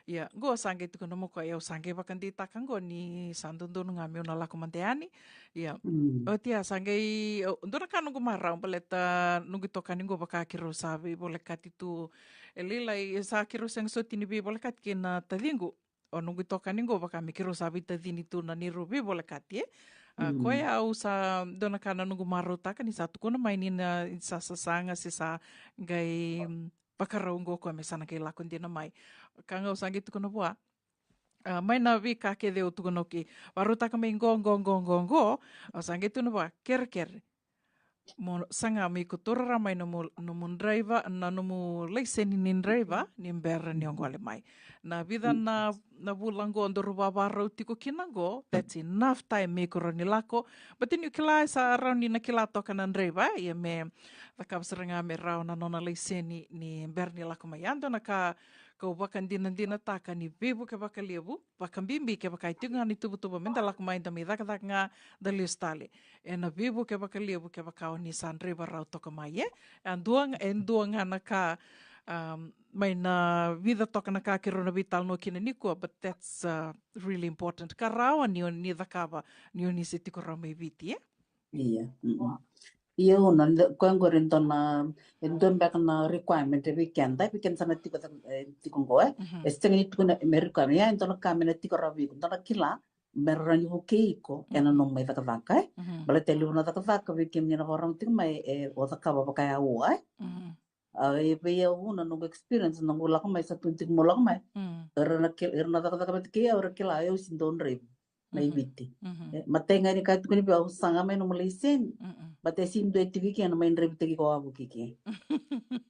Ia, qo sa qai tukuna mo koya, au sa qai vakadeitaka qo ni sa dodonu ga meu na lako mada yani. Ia, mm, oti ya sa qai, o, dua na ka noqu marau, baleta noqu itokani qo vaka keirau sa veivolekati tu. E lailai, sa keirau sega soti ni veivolekati kei na taciqu. O noqu itokani qo vaka me keirau sa veitacini tu na neirau veivolekati, e. A, mm, koya au sa, dua na ka na noqu marautaka ni sa tukuna mai ni na sa sasaga se sa qai, mm, vakarau qo koya me sa na qai lako dina mai. Ka ga au sa qai tukuna vua. A, mai na veika kece au tukuna, okay, varautaka mai qo, qo, qo, qo, qo. Au sa qai tukuna vua, kerekere. Mo saga me iko taura mai nomu, nomu draiva, na nomu laiseni ni draiva, ni bera ni o gole mai. Na vica na, na vula qo daru vavarau tiko kina qo, that's enough time me iko rawa ni lako. But then you kila, sa rawa ni na kila toka na draiva, ia me cakava sara ga me rawa na nona laiseni ni bera ni lako mai. Ya dua na ka kau vakadinadinataka ni veivuke vakalevu, vakabibi kevaka e tiko ga na ituvatuva me da lako mai, da mai cakacaka ga, da lesu tale. Ena veivuke vakalevu kevaka o ni sa draiva rawa toka mai, e. E dua ga, e dua ga na ka, um, mai na vica toka na ka keirau na veitalanoa kina nikua, but that's, uh, really important. Ka rawa ni o ni cakava, ni o ni se tiko rawa mai Viti, e? Ia, mm. Ia, Una, koya qori e dua na, e dua beka na requirement e vei keda, e vei keda sa na tiko, e, tiko qo, e. Mhm. E sega ni tukuna me requirement, ia, e dua na ka me na tiko rawa vei iko, dua na kila me rawa ni vukei iko ena, mhm, nomu mai cakacaka, e. Mhm. Baleta e levu na cakacaka vei kemuni na vakarorogo tiko mai, e, o cakava vaka ya, e. Mhm. A, e vei au, Una, noqu experience, noqu lako mai, sa tu tiko mo lako mai. Mm. Era na kila, era na cakacaka vata kei au, era kila au se dau draiva mai Viti. Mhm. E, matai ga ni ka e tukuni vei au, saga mai nomu laiseni. Mm-mm. But e sega ni dua e tiko i ke na mai draivataki iko wavoki i ke.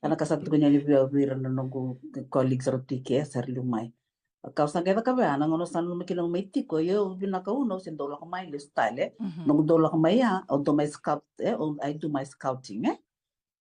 Ena ka sa tukuni yani vei au vei ira na noqu colleagues era tu i ke, sa ra liu mai. Ka au sa qai cakava ya, na gauna au sa nanuma kina au mai tiko, io, vinaka, Una, au se dau lako mai, lesu tale. Mhm. Noqu dau lako mai ya, au dau mai scout, e, au, I do my scouting, e.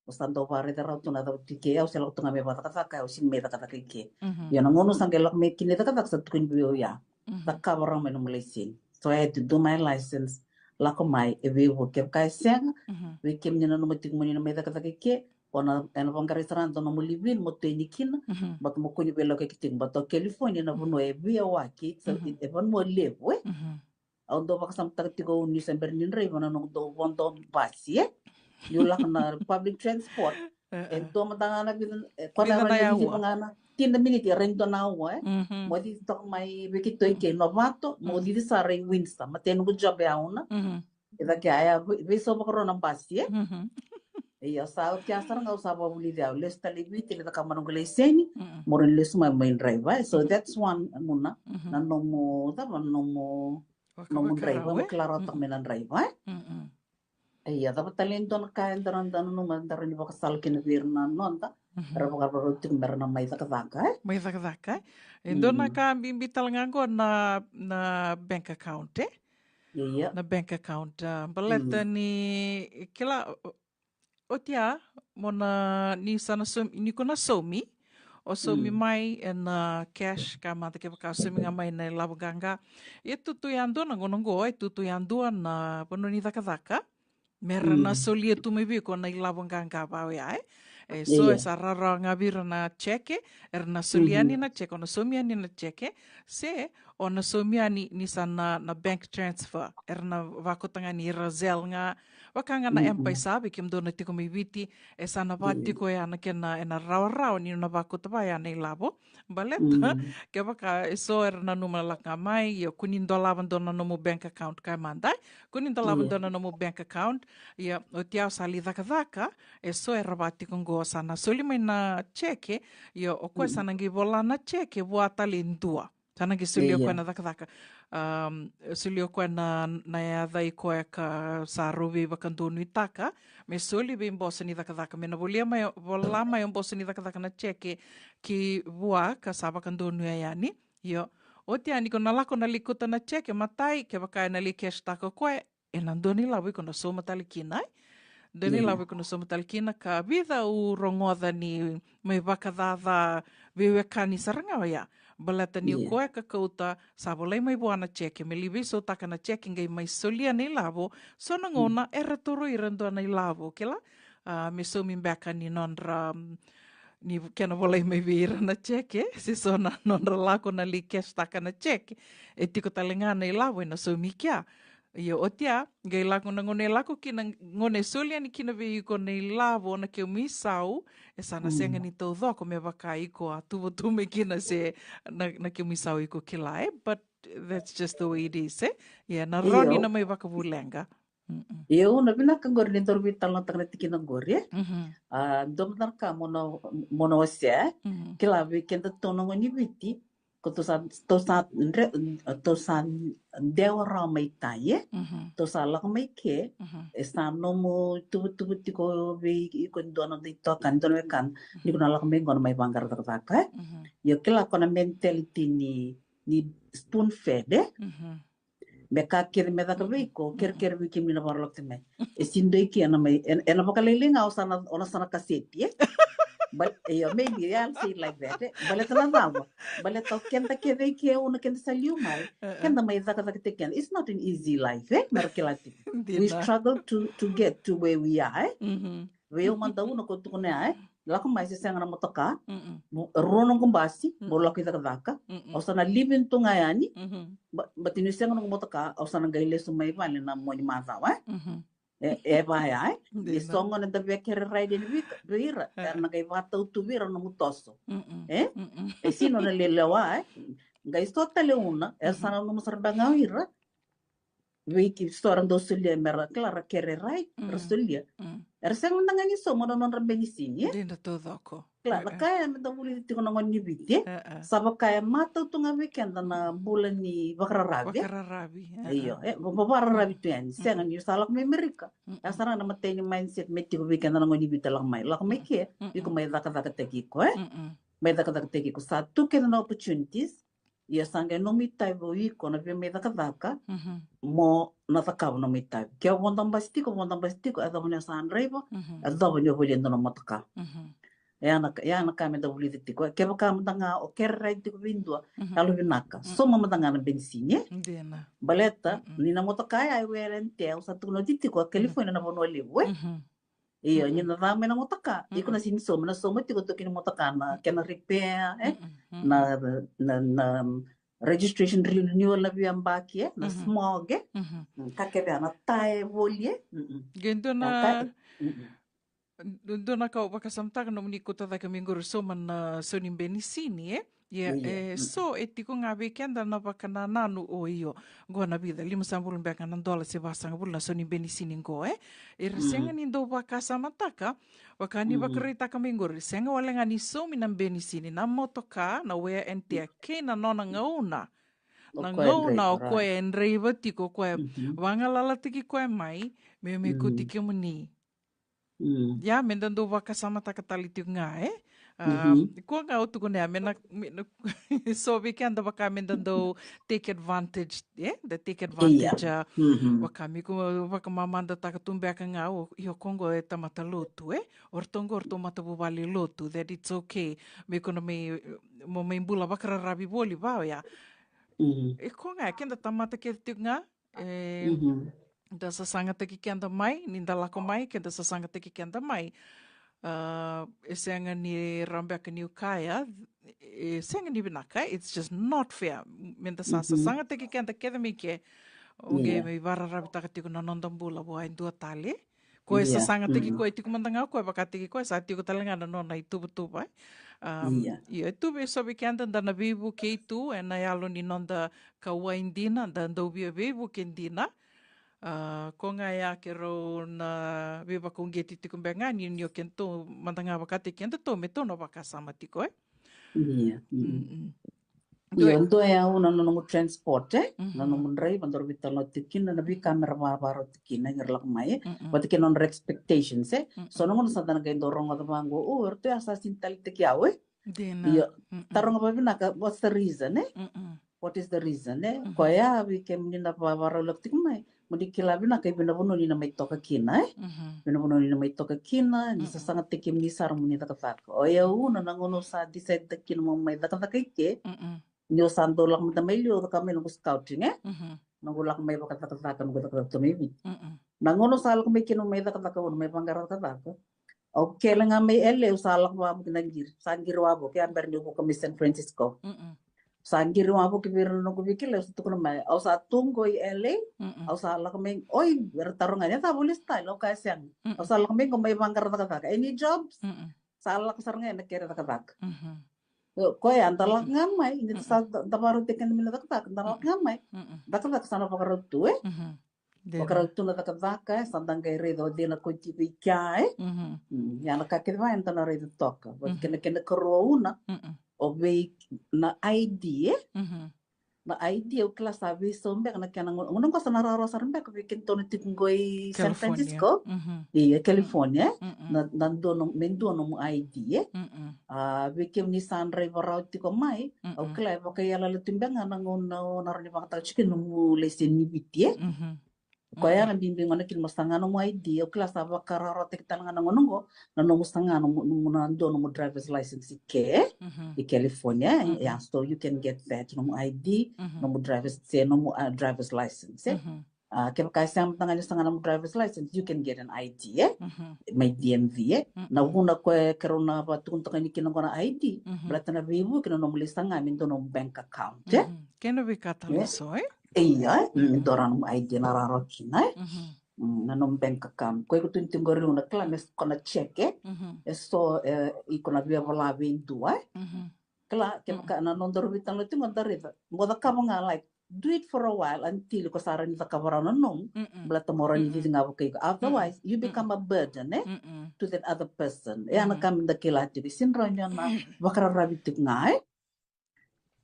Au sa dau vakaraica rawa tu na cava tu i ke, au se lako tu ga me vakacakacaka, au sega ni mai cakacaka i ke. Mhm. Ia na gauna au sa qai lako mai kina i cakacaka sa tukuni vei au ya. Mhm. Cakava rawa mai nomu laiseni. So I had to do my license, lako mai, e veivuke, kevaka e sega, mhm, vei kemuni na nanuma tiko mo ni na mai cakacaka i ke, o na, ena vaqarai sara ga na nomu live-in, mo tu yani kina, mhm, but mo kua ni veilakoyaki tiko, but o California na vanua e veiwaki, it's a, mhm, e vanua levu, e. Mhm. Au dau vakasamataka tiko au ni se bera ni draiva na noqu dau vodo basi, e. Niu lako na public transport. E, e, e dua mada ga na vica, e, koya na vica na aua. Vica na, tini na miniti, e rawa ni dua na aua, e. Mhm. Mo cici toka mai vei keitou i ke i Novato, mo, mhm, cici sara i Windsor. Matai noqu job ya, Una. Mhm. E cake ya, e vei, veisau vakarua na basi, e. Mhm. Ia, sa oti ya sara ga au sa vakavulici au. Lesu tale i Viti, lai cakava mai noqu laiseni, mhm, mo rawa ni lesu mai, mai draiva, e. So, mhm, that's one, Una, mhm, na nomu, cava, nomu, nomu draiva, mo kila rawa toka mai na draiva, e. Mm-mm. Ia, cava tale e dua na ka e da rawa, da nanuma, da rawa ni vakasala kina vei ira na noda, mhm, era vakarau tiko me ra na mai cakacaka, e? Mai cakacaka, e? E dua na, mm, ka bibi tale ga qo na, na bank account, e? Ia. Na bank account, a, baleta, mm, ni kila, o, oti ya, mo na, ni sa na saumi, ni ko na saumi, o saumi, mm, mai ena, a, cash, ka mada kevaka o saumi ga mai na ilavo qaqa. E tutu yadua na gauna qo, e tutu yadua na vanua ni cakacaka me ra na, mm, solia tu mai vei iko na ilavo qaqa vaka oya, e. E so, ia, e sa rawarawa ga vei ira na jeke, era na solia, mhm, yani na jeke, o na saumi yani na jeke, se o na saumi yani ni sa na, na bank transfer, era na vakauta ga ni ra Zelle ga, vaka ga na, mm, M-PAiSA, vei kemudou na tiko mai Viti, e sa na, ia, vakatiko ya na kena, ena rawarawa ni na vakauta vaya na ilavo. Baleta, mm, kevaka e so era nanuma lako ga mai, ia, kua ni dolava dua na nomu bank account, kaya mada, e? Kua ni dolava, ia, dua na nomu bank account, ia, oti ya o sa lai cakacaka, e so era vakatiko qo sa na soli mai na jeke, ia, o koya, mm, sa na qai vola na jeke vua tale e dua. Sa na qai solia, ia, o koya na cakacaka. Um, solia o koya na, na yaca i koya ka sa rau veivakadonuitaka me soli vei boso ni cakacaka, me na volia mai, vola mai o boso ni cakacaka na jeke ki vua ka sa vakadonuya yani. Io, oti yani ko na lako na lai kauta na jeke, matai, kevaka e na lai cash-taka o koya, e na dua na ilavo iko na sauma tale kina, e? Dua na, ia, ilavo iko na sauma tale kina, ka vica au rogoca ni mai vakacaca veiwekani sara ga oya. Baleta ni, ia, o koya ka kauta, sa volai mai vua na jeke, me lai veisautaka na jeke, qai mai solia na ilavo, so na, mm, gauna era tauri ira dua na ilavo, kila? A, me saumi beka ni nodra, mm, ni kena volai mai vei ira na cheque, se so na nodra lako na lai cash taka na cheque. E tiko tale ga na ilavo ena saumi kea. Io, oti ya, qai lako na gauna e lako kina, gauna e soli yani kina vei iko na ilavo na kemu isau, e sa na sega ni taucoko me vaka iko a tuva tu mai kina se na, na kemu isau iko kila, e? But that's just the way it is, e? Ia, na rawa ni na mai vakavuleqa. Mm-mm. Io, na vinaka qori ni daru veitalanoataka na tikina qori, e? Mhm. A, dua mada na ka mo na, mo na wasea, e? Mhm. Kila vei keda tou na gone ni Viti, ko tou sa, tou sa dre-, tou sa dewa rawa mai tai, e? Mhm. Tou sa lako mai ke, mhm, e sa nomu tuvatuva tiko vei iko e dua na noda itokani, dua na wekana, mhm, ni ko na lako mai qo na mai vaqara cakacaka, e? Mhm. Io, kila ko na mentality ni, ni spoon fed, e? Mhm. Me ka kece me caka vei iko, kerekere vei kemuni na vakarau lako tiko mai. E sega ni dua i ke ena mai, ena, ena vakalailai ga o sa na, o na sa na kaseti, e? But, io, maybe, yeah, I'll say it like that, e? Baleta na cava? Baleta o keda kece i ke, o na keda sa liu mai. Uh-uh. Keda mai cakacaka tiko keda. It's not an easy life, e? Mera kila tiko. Dina. We struggle to, to get to where we are, e? Mhm. Vei au mada, au na, ko tukuna ya, e? Lako mai, se sega na motoka, mm-mm, mo, rua noqu basi, mo, mm-mm, lako i cakacaka. Mm-mm. Au sa na live in tu ga yani, mhm, ba-, but ni sega noqu motoka, au sa na qai lesu mai vale na mua ni macawa, e? Mhm. E, e vaya, e? Dina. Ni so gona da via kere ride yani vei, vei ira, e, era na qai vakatau tu vei ira nomu toso. Mm-mm. E? Mm-mm. E sega ni o na lelewa, e? Qai so tale una, era sa, mhm, na nomu sara beka ga o ira. Vei ke so era dau solia mera, kila, ra kere ride, ra, mm, solia. Mm. Era sega mada ga ni sauma na nodra benisini, e? Dina taucoko. Kila, na, e, e, ka ya meda vulica tiko na gone ni Viti, e? E, e. Sa vaka e matau tu ga vei keda na, mm, bula ni vakararavi, e? Vakararavi, e, e. Io, e, va-, va-, vakararavi tu yani. Mm. Sega ni sa lako mai Amerika. Mm. E sa na, na imatai ni mindset me tiko vei keda na gone ni Viti, lako mai, lako mai ke, mm, mm, iko mai cakacakataki iko, e? Mm, mm. Mai cakacakataki iko. Sa tu kece na opportunities, ia sa qai nomu itavi o iko na via mai cakacaka, mhm, mo na cakava nomu itavi. Ke o vodo basi tiko, vodo basi tiko, e yacova ni o sa draiva, mhm, e yacova ni o volia e dua na motoka. Mhm. E ya na ka, e ya na ka meda vulica tiko. Kevaka mada ga o kere ride tiko vei dua, mhm, yalovinaka. Mhm. Sauma mada ga na benisini, e? Dina. Baleta, mm-mm, ni na motoka ya e wear and tear, au sa tukuna oti tiko, a, mhm, California na vanua levu, e? Mhm. Io, mm-mm, ni na ca mai na motoka, iko, mm-mm, na sega ni sauma, na sauma tiko toki ni motoka na, mm, kena repair, e? Mm-mm, mm-mm. Na, na, na, um, registration renewal na veiyabaki, e? Na, mhm, smog, e? Mhm. Mm, ka kece ya, na tae voli, e? Mm-mm. Qai dua na, na tae, mm-mm, dua na ka au vakasamataka nomuni kauta cake mai qori, sauma na sau ni benisini, e? Ia, io, e, mm, so e tiko ga vei keda na vakanananu, o io, qo na vica, limasagavulu beka na dola se vasagavulu na sau ni benisini qo, e? Era, mm, sega ni dau vakasamataka, vaka ni, mm, vakaraitaka mai qori, sega wale ga ni saumi na benisini, na motoka, na wear and tear, mm, kei na nona gauna. Na gauna o koya e draiva tiko, o koya, mhm, vagalalataki koya mai, me, me, mhm, kauti kemuni. Mm. Ia, meda dau vakasamataka tale tiko ga, e? A, mhm, koya ga au tukuna ya, me na, me na, so vei keda vaka meda dau take advantage, e? Da take advantage, ia, a, mhm, vaka me ko vakamamadataka tu beka ga, o, io, ko qo e tamata lotu, e? O ratou qo, o ratou matavuvale lotu, that it's okay. Me ko na mai, mo mai bula vakararavi voli, va oya. Mm. E koya ga, keda tamata kece tiko ga, e, mhm, da sasagataki keda mai, ni da lako mai, keda sasagataki keda mai. A, e sega ni rawa beka niu kaya, e sega ni vinaka, it's just not fair. Meda sa, mhm, sasagataki keda kece mai ke, o qai, ia, mai vakararavitaka tiko na noda bula vua e dua tale. Ko e, ia, sasagataki, mm, koya, tiko mada ga o koya, vakataki koya sa tiko tale ga na nona ituvatuva, e? Am, ia, ia, e tu vei so vei keda da na veivukei tu ena yalo ni noda kauwai dina, da dau via veivuke dina. A, ko ga ya keirau na veivakauqeti tiko beka ga ni, ni o kedatou mada ga vakataki kedatou me tou na vakasama tiko, e? Ia, mm. Mm-mm. Io, dua ya au na, na nomu transport, e? Mhm. Na nomu draiva, daru veitalanoa tiko kina, na veika mera vakarau tiko kina, era lako mai, e? Mm-mm. Vata kei na nodra expectations, e? Mm-mm. So na gauna sa da na qai dau rogoca vaqo, o, eratou ya sa sega ni taleitaki au, e? Dina. Io, mm-mm, taroga vakavinaka, what's the reason, e? Mm-mm. What is the reason, e? Mhm. Koya vei kemuni na va-, vakarau lako tiko mai. Mo ni kila vinaka i vei na vanua ni na mai toka kina, e? Mhm. Vei na vanua ni na mai toka kina, ni, mm-mm, sasagataki kemuni sara mo ni cakacaka. O yau na, na gauna au sa decide-taka kina mo mai cakacaka i ke. Mm-mm. Ni au sa dau lako mada mai liu, au caka mai noqu scouting, e? Mhm. Noqu lako mai vakacakacaka, noqu cakacaka tu mai Viti. Mm-mm. Na gauna au sa lako mai kina mo mai cakacaka, au na mai vaqara cakacaka. Au kele ga mai L A, au sa lako vakavuki na qiri, sa qiri wavoki, a bera ni vuka mai San Francisco. Mm-mm. Sa qiri wavoki vei ira na noqu veikilai, au sa tukuna mai, au sa tu qo i L A, mm-mm, au sa lako mai, oi, era taroga ni, e cava o lista? Au kaya sega. Mm-mm. Au sa lako mai qo mai vaqara cakacaka. Any jobs? Mm-mm. Sa lako sara ga ena kere cakacaka. Mm-hmm. Koya da lako ga mai, ni sa da, da vakarau tiko kina mai na cakacaka, da lako ga mai. Mm-mm. Cakacaka sa na vakarau tu, e? Mm-hmm. Vakarau tu na cakacaka, e, sa da qai raica o cei na koti vei kea, e? Mm-hmm. Mm, ia na ka kece vaya eda na raica toka. Vata kena, kena karua una, mm-mm, o vei na I D, e? Mm-hmm. Na I D au kila sa veisau beka na kena gauna, gauna qo sa na rawarawa sara beka vei kedatou na tiko qo i San Francisco. California. Mm-hmm. Ia, California, e? Mm-mm. Na, na dua na, me dua nomu I D, e? Mm-mm. A, vei kemuni sa draiva rawa tiko mai, mm-mm, au kila e vakaiyalayala tu beka ga na gauna o na rawa ni vakayagataka tiko kina nomu laiseni ni Viti, e? Mm-hmm. Koya, mm-hmm, na bibi gona kina mo saga nomu I D, au kila sa vakarawarawataki tale ga na gauna qo, na nomu saga nomu, nomu na dua nomu driver's license i ke, mm-hmm, i California, mm-hmm, yeah, so you can get that, nomu I D, mm-hmm, nomu driver's, se nomu, uh, driver's license, e? Mm-hmm. A, kevaka e sega mada ga ni saga nomu driver's license, you can get an I D, e? Mm-hmm. Mai D M V, e? Mm-hmm. Na vuna koya keirau na vatukunataka ni kina qo na I D, mm-hmm, baleta na veivuke na nomu lai saga me dua nomu bank account, e? Mm-hmm. Kei na veika tale eso, e? Ia, mm, dua na nomu I D na rawarawa kina, e? Mm-hmm. Mm, na nomu bank account. Koya iko tukuna tiko qori, au na kila me ko na check, e? Mm-hmm. Eso, e, iko na via vola vei dua, e? Mm-hmm. Kila, kevaka, mm-mm, na nodaru veitalanoa tiko qo da raica, mo cakava ga, like, do it for a while until iko sa rawa ni cakava rawa na nomu, mm-mm, baleta mo rawa ni, mm-mm, cici ga vakai iko. Otherwise, mm-mm, you become, mm-mm, a burden, e? Mm-mm. To that other person. E, mm-hmm, na ka me da kila tiko, e sega ni rawa ni o na vakararavi tiko ga, e?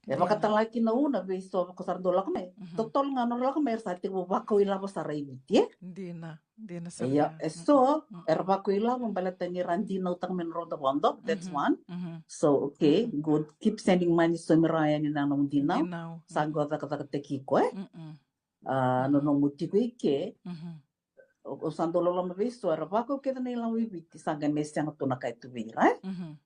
E, dina, vakatalega kina na una vei so ko sa ra dau lako mai. Mhm. Totolo ga na ra lako mai era sa tekivu vakau ilavo sara i Viti, e? Dina, dina sara. Ia, ga. E so, mm-mm, era vakau ilavo baleta ni ra dinautaka mai na nodrau vodo. That's, mhm, One. Mhm. So, okay, mm-hmm, good. Keep sending money so me rawa yani na nomu dinau. Dinau. Sa, mm-mm, qai cakacakataki iko, e? Mm-mm. A, na, mm-mm, nomu tiko i ke. Mhm. O, o sa dau loloma vei so, era vakau kece na ilavo i Viti, sa qai me sega tu na ka e tu vei ira, e? Mhm.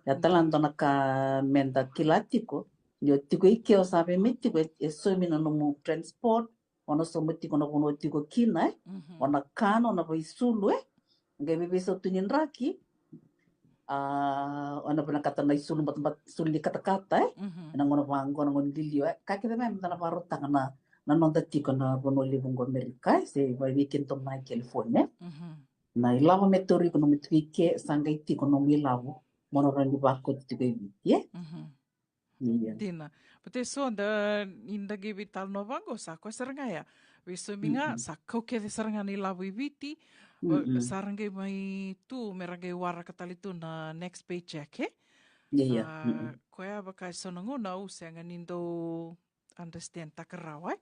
Ia tale ga dua na ka me da kila tiko, ni o tiko i ke o sa via mai tiko, e, e saumi na nomu transport, o na sauma tiko na vanua o tiko kina, e? Mhm. O na kana, o na vakaisulu, e? Qai veiveisau tu ni draki, a, o na vinakata na isulu batabata, isulu ni katakata, e? Mhm. Ena gauna vaqo, na gauna ni liu, e? Ka kece me da na vakarautaka na, na noda tiko na vanua levu qo Amerika, e? Se vei kedatou mai California. Mhm. Na ilavo me tauri iko nomu tiko i ke, sa qai tiko nomu ilavo mo na rawa ni vakauta tiko i Viti, e? Mhm. Ia. Dina. But e so da, ni da qai veitalanoa vaqo, sa koya sara ga ya. Vei saumi ga, mm-mm, sa kau kece sara ga na ilavo i Viti, o, mm-mm, sa ra qai mai tu, me ra qai waraka tale tu na next paycheck, e? Ia, ia. A, mm-mm, koya vaka e so na gauna au sega ni dau understand taka rawa, e?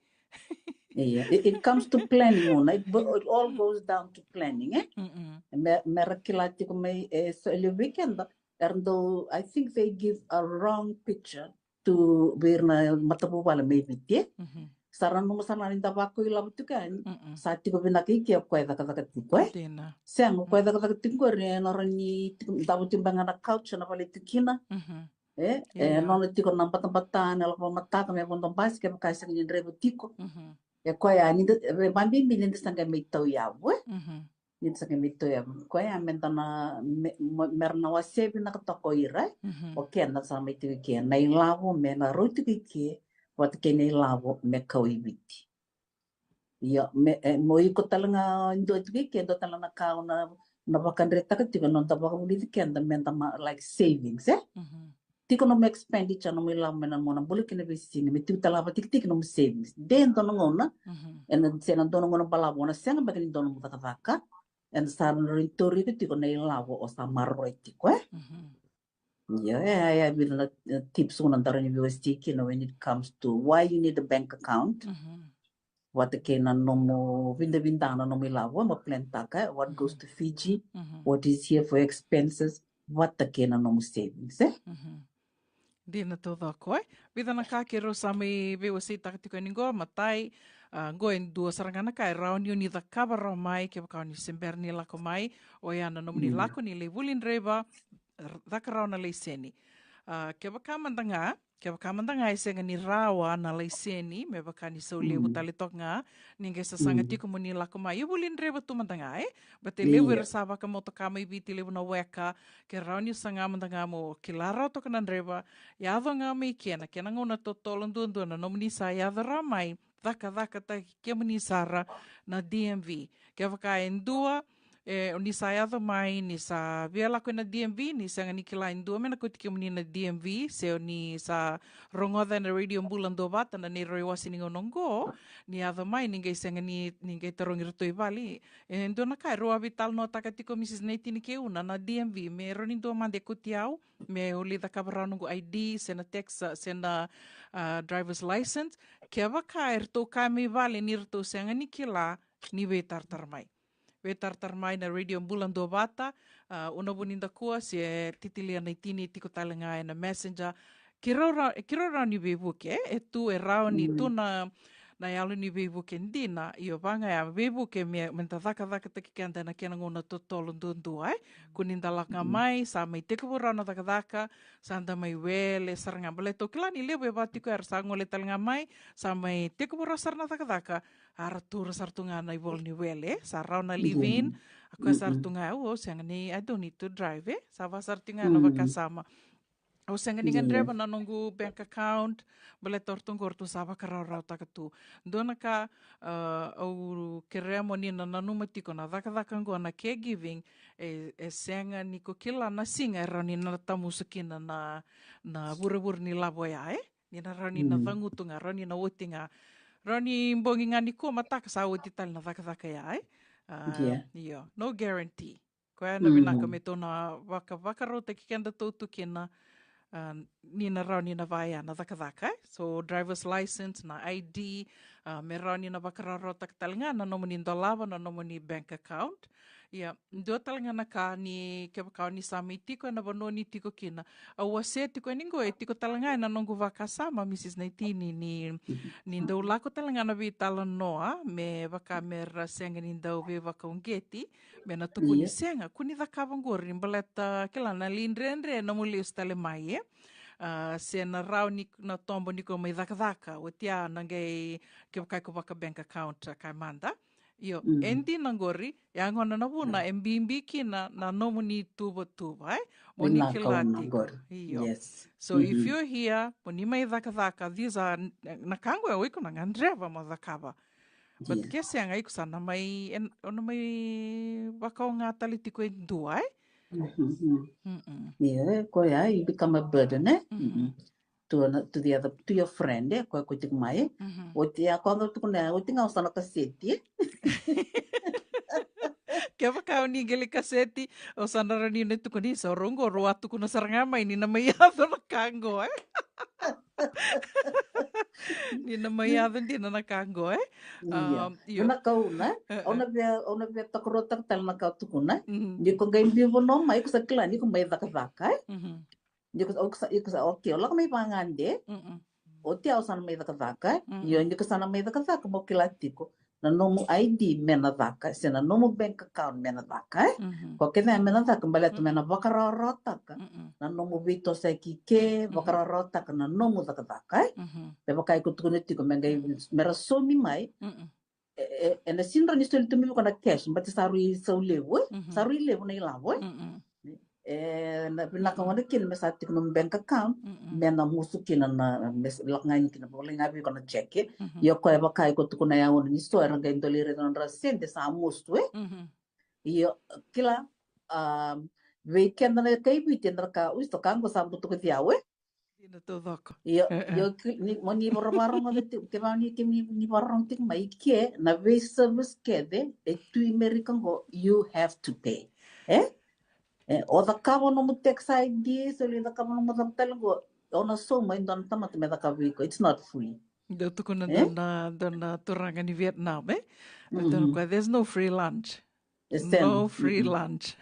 Ia, it, it comes to planning, Una. It, it all goes down to planning, e? Mm-mm. Me, me ra kila tiko mai, e, so e levu vei keda, era dau, I think they give a wrong picture to vei ira na matavuvale mai Viti, e? Mhm. Sa ra nanuma sara ga ni da vakau ilavo tiko yani, mm-mm, sa tiko vinaka i ke o koya e cakacaka tiko, e? Dina. Sega, o koya e, mm, cakacaka tiko qori e na rawa ni tiko, davo tiko beka ga na couch ena vale e tu kina. Mhm. E, e, ia, nona tiko na batabata, na lako vakamataka me vodo basi, kevaka e sega ni draiva tiko. Mhm. E koya, ni da, e, vakabibi ni da sa qai mai tauyavu, e? Mhm. Ni da sa qai mai tauyavu. Koya me da na, me, me, me ra na wasea vinaka toka o ira, e? Mhm. O keda sa mai tiko i ke, na ilavo me na rau tiko i ke vata kei na ilavo me kau i Viti. Io, me, e, mo iko tale ga dua tiko i ke, dua tale na ka o na, na vakadretaka tiko, noda vakavulici keda me da ma, like, savings, e? Mhm. Tiko nomu expenditure, nomu ilavo me na mo na bula kina veisiga, me tiko tale ga vakatikitiki nomu savings. De dua na gauna, mhm, ena, se na dua na gauna balavu o na sega beka ni dua nomu cakacaka, ena sa na rawa ni tauri iko tiko na ilavo o sa maroroi tiko, e? Mhm. Io, e, e, e vica na, e, tips o na rawa ni veiwasei kina when it comes to why you need a bank account. Mhm. Vata kei na nomu vidavida na nomu ilavo, mo plan taka, what goes, mhm, to Fiji, mhm, what is here for expenses, vata kei na nomu savings, e? Mhm. Dina taucoko, e? Vica na ka keirau sa mai veiwaseitaka tiko yani qo, matai, a, qo e dua sara ga na ka e rawa ni o ni cakava rawa mai, kevaka o ni se bera ni lako mai, oya na nomuni, mm, lako ni lai vuli draiva, r-, caka rawa na laiseni. A, kevaka mada ga, Kevaka mada ga e sega ni rawa na laiseni, me vaka ni sau levu tale toka ga, ni qai sasaga tiko mo ni lako mai. Io, vuli draiva tu mada ga, e? Bata e levu era sa vakamotoka mai Viti, levu na weka, ke rawa ni saga mada ga mo kila rawa toka na draiva, yaco ga mai kena, kena gauna totolo duadua na nomuni sa yaco rawa mai, cakacakataki kemuni sara na D M V. Kevaka e dua, e, ni sa yaco mai, ni sa via lako ena D M V, ni sega ni kila e dua me na kauti kemuni na D M V, se ni sa rogoca ena Radio Bula Duavata na neirau iwase ni gauna oqo, ni yaco mai, ni qai sega ni, ni qai tarogi iratou i vale. E dua na ka, e rau a veitalanoataka tiko Mrs Naitini kei Una na D M V, me rau ni dua mada e kauti au, meu lai cakava rawa noqu I D, se na tax, se na, ah, driver's license. Kevaka eratou kaya mai vale ni ratou sega ni kila, ni veitaratara mai. Veitaratara mai na Radio Bula Duavata, ah, Una Vunidakua, se Titilia Naitini tiko tale ga ena Messenger. Keirau ra-, keirau rawa ni veivuke, e tu e rawa ni tu na, na yalo ni veivuke dina, io, vaka ya, veivuke me, me da cakacakataki keda ena kena gauna totolo duadua, e. Kua ni da lako ga mai, sa mai tekivu rawa na cakacaka, sa da mai wele sara ga. Baleta au kila ni levu e vaka tiko era sa gole tale ga mai, sa mai tekivu rawa sara na cakacaka, a ra taura sara tu ga na ivola ni wele, e. Sa rawa na live in, a koya sara tu ga, au, au sega ni, I don't need to drive, e. Sa vaka sara tu ga na vakasama. Au sega ni gadreva na noqu bank account, baleta o ratou qo ratou sa vakarawarawataka tu. Dua na ka, ah, au kerea mo ni na nanuma tiko na cakacaka qo na caregiving, e, e sega ni ko kila na siga e rawa ni na tamusu kina na, na vuravura ni lavo ya, e? Ni na rawa ni na cagutu ga, rawa ni na oti ga. Rawa ni bogi ga nikua mataka sa oti tale na cakacaka ya, e? Ah, io, no guarantee. Koya na vinaka me tou na vaka, vakarautaki kedatou tu kina, ah, ni na rawa ni na vaya na cakacaka, e? So, driver's license, na I D, ah, me rawa ni na vakarawarawataka tale ga na nomuni dolava, na nomuni bank account. Ia, dua tale ga na ka ni kevaka o ni sa mai tiko ena vanua ni tiko kina. Au wasea tiko yani qo, e tiko tale ga ena noqu vakasama, Mrs Naitini, ni, ni dau lako tale ga na veitalanoa, me vaka me ra sega ni dau veivakauqeti, me na tukuni sega, kua ni cakava qori, baleta kila na lai dredre na nomu lesu tale mai, e? Ah, se na rawa ni na tobo ni ko mai cakacaka, oti ya na qai kevaka ko vaka bank account, a kaya mada. Io, e dina qori, e a gona na vuna, e bibi kina na nomuni tuvatuva, e? Mo ni kila tiko. Io. So if you're here, mo ni mai cakacaka, these are, na ka qo e o iko na gadreva mo cakava. But ke sega, iko sa na mai, o na mai vakaoga tale tiko e dua, e? Io, e koya, you become a burden, e? To an-, to the other, to your friend, e, koya ko tiko mai, e? Oti ya, koya ga tukuna, oti ga o sa na kaseti, e? Kevaka o ni qai lai kaseti, o sa na rawa ni na tukuni, sa rau qo, rau a tukuna sara ga mai ni na mai yaco na ka qo, e? Ni na mai yaco dina na ka qo, e? Io. Na ka Una, e? Au na via, au na via tokaruataka tale na ka tukuna, e? Ni ko qai biu vanua mai, ko sa kila ni ko mai cakacaka, e? Ni ko sa, iko sa, iko sa, okay, o lako mai vagade. Oti ya o sa na mai cakacaka, e? Io, ni ko sa na mai cakacaka, mo kila tiko na nomu I D me na caka, se na nomu bank account me na caka, e? Ko kece me na caka, baleta me na vakarawarawataka na nomu veitosoyaki ke, vakarawarawataka na nomu cakacaka, e? Me vaka iko tukuna tiko, me qai, me ra saumi mai, e, e, ena sega ni soli tu mai vei iko na cash, baleta sa rui sau levu, e? Sa rui levu na ilavo, e? E, na vinaka gona kina me sa tiko na bank account, me na musu kina na, me s-, lako ga yani kina, volai ga vei iko na check, e? Io, koya vaka iko tukuna ya, o ni so era qai dau lai raica na nodra sede sa musu, e? Io, kila, ah, vei keda na kai Viti, eda na ka, ui, so ka qo sa butuka vei au, e? Dina taucoko. Io, io, ki-, ni, mo ni vakarogoca tiko, kevaka ni, ke ni, ni vakarogoca tiko mai, ke na vei service kece e tu i Merika qo, you have to pay. E? E, o cakava nomu tax I D, se o lai cakava nomu cava tale qo, o na sauma e dua na tamata me cakava vei iko. It's not free. Dau tukuna dua na, dua na turaga ni Vietnam, e? Dau tukuna, there's no free lunch. No free lunch.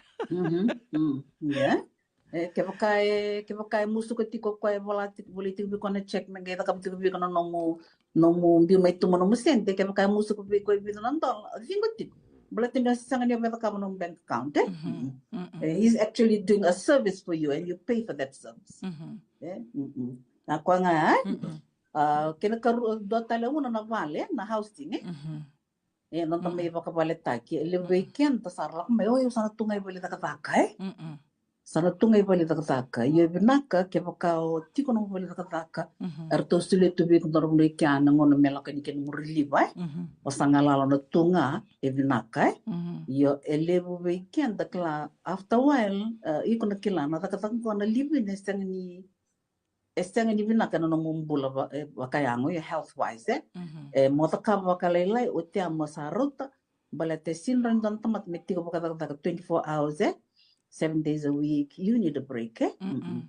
Ia. E, kevaka e, kevaka e musuka tiko o koya e vola tiko, volai tiko vei iko na check, me qai cakava tiko vei iko na nomu, nomu biu mai tu mo nomu sede, kevaka e musuka vei iko e vica na dola, ciqo tiko. Baleta ni o sega ni o via cakava nomu bank account, e? E, he's actually doing a service for you and you pay for that service. E? Na koya ga, e? Mm-mm. A, kena karua, dua tale una na vale, na housing, e? Mm-hmm. E, noda mai vakavaletaki. E levu vei keda sa ra lako mai, oi, au sa na tu ga i vale cakacaka, e? Mm-mm. Sa na tu ga i vale cakacaka. Io, e vinaka, kevaka o tiko nomu vale cakacaka, mm-hmm, eratou solia tu vei iko dua na vanua i kea na gauna me lako yani kina nomu relief, e? Mm-hmm. O sa galala na tu ga, e vinaka, e? Mm-hmm. Io, e levu vei keda kila, after a while, e, iko na kila, na cakacaka qo na live-in e sega ni, e sega ni vinaka na nomu bula va-, e, vakayago, io, health wise, e? Mm-hmm. E, mo cakava vakalailai, oti ya mo sa rauta, baleta e sega ni dua na tamata me tiko vakacakacaka twenty-four hours, e? Seven days a week, you need a break, e? Mm-mm. Mm-mm.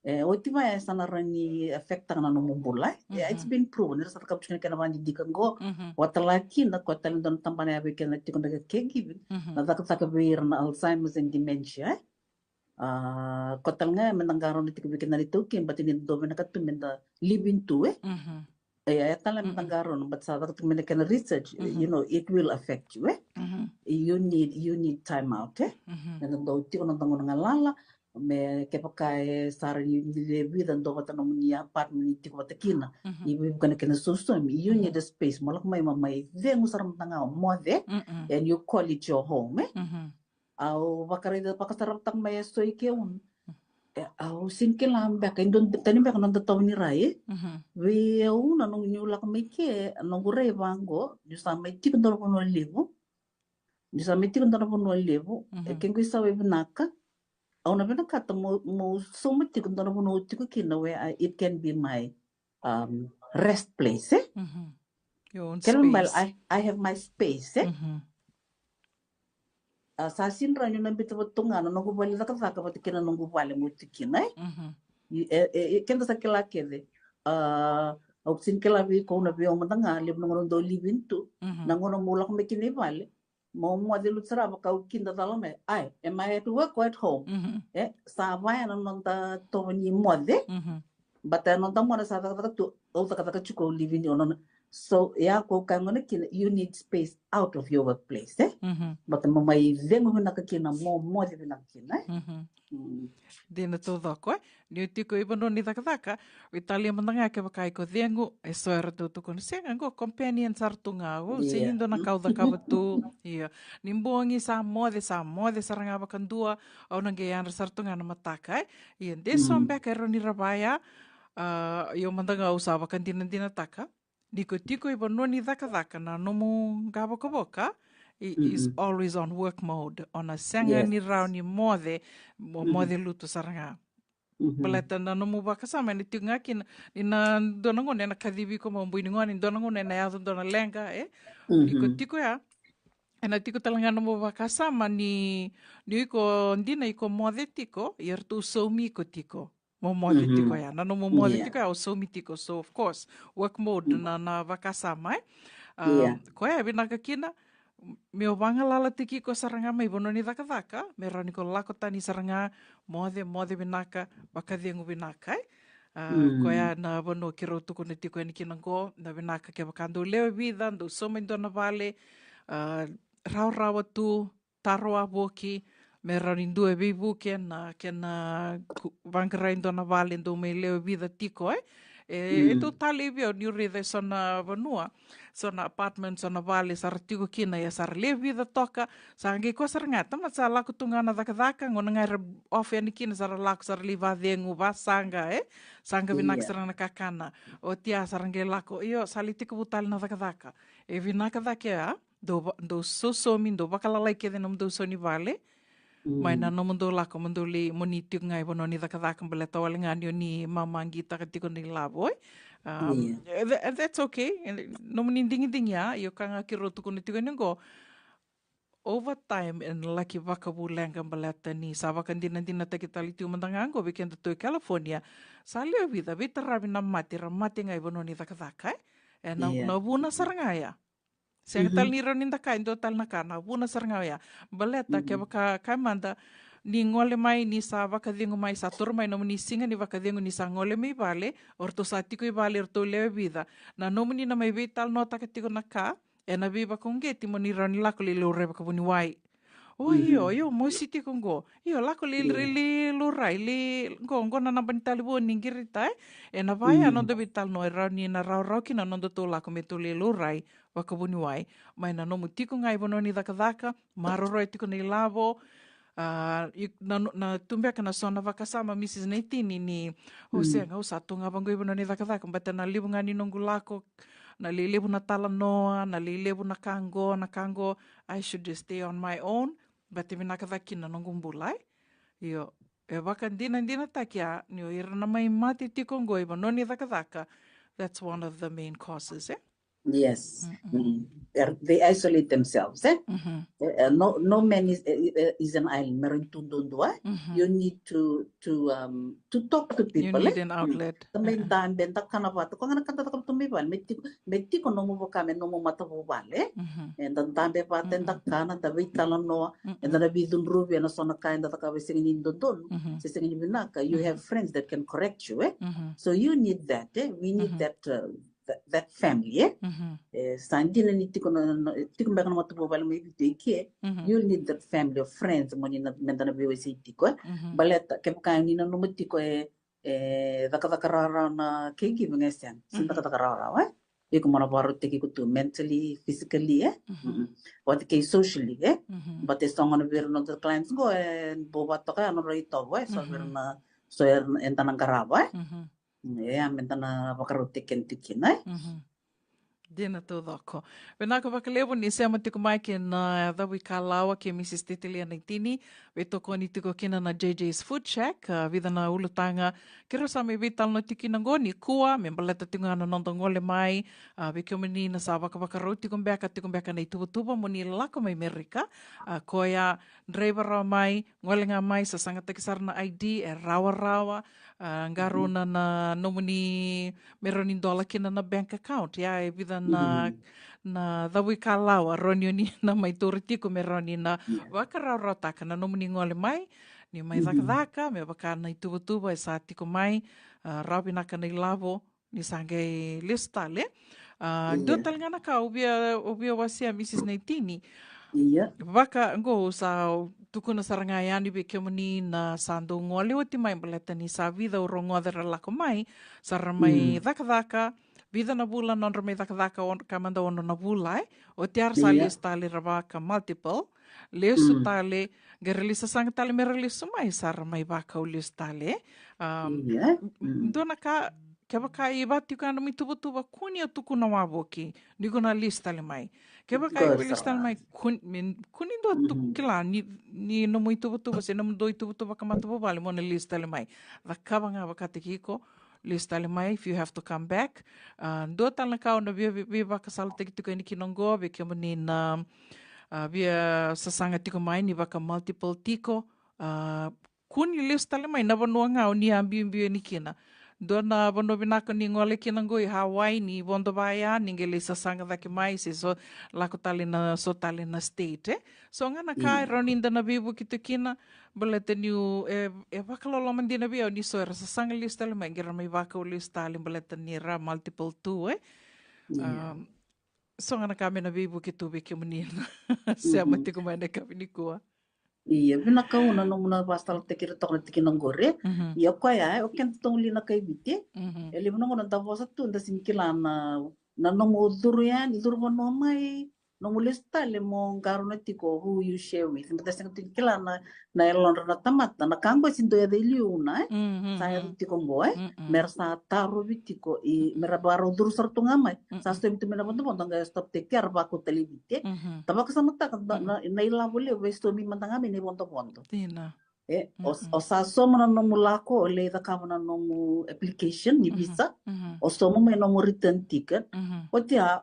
E, oti va ya sa na rawa ni affect-taka na nomu bula, e? Yeah, it's, mm-hmm, been proven. Era sa cakava tiko na kena vakadidike qo, mm-hmm, vata la kina, koya tale dua na tabana ya vei keda na tiko na caregiving, mm-hmm, na cakacaka vei ira na Alzheimer's and dementia, e? A, koya tale ga me da qarauna tiko vei keda na iTaukei, baleta ni dau vinaka tu me da live-in tu, e? Mm-hmm. E, e tale me da, mm-mm, qarauna, but sa caka tiko mai na kena research, mm-hmm, you know, it will affect you, e? Mm-hmm. You need, you need time out, e? Mm-hmm. Me da dau tiko na noda gauna galala, me kevaka e sa ra ni, ni lewe vica dua vata nomuni apartment ni tiko vata kina, mm-hmm, ni veivuke na kena sosomi, you, mm-hmm, need a space, mo lako mai, mo mai cegu sara mada ga, o moce, mm-mm, and you call it your home, e? Mm-hmm. Au vakaraica, vakasaravataka mai eso i ke, un. E, au sega ni kila beka, e dua tani beka noda tovo ni rai, e? Mhm. Vei au na noqu niu lako mai ke, noqu rai vaqo, niu sa mai tiko dua na vanua levu. Niu sa mai tiko dua na vanua levu, e, mhm, ke qo isau e vinaka. Au na vinakata mo, mo sauma tiko dua na vanua au tiko kina where I, it can be my, um, rest place, e? Mhm. Your own space. Kele mai, I, I have my space, e? Mhm. A, sa sega ni rawa niu na biuta vata tu ga na noqu vale cakacaka vata kei na noqu vale meu tu kina, e? Mhm. I, e, e, e, keda sa kila kece. A, au sega ni kila vei iko, na vei au mada ga, levu na gauna dau live-in tu. Mhm. Na gauna meu lako mai kina i vale, meu moce lutu sara vaka au kidacala mai. Ai, am I at work or at home? Mhm. E, sa vaya na noda tovo ni moce. Mhm. But e noda mona sa cakacaka tu, au cakacaka tiko, au live-in, au nona. So, ya ko au kaya gona kina, you need space out of your workplace, e? Mhm. But mo mai cegu vinaka kina, mo moce vinaka kina, e? Mhm. Mm. Dina taucoko, e? Niu tiko i vanua ni cakacaka, vei tale mada ga kevaka iko cegu, eso era dau tukuna, sega, qo companion sara tu ga, au sega ni dua na ka au cakava tu. Io. Ni bogi sa moce, sa moce sara ga vakadua, au na qai yadra sara tu ga na mataka, e? Ia, de so beka e rawa ni ra vaya, a, io mada ga au sa vakadinadinataka. Ni ko tiko i vanua ni cakacaka na nomu qavokavoka, i, is always on work mode. O na sega ni rawa ni moce, mo moce lutu sara ga. Mhm. Baleta na nomu vakasama ena tiko ga kina, ni na dua na gauna ena kacivi iko mo bui ni gone, ni dua na gauna ena yaco dua na leqa, e? Ni ko tiko ya, ena tiko tale ga nomu vakasama ni, ni iko dina iko moce tiko, ia ratou saumi iko tiko. Mo moce tiko ya. Na nomu moce tiko ya, o saumi tiko. So, of course, work mode na, na vakasama, e? A, koya e vinaka kina, me o vagalalataki iko sara ga mai vanua ni cakacaka, me rawa ni ko lako tani sara ga, moce, moce vinaka, vakacegu vinaka, e? A, koya na vanua keirau tukuna tiko yani kina qo, na vinaka kevaka dou lewe vica, dou sauma e dua na vale, a, rawarawa tu, taro wavoki, me rawa ni dua e veivuke na kena ku-, vaqarai dua na vale dou mai lewe vica tiko, e? E, e dau talei vei au niu raica eso na vanua, so na apartment, so na vale sa ra tiko kina, ia sa ra lewe vica toka, sa qai koya sara ga, tamata sa lako tu ga na cakacaka, gauna ga era off yani kina sa ra lako, sa ra lai vacegu, vasaqa, e? Saqa vinaka sara ga na kakana. Oti ya sa ra qai lako, io, sa lai tekivu tale na cakacaka. E vinaka cake ya, dou va-, dou sausaumi, dou vakalalai kece na nomudou sau ni vale. Mai na nomudou lako, mo dou lai, mo ni tiko ga i vanua ni cakacaka, baleta wale ga ni o ni mamaqitaka tiko na ilavo, e? Um, tha-, that's okay. Nomuni digidigi ya, io ka ga keirau tukuna tiko ni qo. Overtime ena laki vakavu leqa baleta ni sa vakadinadinataki tale tiko mada ga qo vei kedatou e California. Sa lewe vica, veitaravi na mate, ra mate ga i vanua ni cakacaka, e? E na, na vuna sara ga ya. Sega tale ni rawa ni da kaya e dua tale na ka, na vuna sara ga oya. Baleta kevaka, kaya mada, ni gole mai, ni sa vakacegu mai, sa toro mai nomuni siga ni vakacegu, ni sa gole mai vale, o ratou sa tiko i vale, o ratou lewe vica. Na nomuni na mai veitalanoataka tiko na ka, ena veivakauqeti mo ni rawa ni lako lai laurai vakavuniwai. O, io, io, mosi tiko qo. Io, lako li, li, li, lurai, li, qo, qo na naba ni talevoni ni qirita, e. E na vaya, noda veitalanoa, e rawa ni na rawarawa kina, noda tou lako me tou li lurai, vakavuniwai. Mai na nomu tiko ga i vanua ni cakacaka, maroroya tiko na ilavo, a, i, na, na tu beka na so na vakasama, Mrs Naitini, ni, o sega, au sa tu ga vaqo i vanua ni cakacaka, baleta na levu ga ni noqu lako, na lelevu na talanoa, na lelevu na ka qo, na ka qo, I should just stay on my own, baleta vinaka cake kina na noqu bula, e? Io, e vakadinadinataki a, ni o ira na mai mate tiko qo i vanua ni cakacaka, that's one of the main causes, e? Yes. Mm-mm. Mm. They're- They isolate themselves, eh? Mm-hmm. Eh, eh, no, no man is, eh, eh, is an island. Me rawa ni tu duadua, eh? Mm-hmm. You need to to um to talk to You people, need eh? An outlet. Da mai dabe, da kana vata. Ko ga na ka da cakava tu mai vale, me tiko, me tiko nomu vaka me nomu matavuvale, eh? Mm-hmm. E da dabe vata, da kana, da veitalanoa, e da na veicudruvi ena so na ka eda cakava e sega ni dodonu, se sega ni vinaka. You have friends that can correct you, eh? Mm-hmm. So you need that, eh? We need that, uh, that, that family, eh? Mm-hmm. E sa dina ni tiko na, na, tiko beka na matavuvale mai Viti i ke, you'll need that family of friends mo ni na, me da na veiwasei tiko, eh? Mm-hmm. Baleta kevaka ni nanuma tiko, eh, e cakacaka rawarawa na caregiving, e sega. Se cakacaka rawarawa, eh? Iko mo na vakarautaki iko tu mentally, physically, eh? Mm-hmm. Mm-mm. Vata kei socially, eh? Mm-hmm. But e so gona vei ira na noda clients qo, e bau vakatoka ya na nodra itovo, eh? So vei ira na, so era, eda na qarava, eh? Mm-hmm. Ia, me da na vakarautaki keda tiko kina, eh? Mm-hmm. Dina taucoko. Vinaka vakalevu ni sema tiko mai kei na, eh, Cavuikalawa kei Mrs Titilia Naitini. Veitokoni tiko kina na J J's Food Shack, ah, vica na ulutaga keirau sa mai veitalanoa tiko kina qo nikua, me baleta tiko ga na noda gole mai, ah, vei kemuni na sa vakavakarau tiko beka, tiko beka na ituvatuva mo ni lako mai Merika, ah, koya, draiva rawa mai, gole ga mai, sasagataki sara na I D, e rawarawa, ah, qarauna na nomuni, me rawa ni dola kina na bank account, ia, e vica na, na Cavuikalawa, rawa ni o ni na mai taura tiko, me rawa ni na vakarawarawataka na nomuni gole mai, ni mai cakacaka, me vaka na ituvatuva e sa tiko mai, ah, rawa vinaka na ilavo, ni sa qai lesu tale. Ah, dua tale ga na ka au via, au via wasea, Mrs Naitini. Ia. Vaka qo au sa tukuna sara ga yani vei kemuni na sa dau gole oti mai, baleta ni sa vica au rogoca era lako mai, sa ra mai cakacaka, vica na vula nodra mai cakacaka, on-, ka mada ono na vula, eh? Oti ya ra sa lesu tale ra vaka multiple, lesu tale, qai ra lai sasaga tale me ra lesu mai, sa ra mai vakau lesu tale, eh? Um, dua na ka, kevaka e vaka tiko ya na nomu ituvatuva, kua ni o tukuna wavoki ni ko na lesu tale mai. Kevaka e lesu tale mai, kua ni, kua ni dua tu kila ni, ni nomu ituvatuva se nomudou ituvatuva vakamatavuvale mo na lesu tale mai. Cakava ga vakataki iko, lesu tale mai if you have to come back. Ah, dua tale na ka au na via, via, via vakasalataki tiko yani kina qo vei kemuni na, ah, via sasaga tiko mai ni vaka multiple tiko. Ah, kua ni lesu tale mai na vanua ga o ni a biubiu yani kina. Dua na vanua vinaka ni gole kina qo i Hawaii, ni vodo vaya, ni qai lai sasaga cake mai, se so lako tale na, so tale na state, eh? So ga na ka e rawa ni da na veivuke tu kina, baleta niu, e, e vakaloloma dina vei au ni so era sasaga lesu tale mai, qai ra mai vakau lesu tale, baleta ni ra multiple tu, eh? Um, so ga na ka me na veivuke tu vei kemuni na sema tiko mai na yakavi nikua. Ia, vinaka, au na nomu na vakasalataki ira toka na tikina qori. Ia, o koya, e, o keda toka li na kai Viti, e levu na gauna da vosa tu, da sega ni kila na, na nomu curu yani, curu vanua mai, nomu lesu tale mo qarauna tiko who you share with. Baleta sega tu ni kila na, na yalodra na tamata, na ka qo e sega ni dau yaco i liu, na, e? Sa yaco tiko qo, e? Me ra sa tarovi tiko, i, me ra vakarau curu sara tu ga mai. Sa saumi tu mai na vodovodo, qai stop take care, vakau tale i Viti. Ta vakasamataka na, na, na ilavo levu e saumi mada ga mai na ivodovodo. Dina. E, o, o sa sauma na nomu lako, o lai cakava na nomu application ni visa, o sauma mai nomu return ticket. Oti ya,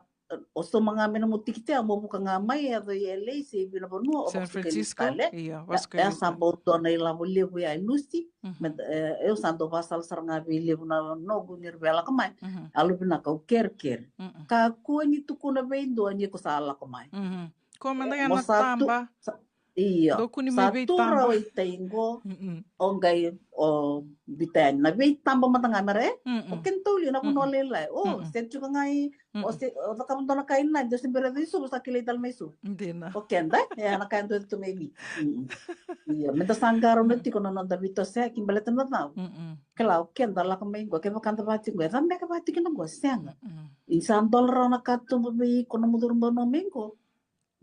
o sauma ga mai nomu tikite, mo vuka ga mai, yaco i L A, se i vei na vanua, o San Francisco, Vasuka, Italy. Ia, Vasuka, e, Italy. Sa bau dua na ilavo levu ya e lusi. Me, e, au sa dau vakasala sara ga vei levu na noqu ni ra via lako mai. Yalovinaka, au kerekere. Kakua ni tukuna vei dua ni ko sa lako mai. Ko mada ga na taba. Io. Dou kua ni mai veitaba. Sa tu rawa i tai qo. Mm-mm. O qai, o, vita yani na veitaba mada ga mera, e? Mm-mm. O kena tau li na vanua lailai. O, mm-mm, se tiko ga i, o, mm-mm, se, o cakava dua na ka i Nadi, o se bera ni suvu, sa kilai tale mai Suva. Dina. O keda, e, na ka e dua tu mai Viti. Mm-mm. Io, meda sa qarauna tiko na noda veitosoyaki baleta na cava. Mm-mm. Kila, o keda lako mai qo, kevaka da vati qo, e cava beka vati kina qo, sega. Mm-mm. Ni sa dola rawa na katuba vei iko na mucuru vanua mai qo.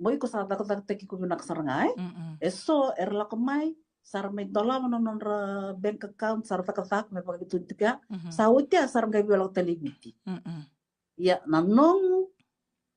Mo iko sa cakacakataki iko vinaka sara ga, e? Mm-mm. E so era lako mai, sa ra mai dolava na nodra bank account, sa ra cakacaka me vakakituni tiko ya. Mm-hmm. Sa oti ya, sa ra qai via lako tale i Viti. Mm-mm. Ia, na nomu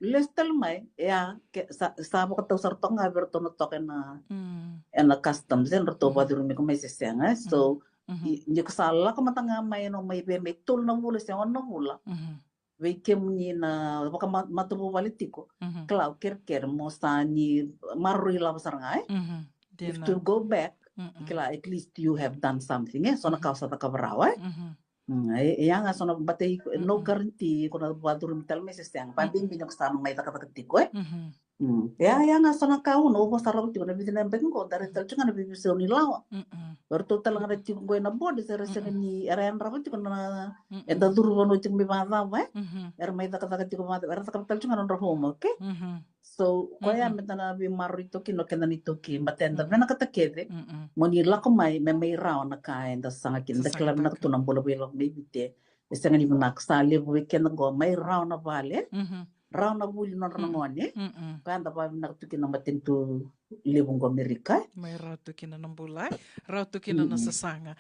lesu tale mai, e a, ke, sa, sa vakatau sara toka ga vei ratou na toka ena, mm, ena customs, e, ratou, mm-hmm, vakacurumi iko mai se sega, e? So, mm-hmm, i, ni ko sa lako mada ga mai, ena mai vei mai tolu na vula se ono na vula. Mm-hmm. Vei kemuni na vakamatavuvale tiko, mhm, kila, au kerekere mo sa ni maroroi lavo sara ga, e? Mhm. If to go back, mm-mm, kila, at least you have done something, e? So na, mhm, ka au sa cakava rawa, e? Mhm. Mm, e, e yaga so na, but e, no, mhm, guarantee iko na vakacurumi tale mai se sega, vakabibi ni ko sa na mai cakacaka tiko, e? Mhm. Mm. Ia, ia ga so na ka au na, au vosa rawa tiko na vica na yabaki qo, da raica tale tiko ga na veiveisau ni lawa. Mm-mm. Eratou tale ga na tiko qo ena board, se ra sega, mm-mm, ni, era yadrava tiko na, mm-mm, eda curu vanua tiko mai vakacava, e? Mm-hmm. Era mai cakacaka tiko vakacava, era cakava tale tiko ga na nodra homework, e? Mm-hmm. So, koya, mm-hmm, meda na veimaroroi toka kina o keda na iTaukei, but eda, mm-hmm, vinakata kece, mm-mm, mo ni lako mai, me mai rawa na ka eda saga kina, da kila vinaka tu na bula vei lako mai Viti. E sega ni vinaka, sa levu vei keda qo mai rawa na vale, mhm, rawa na vuli nodra na, mm, gone. Mm-mm. Koya eda vakavinaka tu kina na matanitu levu qo Amerika. Mai rawa tu kina na bula, e? Rawa tu kina na, mm-mm, sasaga.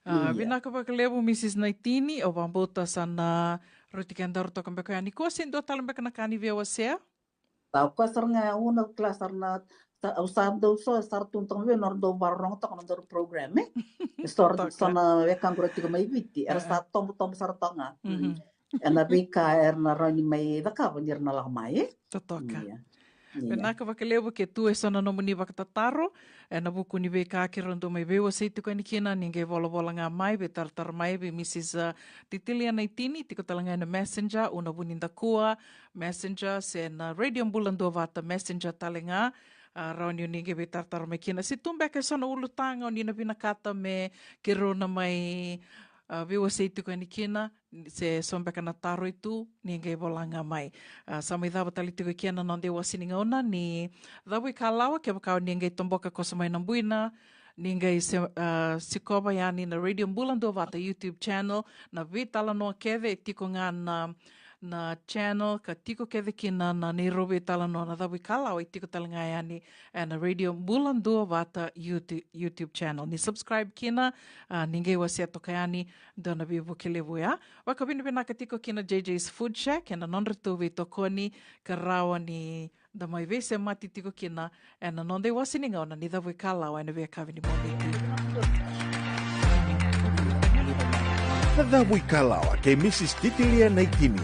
A, iya, vinaka vakalevu, Mrs Naitini, au vakabauta sa na rauti kedaru toka beka yani. Koya se dua tale beka na ka ni via wasea? Sa koya sara ga, au na kila sara na, sa, au sa dau so, sa ra tu toka mai vei, nodra dau vakarorogo toka na nodaru program, e? So ra, toka, so na wekaqu ra tiko mai Viti, era, e, sa tobotobo sara toka ga. Mhm. Ena veika era na rawa ni mai cakava ni ra na lako mai, e? Totoka. Ia. Ia. Vinaka vakalevu, ke tu e so na nomuni vakatataro ena vuku ni veika keirau dau mai veiwasei tiko yani kina, ni qai volavola ga mai, veitaratara mai vei Mrs, a, Titilia Naitini, tiko tale ga ena Messenger, Una Vunidakua Messenger, se na Radio Bula Duavata Messenger tale ga. A, rawa ni o ni qai veitaratara mai kina. Se tu beka e so na ulutaga o ni na vinakata me keirau na mai, a, veiwasei tiko yani kina, se so beka na taro e tu, ni qai vola ga mai. A, sa mai cava tale tiko e kea na noda iwase ni gauna ni Cavuikalawa, kevaka o ni qai toboka koso mai na buina, ni qai se, a, sikova yani na Radio Bula Duavata YouTube channel, na veitalanoa kece e tiko ga na, na channel, ka tiko kece kina na neirau veitalanoa na Cavuikalawa e tiko tale ga yani ena Radio Bula Duavata YouTube, YouTube channel. Ni subscribe kina, a, ni qai wasea toka yani, dua na veivuke levu ya. Vakavinavinaka tiko kina J J's Food Shack ena nodratou veitokoni, ka rawa ni da mai veisemati tiko kina ena noda iwase ni gauna ni Cavuikalawa ena veiyakavi ni Monday. Na Cavuikalawa kei Mrs Titilia Naitini,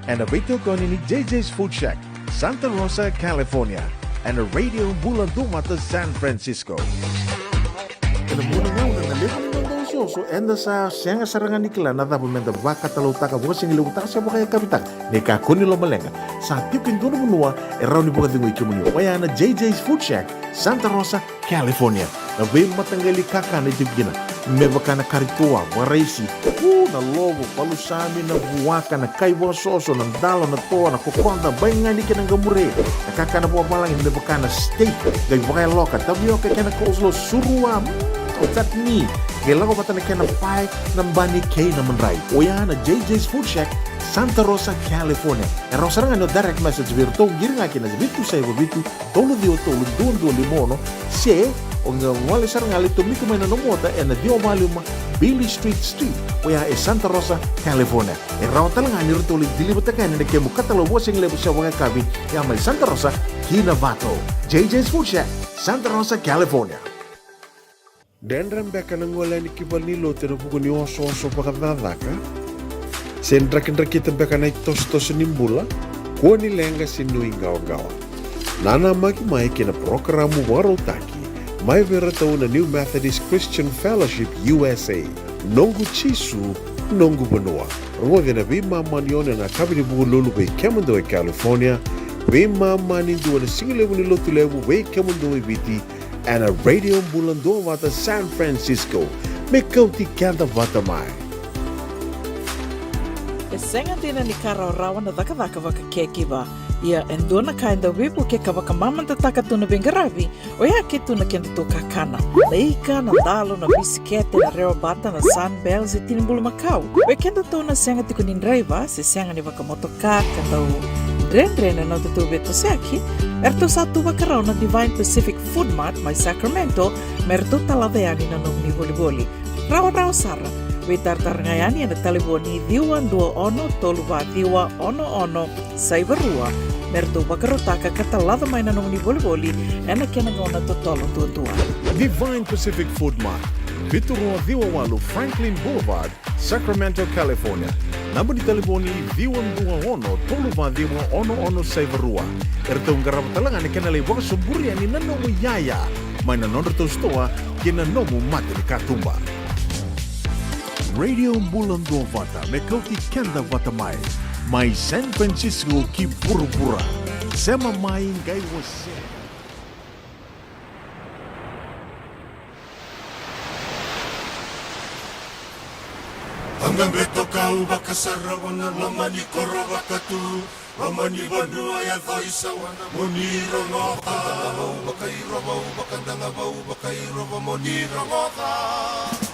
ena veitokoni ni J J's Food Shack, Santa Rosa, California, ena Radio Bula Duavata, San Francisco. Ena mona gauna na levu ni noda osooso, eda sa sega sara ga ni kila na cava meda vakatalautaka, vakasigalevu taka se vakayakavi taka. Ni kakua ni lomaleqa, sa tiko e dua na vanua e rawa ni vakacegui kemuni. Oya na J J's Food Shack, Santa Rosa, California. Na veimataqali kakana e tiko kina, me vaka na kari toa, vakaraisi, u, na lovo, palusami, na vuaka, na kai vakasoso, na dalo, na toa, na kokoda, baigani kei na qamure. Na kakana vakavalagi me vaka na steak, qai vakayaloka, tavioka kei na coleslaw, surua, mm, chutney, qai lako vata na kena pae, na bani kei na madrai. Oya na J J's Food Shack, Santa Rosa, California. E rawa sara ga ni o direct message vei iratou, qiri ga kina vitu saiva vitu, tolu ciwa tolu, dua dua lima ono, se o qai gole sara ga, lai tomika mai na nomu ota ena ciwa walu lima Beale Street Suite, oya e Santa Rosa, California. E rawa tale ga ni ratou lai deliver-taka yani na kemu katalau vakasigalevu se vakayakavi, ya mai Santa Rosa ki Novato. J J's Food Shack, Santa Rosa, California. Dredre beka na gole yani ki valenilotu ena vuku ni osooso vakacakacaka? Se drakidrakita beka na itosotoso ni bula? Kua ni leqa se nuiqawaqawa. Nanamaki mai kei na parokaramu vakarautaki mai vei iratou na New Methodist Christian Fellowship U S A, Noqu Jisu, Noqu Vanua. Rogoci ena veimama ni ono ena yakavi ni Vukelulu vei kemudou e California, veimama ni dua ena sigalevu ni Lotulevu vei kemudou e Viti, Ena Radio Bula Duavata San Francisco, me kauti keda vata mai. E sega dina ni ka rawarawa na cakacaka vakacaregiva. Ia e dua na ka e dau veivuke ka vakamamadataka tu na veiqaravi, oya ke tu na kedatou kakana. Na ika, na dalo, na bisikete, na rewa bata, na Sunbell se tini bulumakau. Vei kedatou na sega tiko ni draiva se sega ni vakamotoka ka dau dredre na nodatou veitosoyaki, eratou sa tu vakarau na Divine Pacific Food Mart mai Sacramento, me ratou talaca yani na nomuni volivoli. Rawarawa sara. Veitaratara ga yani ena talevoni ciwa dua ono tolu va ciwa ono ono saiva rua, me ratou vakarautaka ka talaca mai na nomuni volivoli ena kena gauna totolo duadua. Divine Pacific Food Mart, vitu rua ciwa walu Franklin Boulevard, Sacramento, California. Naba ni talevoni ciwa dua ono tolu va ciwa ono ono saiva rua. Eratou qarava tale ga na kena lai vakasoburi yani na nomu iyaya mai na nodratou sitoa kei na nomu matanikatuba. Radio Bula Duavata me kauti keda vata mai, mai San Francisco ki vuravura. Sema mai qai wasea. Aga beto kau vakasarava na loma ni koro vakatu. Loma ni vanua yaco i Sawana mo ni rogoca. Vau vakairo, vau vakadaga, vau vakairo, vau mo ni rogoca.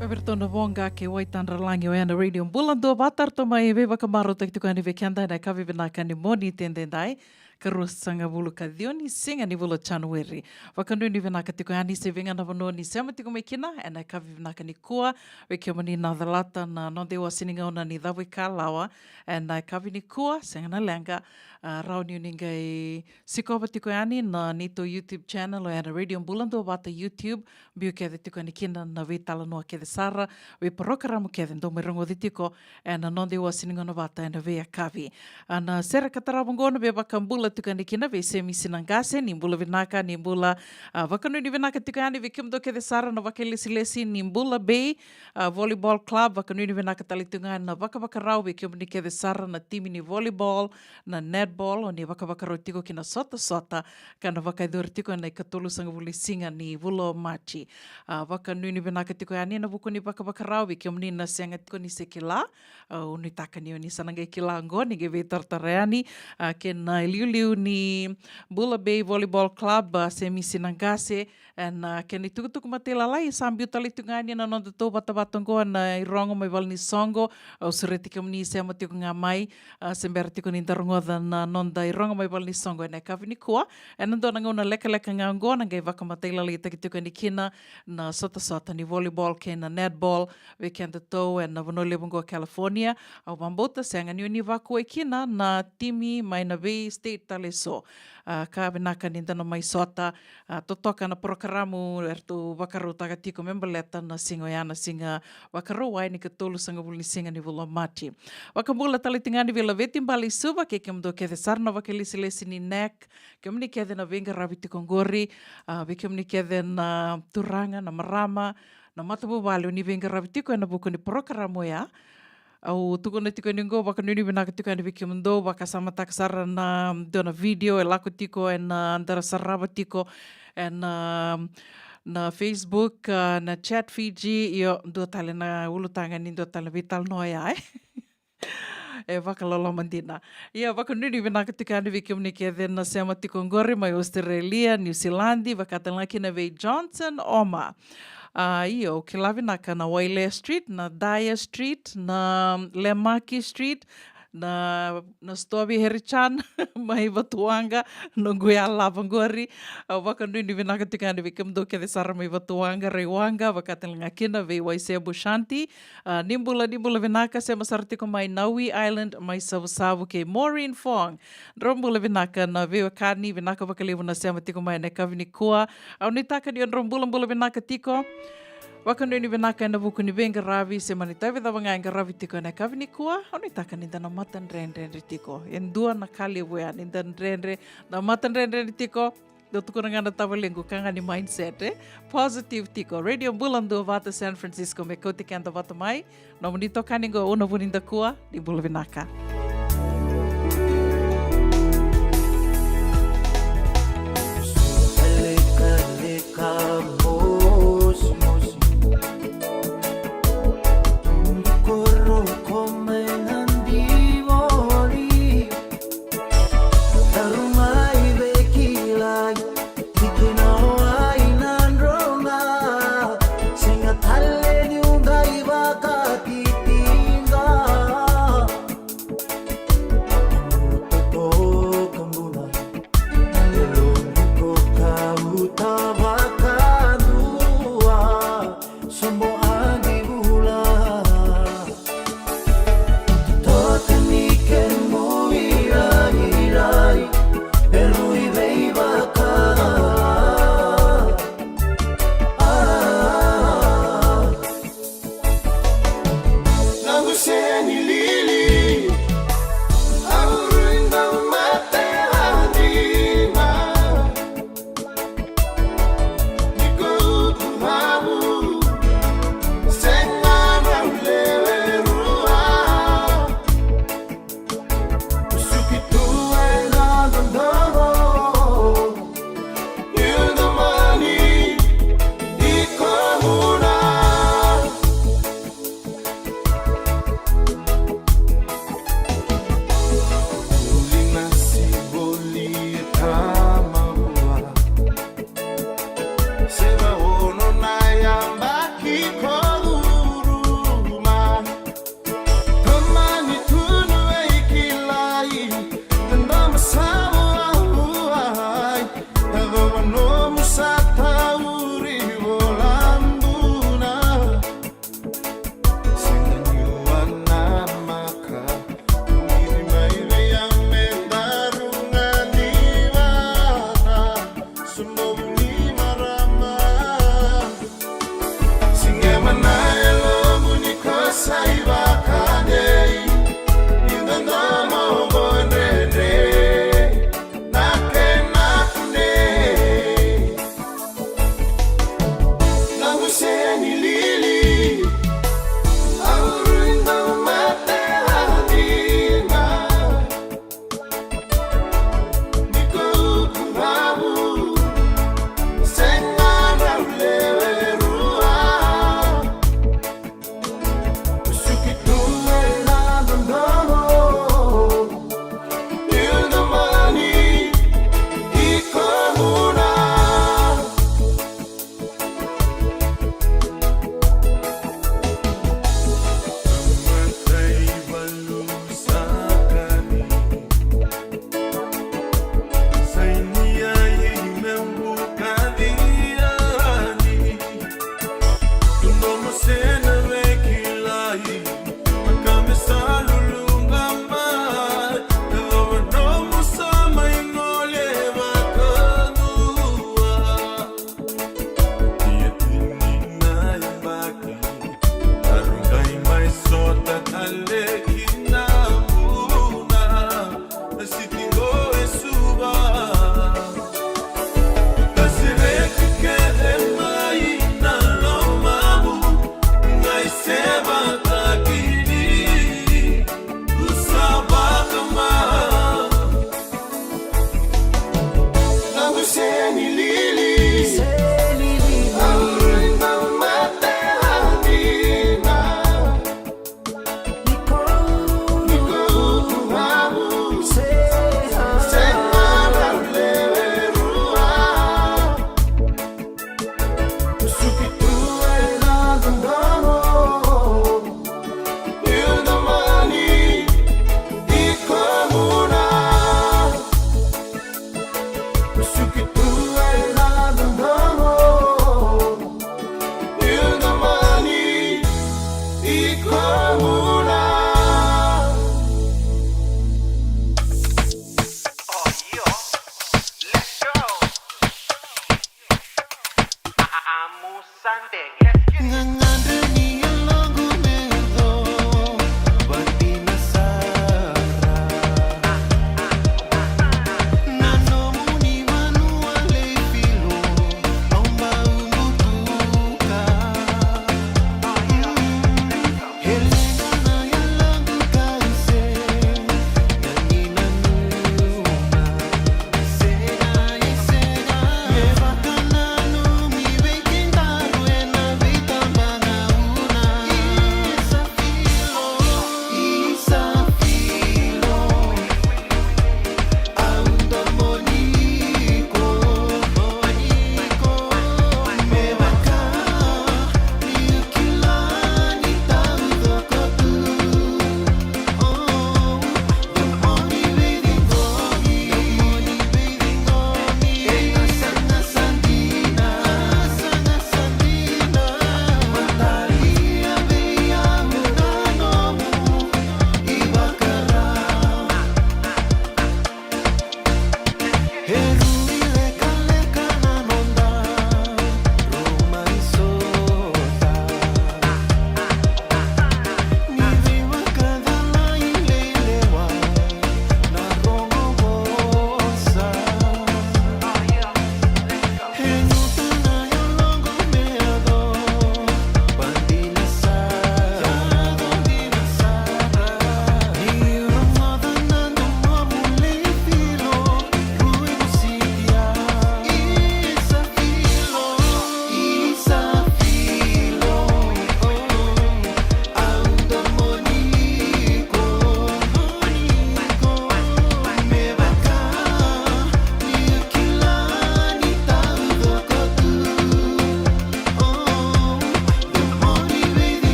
Vei iratou na Voqa kei Waitadralagi, oya na Radio Bula Duavata, ratou mai veivakamarautaki tiko yani vei keda ena yakavi vinaka ni Moniti edaidai, ka ruasagavulu ka ciwa ni siga ni vula o Janueri. Vakanuinui vinaka tiko yani se vei ga na vanua ni sema tiko mai kina ena yakavi vinaka nikua. Vei kemuni na calata na noda iwase ni gauna ni Cavuikalawa ena yakavi nikua, sega na leqa, a, rawa ni o ni qai sikova tiko yani na neitou YouTube channel, oya na Radio Bula Duavata YouTube. Biu kece tiko yani kina na veitalanoa kece sara, veiparokaramu kece dou mai rogoci tiko ena noda iwase ni gauna vata ena veiyakavi. A, na sere ka tarava oqo na veivakabula tiko yani kina vei Semisi Naqase, ni bula vinaka, ni bula, a, vakanuinui vinaka tiko yani vei kemudou kece sara na vakailesilesi ni Bula Bay, a, Volleyball Club, vakanuinui vinaka tale tiko ga na vakavakarau vei kemuni kece sara na timi ni volleyball, na netball, o ni vakavakarau tiko ki na sotasota, ka na vakayacori tiko ena ikatolusagavulu ni siga ni vula o Maji. A, vakanuinui vinaka tiko yani ena vuku ni vakavakarau vei kemuni na sega tiko ni se kila, a, au nuitaka ni o ni sa na qai kila oqo, ni qai veitaratara yani, a, kei na iliuliu ni Bula Bay Volleyball Club, a, Semisi Naqase, ena, a, kena itukutuku matailalai, sa biu tale tu ga yani na noda tauvatavata oqo, na irogo mai valenisoqo, au sureti kemuni sema tiko ga mai, a, se bera tiko ni da rogoca na noda irogo mai valenisoqo ena yakavi nikua, ena dua na gauna lekaleka ga oqo, na qai vakamatai lalaitaki tiko yani kina na sotasota ni volleyball kei na netball, vei kedatou ena vanua levu oqo California. Au vakabauta sega ni o ni vakuai kina na timi mai na vei state tale eso. A, ka vinaka ni da na mai sota, a, totoka na porokaramu eratou vakarautaka tiko me baleta na siga oya, na siga Vakarauwai ni ikatolusagavulu ni siga ni vula o Maji. Vakabula tale tiko ga yani vei Laveti Bale i Suva, kei kemudou kece sara na vakailesilesi ni NAC, kemuni kece na veiqaravi tiko oqori, a, vei kemuni kece na turaga, na marama, na matavuvale o ni veiqaravi tiko ena vuku ni porokaramu oya. Au tukuna tiko yani oqo, vakanuinui vinaka tiko yani vei kemudou, vakasamataka sara na dua na video e lako tiko ena, a, da ra sarava tiko ena, a, na Facebook, a, na Chat Fiji, io, dua tale na ulutaga ni dua tale na veitalanoa ya, e. E vakaloloma dina. Ia, vakanuinui vinaka tiko yani vei kemuni kece na sema tiko oqori mai Australia, New Zealand, vaka tale ga kina vei Johnson Oma. A, io, au kila vinaka na Wailea Street, na Dyer Street, na Lemaki Street, na, na sitoa vei Harry Chan mai Vatuwaqa, noqu yalava oqori. Au vakanuinui vinaka tiko yani vei kemudou kece sara mai Vatuwaqa, Raiwaqa, vaka tale ga kina vei Waisebu Shanti. A, ni bula, ni bula vinaka, sema sara tiko mai Naui Island, mai Savusavu, kei Maureen Fong. Drau bula vinaka na veiwekani, vinaka vakalevu na sema tiko mai ena yakavi nikua. Au nuitaka ni o drau bulabula vinaka tiko. Vakanuinui vinaka ena vuku ni veiqaravi, se mani itavi cava ga e qaravi tiko ena yakavi nikua. Au nuitaka ni da na matadredredre tiko. E dua na ka levu ya, ni da dredre, da matadredredre tiko. Dau tukuna ga na tavalequ, ka ga ni mindset, e? Positive tiko. Radio Bula Duavata San Francisco, me kauti keda vata mai. Nomuni itokani qo, Una Vunidakua, ni bula vinaka.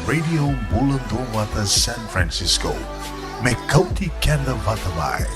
Radio Bula Duavata San Francisco, me kauti keda vata mai.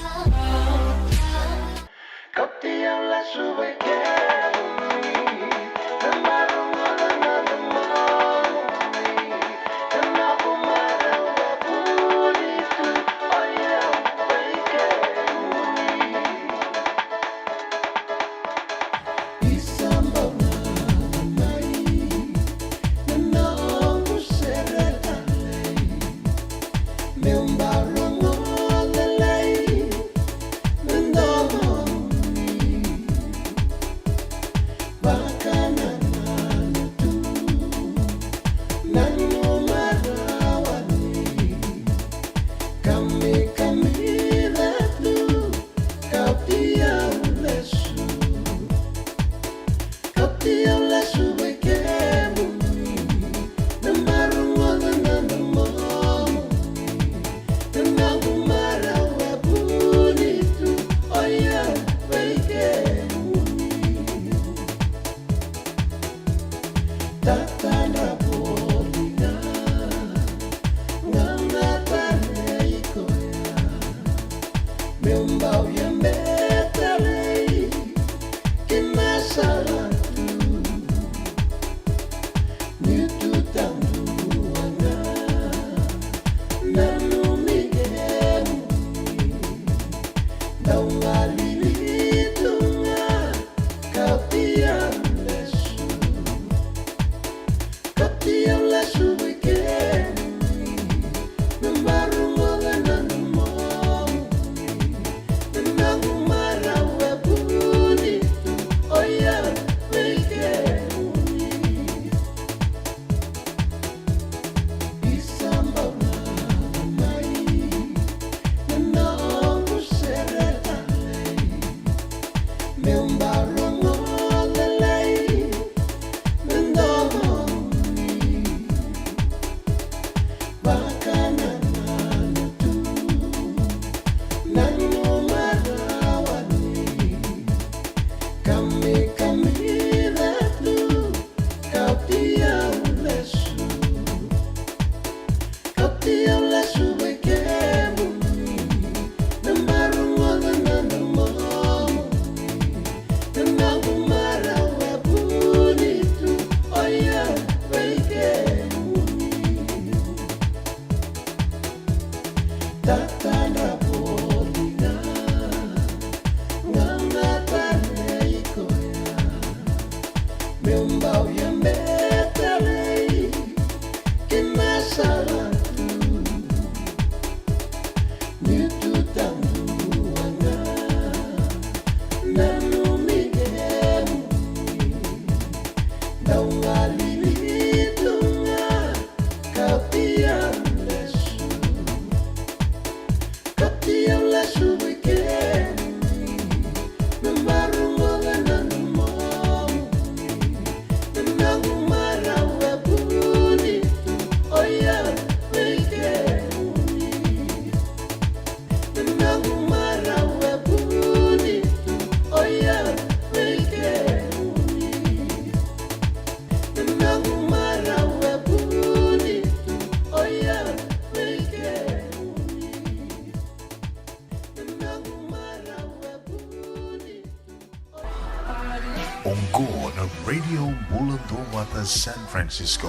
Oqo na Radio Bula Duavata San Francisco.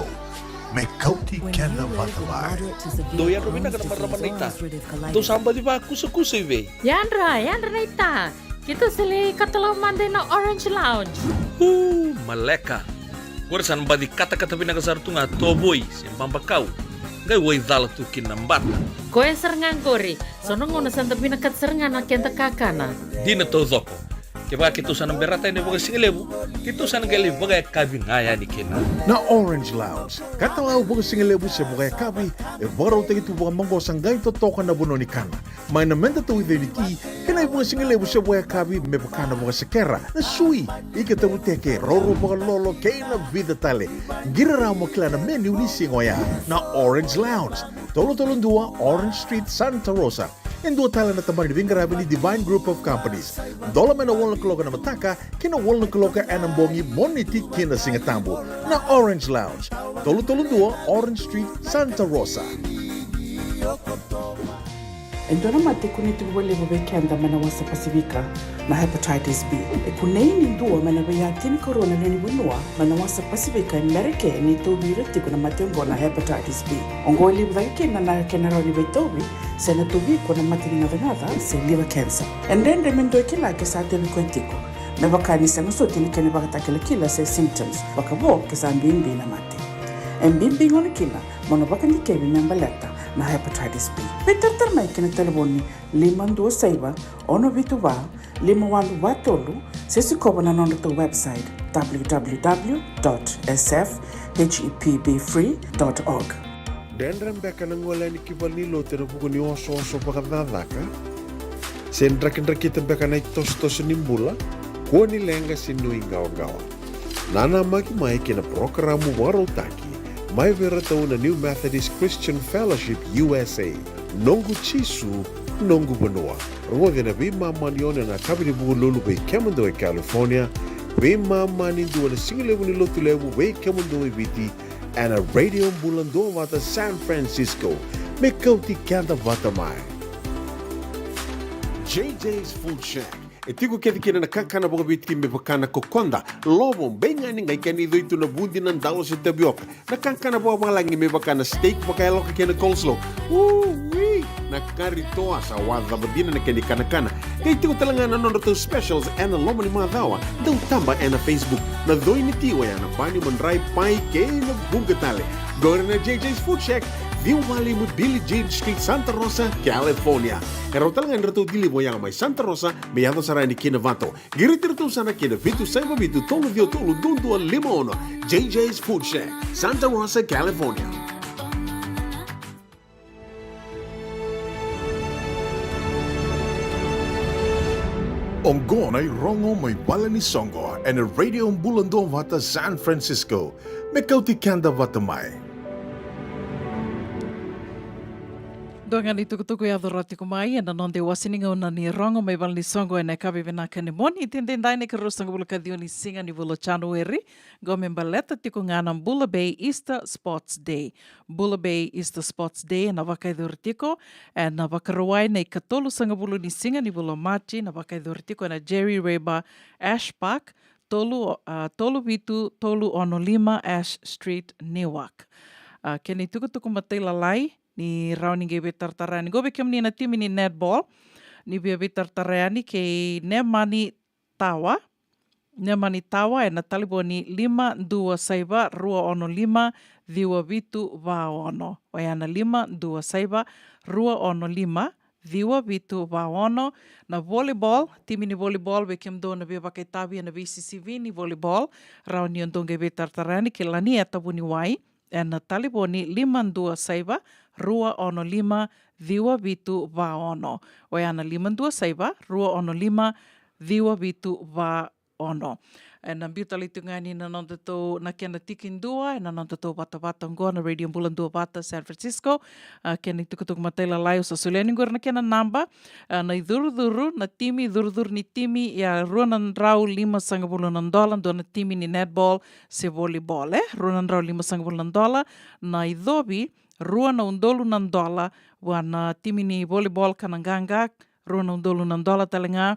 Me kauti keda vata mai. Dou yadra vinaka na marama naita. Dou sa baci vakusakusa i vei? Yadra, yadra naita. Keitou sa lai katalau mada ina Orange Lounge. Uu, maleka. Qori sa na baci katakata vinaka sara tu ga tovoi se babakau. Qai wai cala tu kina na bata. Koya sara ga qori. So na gauna sa da vinakata sara ga na keda kakana. Dina taucoko. Kevaka keitou sa na berata yani vakasigalevu, keitou sa na qai lai vakayakavi ga yani kina. Na Orange Lounge, katalau vakasigalevu se vakayakavi, e vakarautaki tu vakamaqosa qai totoka na vanua ni kana. Mai na meda tauica ni ti, kei na ivakasigalevu se vakayakavi me vaka na vakasekera, na sui, ika tavuteke, roro vakalolo, kei na vica tale. Qiri rawa mo kila na menu ni siga oya. Na Orange Lounge, tolu tolu dua Orange Street, Santa Rosa. E dua tale na tabana ni veiqaravi ni Divine Group of Companies. Dola mai na walu na kaloko na mataka ki na walu na kaloko ena bogi, Moniti ki na Sigatabu. Na Orange Lounge, tolu tolu dua Orange Street, Santa Rosa. E dua na mate e kunei tiko vakalevu vei keda mai na wasa Pasifika, na hepatitis B. E kunei ni dua mai na veiyaya tinikarua na lewe ni vanua mai na wasa Pasifika e Merika ni tauvi ira tiko na mate oqo na hepatitis B. Oqo e levu cake kina na kena rawa ni veitauvi se na tauvi iko na mate ni gacagaca se liver cancer. E dredre me dua e kila ke sa tauvi koya tiko, me vaka ni sega soti na kena ivakatakilakila se symptoms, vakavo ke sa bibi na mate. E bibi gona kina mo na vakadikevi me baleta na hepatitis B. Veitaratara mai ki na talevoni lima dua saiva, ono vitu va, lima walu va tolu, se sikova na nodratou website, w w w dot s f h e p b free dot org. Dredre beka na gole yani ki valenilotu ena vuku ni osooso vakacakacaka? Se drakidrakita beka na itosotoso ni bula? Kua ni leqa se nuiqawaqawa. Nanamaki mai ki na parokaramu vakarautaki mai vei iratou na New Methodist Christian Fellowship U S A. Noqu Jisu, noqu vanua. Rogoci ena veimama ni ono ena yakavi ni Vukelulu vei kemudou e California, veimama ni dua na sigalevu ni Lotulevu vei kemudou e Viti, ena Radio Bula Duavata San Francisco. Me kauti keda vata mai. J J's Food Shack. E tiko kece kina na kakana vakaviti me vaka na kokoda, lovo, beigani, qai kena icoi tu na vudi, na dalo se tavioka. Na kakana vakavalagi me vaka na steak vakayaloka kei na coleslaw. Ui! Na kari toa, sa wacava dina na kena ikanakana. Qai tiko tale ga na nodratou specials ena loma ni macawa. Dau taba ena Facebook. Na coi ni ti oya na pani, madrai, pai kei na vuqa tale. Qori na J J's Food Shack, ciwa walu lima Billie Jean Street, Santa Rosa, California. E rawa tale ga ni ratou deliver oya mai Santa Rosa me yaco sara yani ki Navata. Qiriti iratou sara ki na vitu saiva vitu tolu ciwa tolu dua dua lima ono. J J's Food Shack, Santa Rosa, California. Oqo na irogo mai valenisoqo ena Radio Bula Duavata San Francisco. Me kauti keda vata mai. Dua ga na itukutuku e yaco rawa tiko mai ena noda iwase ni gauna ni rogo mai valenisoqo ena yakavi vinaka ni Moniti edaidai, na ikaruasagavulu ka ciwa ni siga ni vula o Janueri. Qo me baleta tiko ga na Bula Bay Easter Sports Day. Bula Bay Easter Sports Day ena vakayacori tiko ena Vakarauwai na ikatolusagavulu ni siga ni vula o Maji, na vakayacori tiko ena Jerry Rayburn Ash Park, tolu, a, tolu vitu tolu ono lima Ash Street, Newark. A, kena itukutuku matailalai ni rawa ni qai veitaratara yani qo vei kemuni na timi ni netball, ni via veitaratara yani kei Nemani Tawa. Nemani Tawa ena talevoni lima dua saiva rua ono lima ciwa vitu va ono. Oya na lima dua saiva rua ono lima ciwa vitu va ono. Na volleyball, timi ni volleyball, vei kemudou na via vakaitavi ena veisisivi ni volleyball, rawa ni o dou qai veitaratara yani kei Lanieta Vuniwai ena talevoni lima dua saiva rua ono lima ciwa vitu va ono. Oya na lima dua saiva rua ono lima ciwa vitu va ono. Ena biu tale tiko ga yani na nodatou, na kena tikidua ena nodatou vatavata oqo na Radio Bula Duavata San Francisco. A, kena itukutuku matailalai, au sa solia yani qori na kena naba. A, na icurucuru, na timi, icurucuru ni timi, ia rua na drau limasagavulu na dola, dua na timi ni netball se volleyball, e? Rua na drau limasagavulu na dola. Na icovi, rua na udolu na dola vua na timi ni volleyball ka na qaqa, rua na udolu na dola tale ga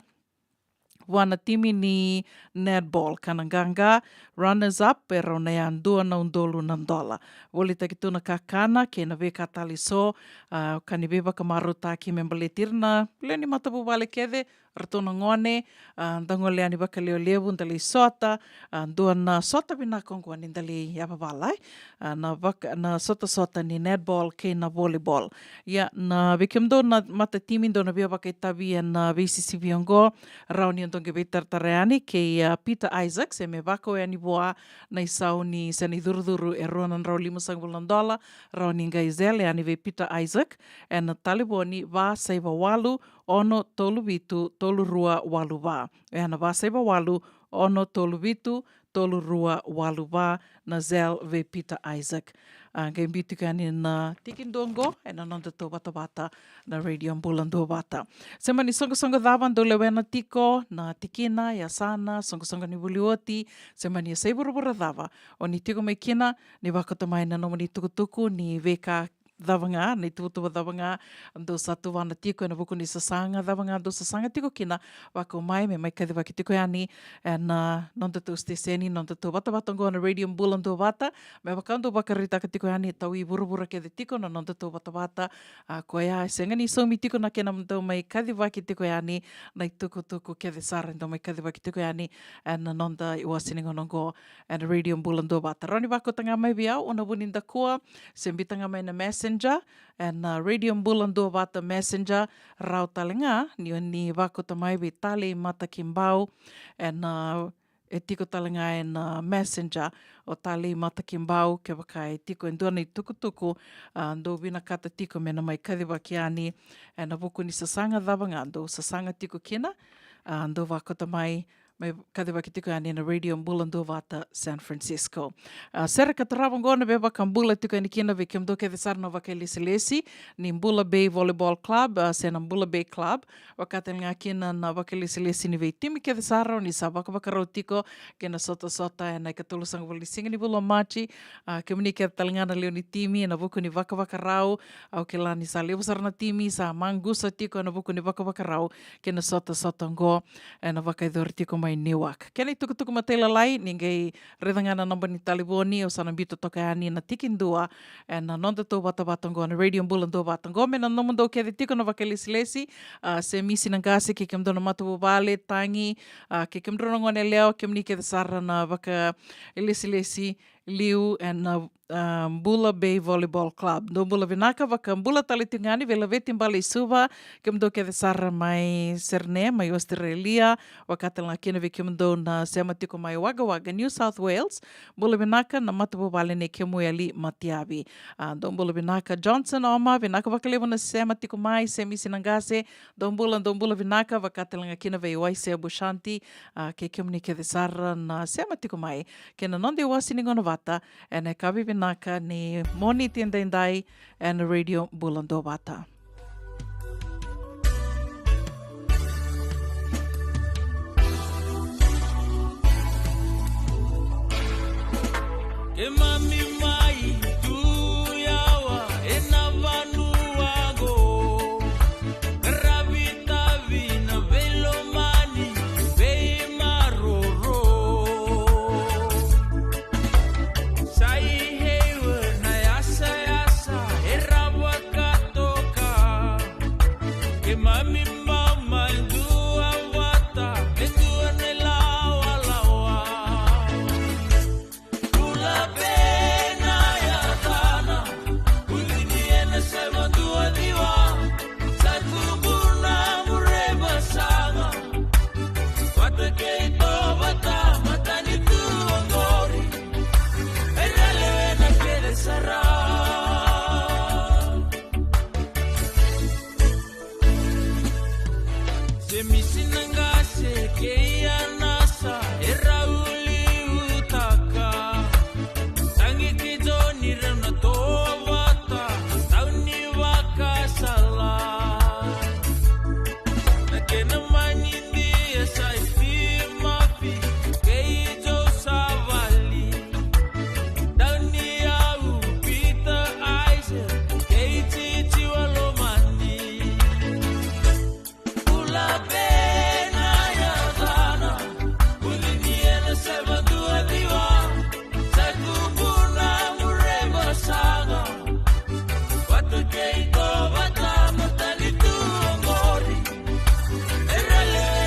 vua na timi ni netball ka na qaqa. Runners up e rawa na yadua na udolu na dola. Volitaki tu na kakana kei na veika tale eso, a, ka ni veivakamarautaki me baleti ira na lewe ni matavuvale kece, ratou na gone, a, da gole yani vakalevulevu, da lai sota, a, dua na sota vinaka oqo ni da lai yavavala, e? A, na vaka, na sotasota ni netball kei na volleyball. Ia, na vei kemudou na matatimi dou na via vakaitavi ena veisisivi oqo, rawa ni o dou qai veitaratara yani kei, a, Peter Isaacs, e me vakau yani vua na isau ni, se na icurucuru e rua na drau limasagavulu na dola, rawa ni qai cele yani vei Peter Isaac ena talevoni va saiva walu ono tolu vitu tolu rua walu va. Oya na va saiva walu ono tolu vitu tolu rua walu va, na Zelle vei Peter Isaac. A, qai biu tiko yani na tikidua oqo ena nodatou vatavata na Radio Bula Duavata. Se mani soqosoqo cava dou lewena tiko, na tikina, yasana, soqosoqo ni vuli oti, se mani yasai vuravura cava o ni tiko mai kina, ni vakota mai na nomuni tukutuku ni veika cava ga, na ituvatuva cava ga dou sa tuvana tiko ena vuku ni sasaga cava ga dou sasaga tiko kina, vakau mai me mai kacivaki tiko yani ena nodatou siteseni, nodatou vatavata oqo na Radio Bula Duavata. Me vaka dou vakaraitaka tiko yani, taui vuravura kece tiko na nodatou vatavata. A, koya e sega ni saumi tiko na kena dau mai kacivaki tiko yani na itukutuku kece sara e dau mai kacivaki tiko yani ena noda iwase ni gauna oqo ena Radio Bula Duavata. Rawa ni vakauta ga mai vei au, o na vuni dakua, se biuta ga mai na Messenger, ena Radio Bula Duavata Messenger. Rawa tale ga ni o ni vakauta mai vei Talei Matakibau, ena, e tiko tale ga ena Messenger o Talei Matakibau, kevaka e tiko e dua na itukutuku, a, dou vinakata tiko me na mai kacivaki yani ena vuku ni sasaga cava ga dou sasaga tiko kina, a, dou vakauta mai, mai kacivaki tiko yani na Radio Bula Duavata San Francisco. A, sere ka tarava oqo na veivakabula tiko yani kina vei kemudou kece sara na vakailesilesi ni Bula Bay Volleyball Club, a, se na Bula Bay Club. Vaka tale ga kina na vakailesilesi ni veitimi kece sara o ni sa vakavakarau tiko kei na sotasota ena ikatolusagavulu ni siga ni vula o Maji. A, kemuni kece tale ga na lewe ni timi ena vuku ni vakavakarau, au kila ni sa levu sara na timi sa maqusa tiko ena vuku ni vakavakarau kei na sotasota oqo ena vakayacori tiko mai Newark. Kena itukutuku matailalai, ni qai raica ga na naba ni talevoni, au sa na biuta toka yani na tikidua ena nodatou vatavata oqo na Radio Bula Duavata oqo. Me na nomudou kece tiko na vakailesilesi, a, se misi na qase, kei kemudou na matavuvale, tagi, a, kei kemudrau na gone yalewa, kemuni kece sara na vakailesilesi liu ena, a, Bula Bay Volleyball Club. Dou bula vinaka, vakabula tale tiko ga yani vei Laveti Bale i Suva, kemudou kece sara mai Sydney, mai Australia, vaka tale ga kina vei kemudou na sema tiko mai Wagga Wagga, New South Wales. Bula vinaka na matavuvale nei Kemueli Matiavi. A, dou bula vinaka Johnson Oma, vinaka vakalevu na sema tiko mai, se misi na qase. Dou bula, dou bula vinaka, vaka tale ga kina vei Waisea Bushanti, a, kei kemuni kece sara na sema tiko mai kei na noda iwase ni gauna vata ena yakavi vinaka ni Moniti edaidai ena Radio Bula Duavata. Keimami mai tu yawa ena vanua qo, qaravi tavi na veilomani, veimaroroi. Sa i heiwa na yasayasa e rawa ka toka. Keimami mai duavata e dua na ilawalawa. Bula Bay na yacana, uli ni ena sema duaciwa. Sa tubu na mure vasaga, vata kei tovata, matanitu oqori, era lewena kece sara. Se misi na qase kei Anasa era uliutaka. Tagi kei Joni rau na tovata, tauni vakasala. Na kena manidia sa i Fimafi kei Jousavali. Tauni au Peter Isaac kei Titi Walomani. Bula Bay na yacana, uli ni ena sema duaciwa. Sa tubu na mure vasaga, vata kei tovata, matanitu oqori, era lewe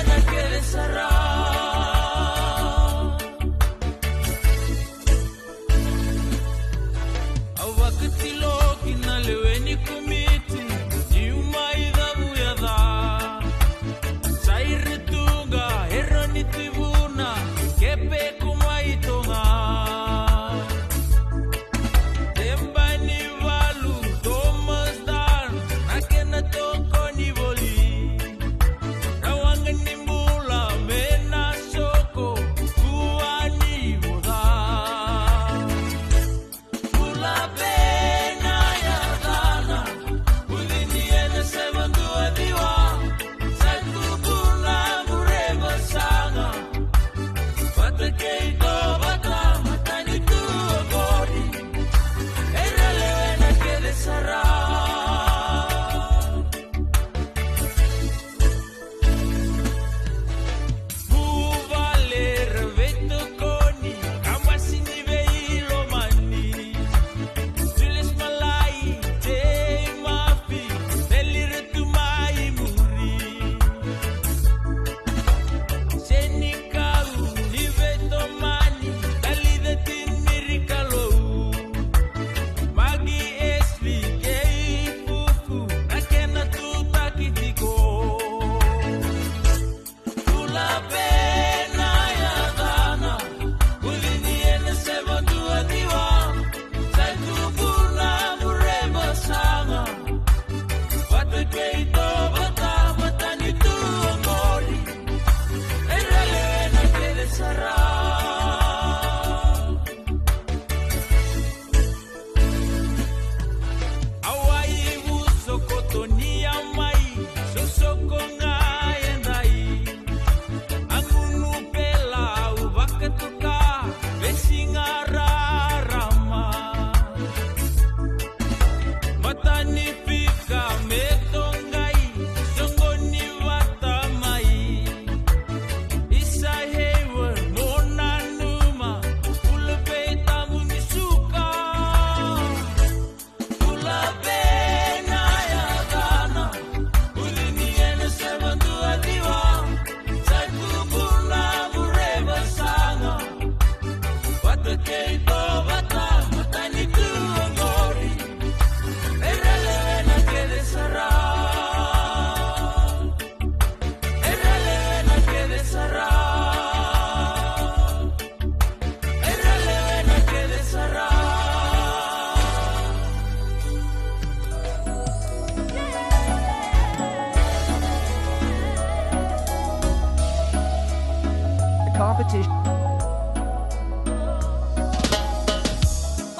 Petition.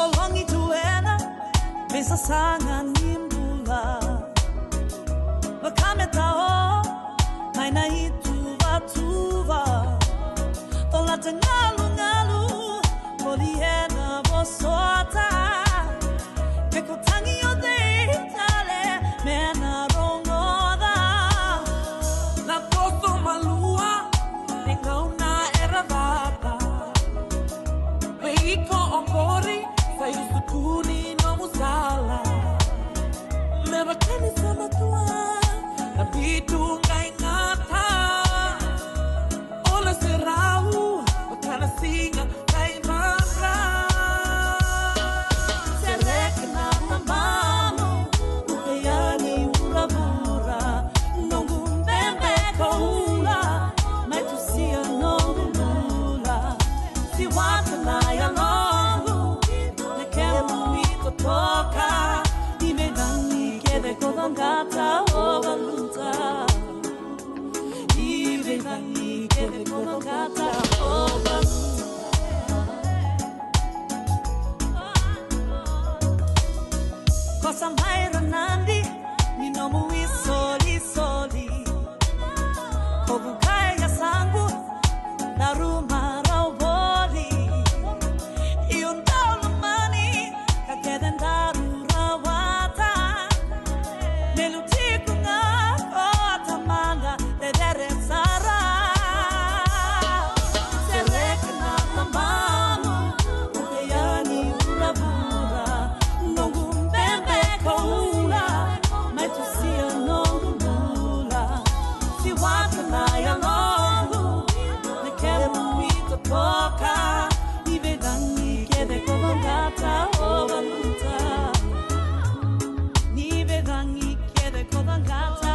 O logi tu ena veisasaga ni bula. Vaka me tao mai na ituvatuva. Tolata galugalu, voli ena vosota. Me ko tagi o cei tale me na rogoca. Na toso malua ni gauna era cata. Vei iko oqori sa iusutu ni nomu sala. Me vaka ni sa matua na bitu qai gata. Ola se rau vaka na siga sa ivakra. Sereka na tabamu, uka yani vuravura. Noqu bebe koula, mai tusia noqu bula. Siwata na yaloqu, na kemu itotoka. Ni veicagi kece ko vaqata, o valuta. Ni veicagi kece ko vaqata, o valuta. Ko sa mai ra nadi ni nomu isolisoli. Ko vukai yasaqu na ruma rau voli. Io dau lomani ka kece daru rawata. Me lutiko ga ko tamada cecere sara. Sereka na tabamu, uka yani vuravura. Noqu bebe koula, mai tusia noqu bula. Siwata na yaloqu, na kemu itotoka. Ni veicagi kece ko vaqata, o valuta. Ni veicagi kece ko vaqata,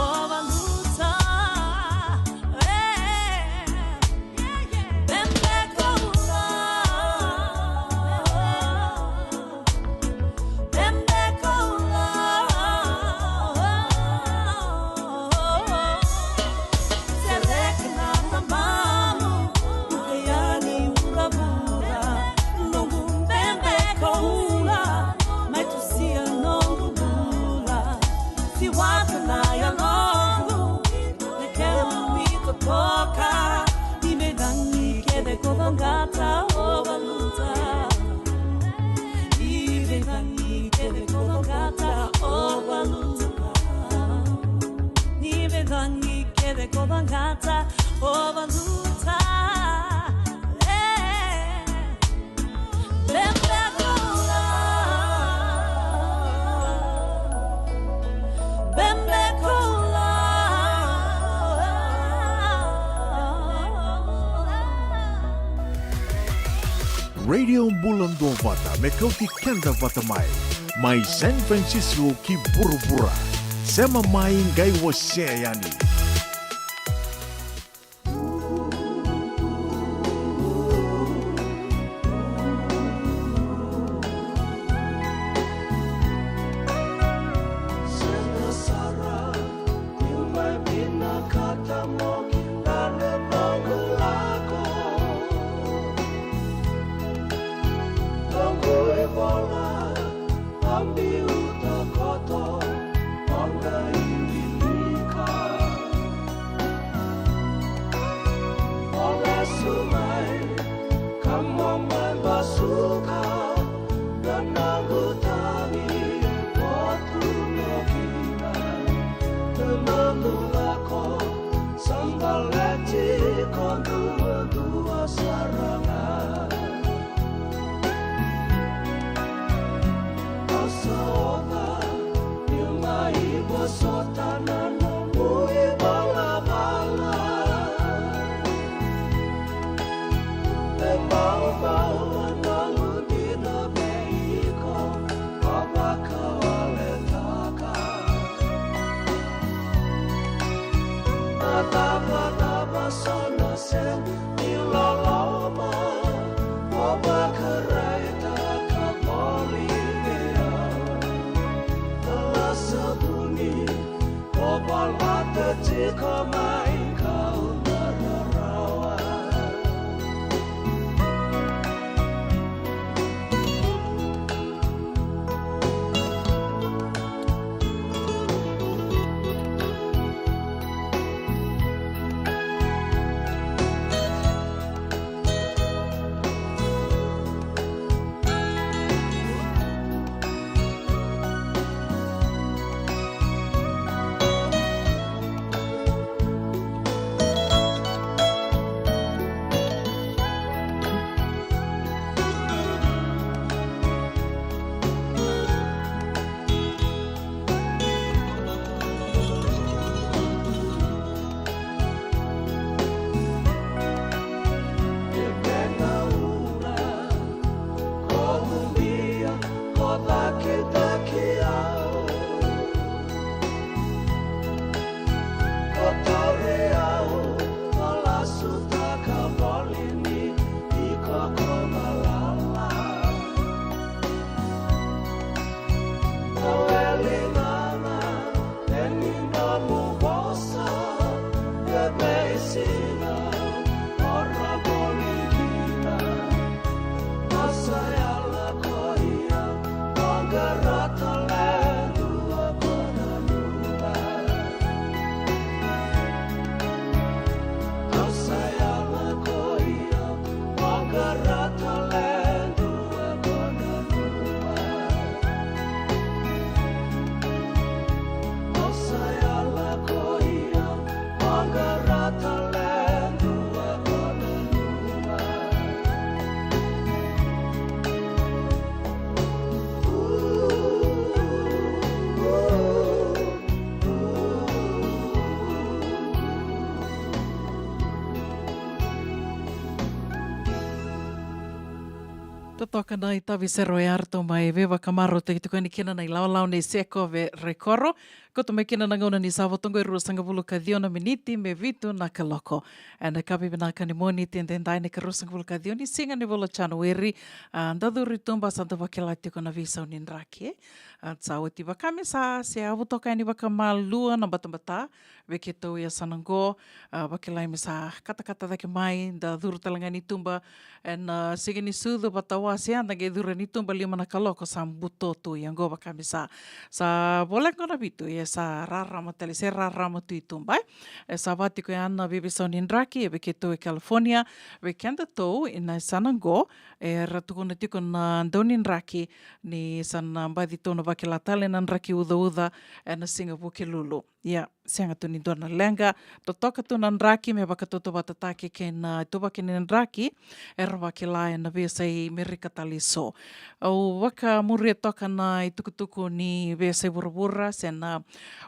o valuta. E, bebe koula. Bebe koula. Sereka na tabamu, uka yani vuravura. Noqu bebe koula, mai tusia noqu bula. Siwata na yaloqu, na kemu itotoka. Ni veicagi kece ko vaqata, o valuta. Ni veicagi kece ko vaqata, o valuta. Ni veicagi kece ko vaqata, o valuta. E. Bebe koula. Bebe koula. Radio Bula Duavata, me kauti keda vata mai. Mai San Francisco ki vuravura. Sema mai qai wasea yani. Tiko mai kau na rarawa. Totoka na itavi sere oya eratou mai veivakamarautaki tiko yani kina na ilawalawa nei Sekove Raikoro. Kauta mai kina na gauna ni sa vo toka e ruasagavulu ka ciwa na miniti me vitu na kaloko. Ena yakavi vinaka ni Moniti edaidai na ikaruasagavulu ka ciwa ni siga ni vula o Janueri. A, da curu i tuba sa da vakila tiko na veisau ni draki. A, sa oti vaka me sa se yavu toka yani vakamalua na batabata. Vei keitou e yasana qo, a, vakilai me sa katakata cake mai, da curu tale ga ni tuba, ena, a, siga ni sucu vata wase, a, da qai curu ni tuba lima na kaloko sa buto tu, ia qo vaka me sa, sa voleka qo na vitu, e sa rarama tale, se rarama tu i tuba, e. E sa va tiko ya na veiveisau ni draki, e vei keitou e California, vei kedatou, ena yasana qo, era tukuna tiko na dau ni draki, ni sa na baci tou na vakila tale na draki ucauca, ena siga Vukelulu. Ia, sega tu ni dua na leqa, totoka tu na draki me vakatautauvatataki kei na ituvaki ni draki, era vakila ena veiyasai Merika tale eso. Au vakamuria toka na itukutuku ni veiyasai vuravura, se na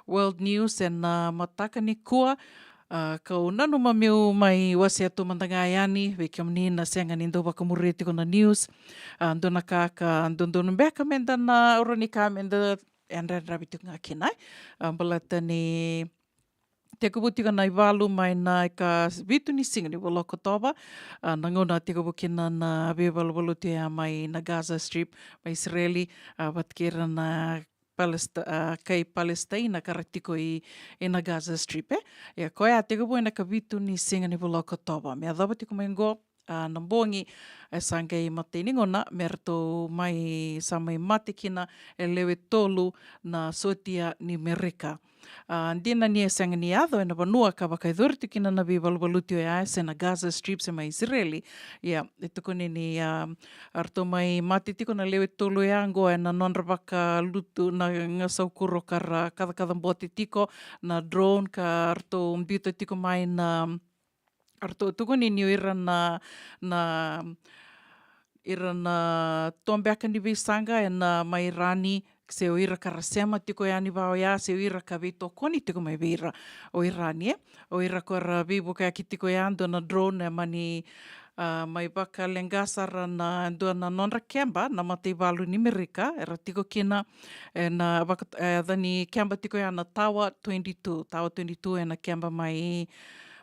world news, ena mataka nikua, a, kau nanuma meu mai wasea tu mada ga yani, vei kemuni na sega ni dau vakamuria tiko na news, a, dua na ka ka dodonu beka meda na, au rawa ni kaya meda yadrayadravi tiko ga kina, e. A, baleta ni tekivu tiko na ivalu mai na ikavitu ni siga ni vula o Okotova, a, na gauna tekivu kina na veivaluvaluti oya mai na Gaza Strip, mai Isireli, a, vata kei ira na Palesta-, a, kai Palestina ka ra tiko i, ena Gaza Strip, e. Ia, koya tekivu ena ikavitu ni siga ni vula o Okotova. Me yacova tiko mai qo, a, na bogi, e sa qai matai ni gauna, me ratou mai, sa mai mate kina e lewe tolu na sotia ni Merika. A, dina ni e sega ni yaco ena vanua ka vakayacori tu kina na veivaluvaluti oya, se na Gaza Strip, se mai Isireli. Ia, e tukuni ni, a, a ratou mai mate tiko na lewe tolu ya qo ena nodra vakalutu na gasaukuro ka ra kacakaca bote tiko, na drone ka ratou biuta tiko mai na, a ratou tukuni ni o ira na, na, ira na to beka ni veisaqa ena mai Irani, se o ira ka ra sema tiko yani va oya, se o ira ka veitokoni tiko mai vei ira o Irani, e. O ira ko ra veivukayaki tiko ya, dua na drone e mani, a, mai vakaleqa sara na dua na nodra keba na mataivalu ni Merika, era tiko kina, ena vaka, e, yaca ni keba tiko ya na Tower twenty-two, Tower twenty-two ena keba mai,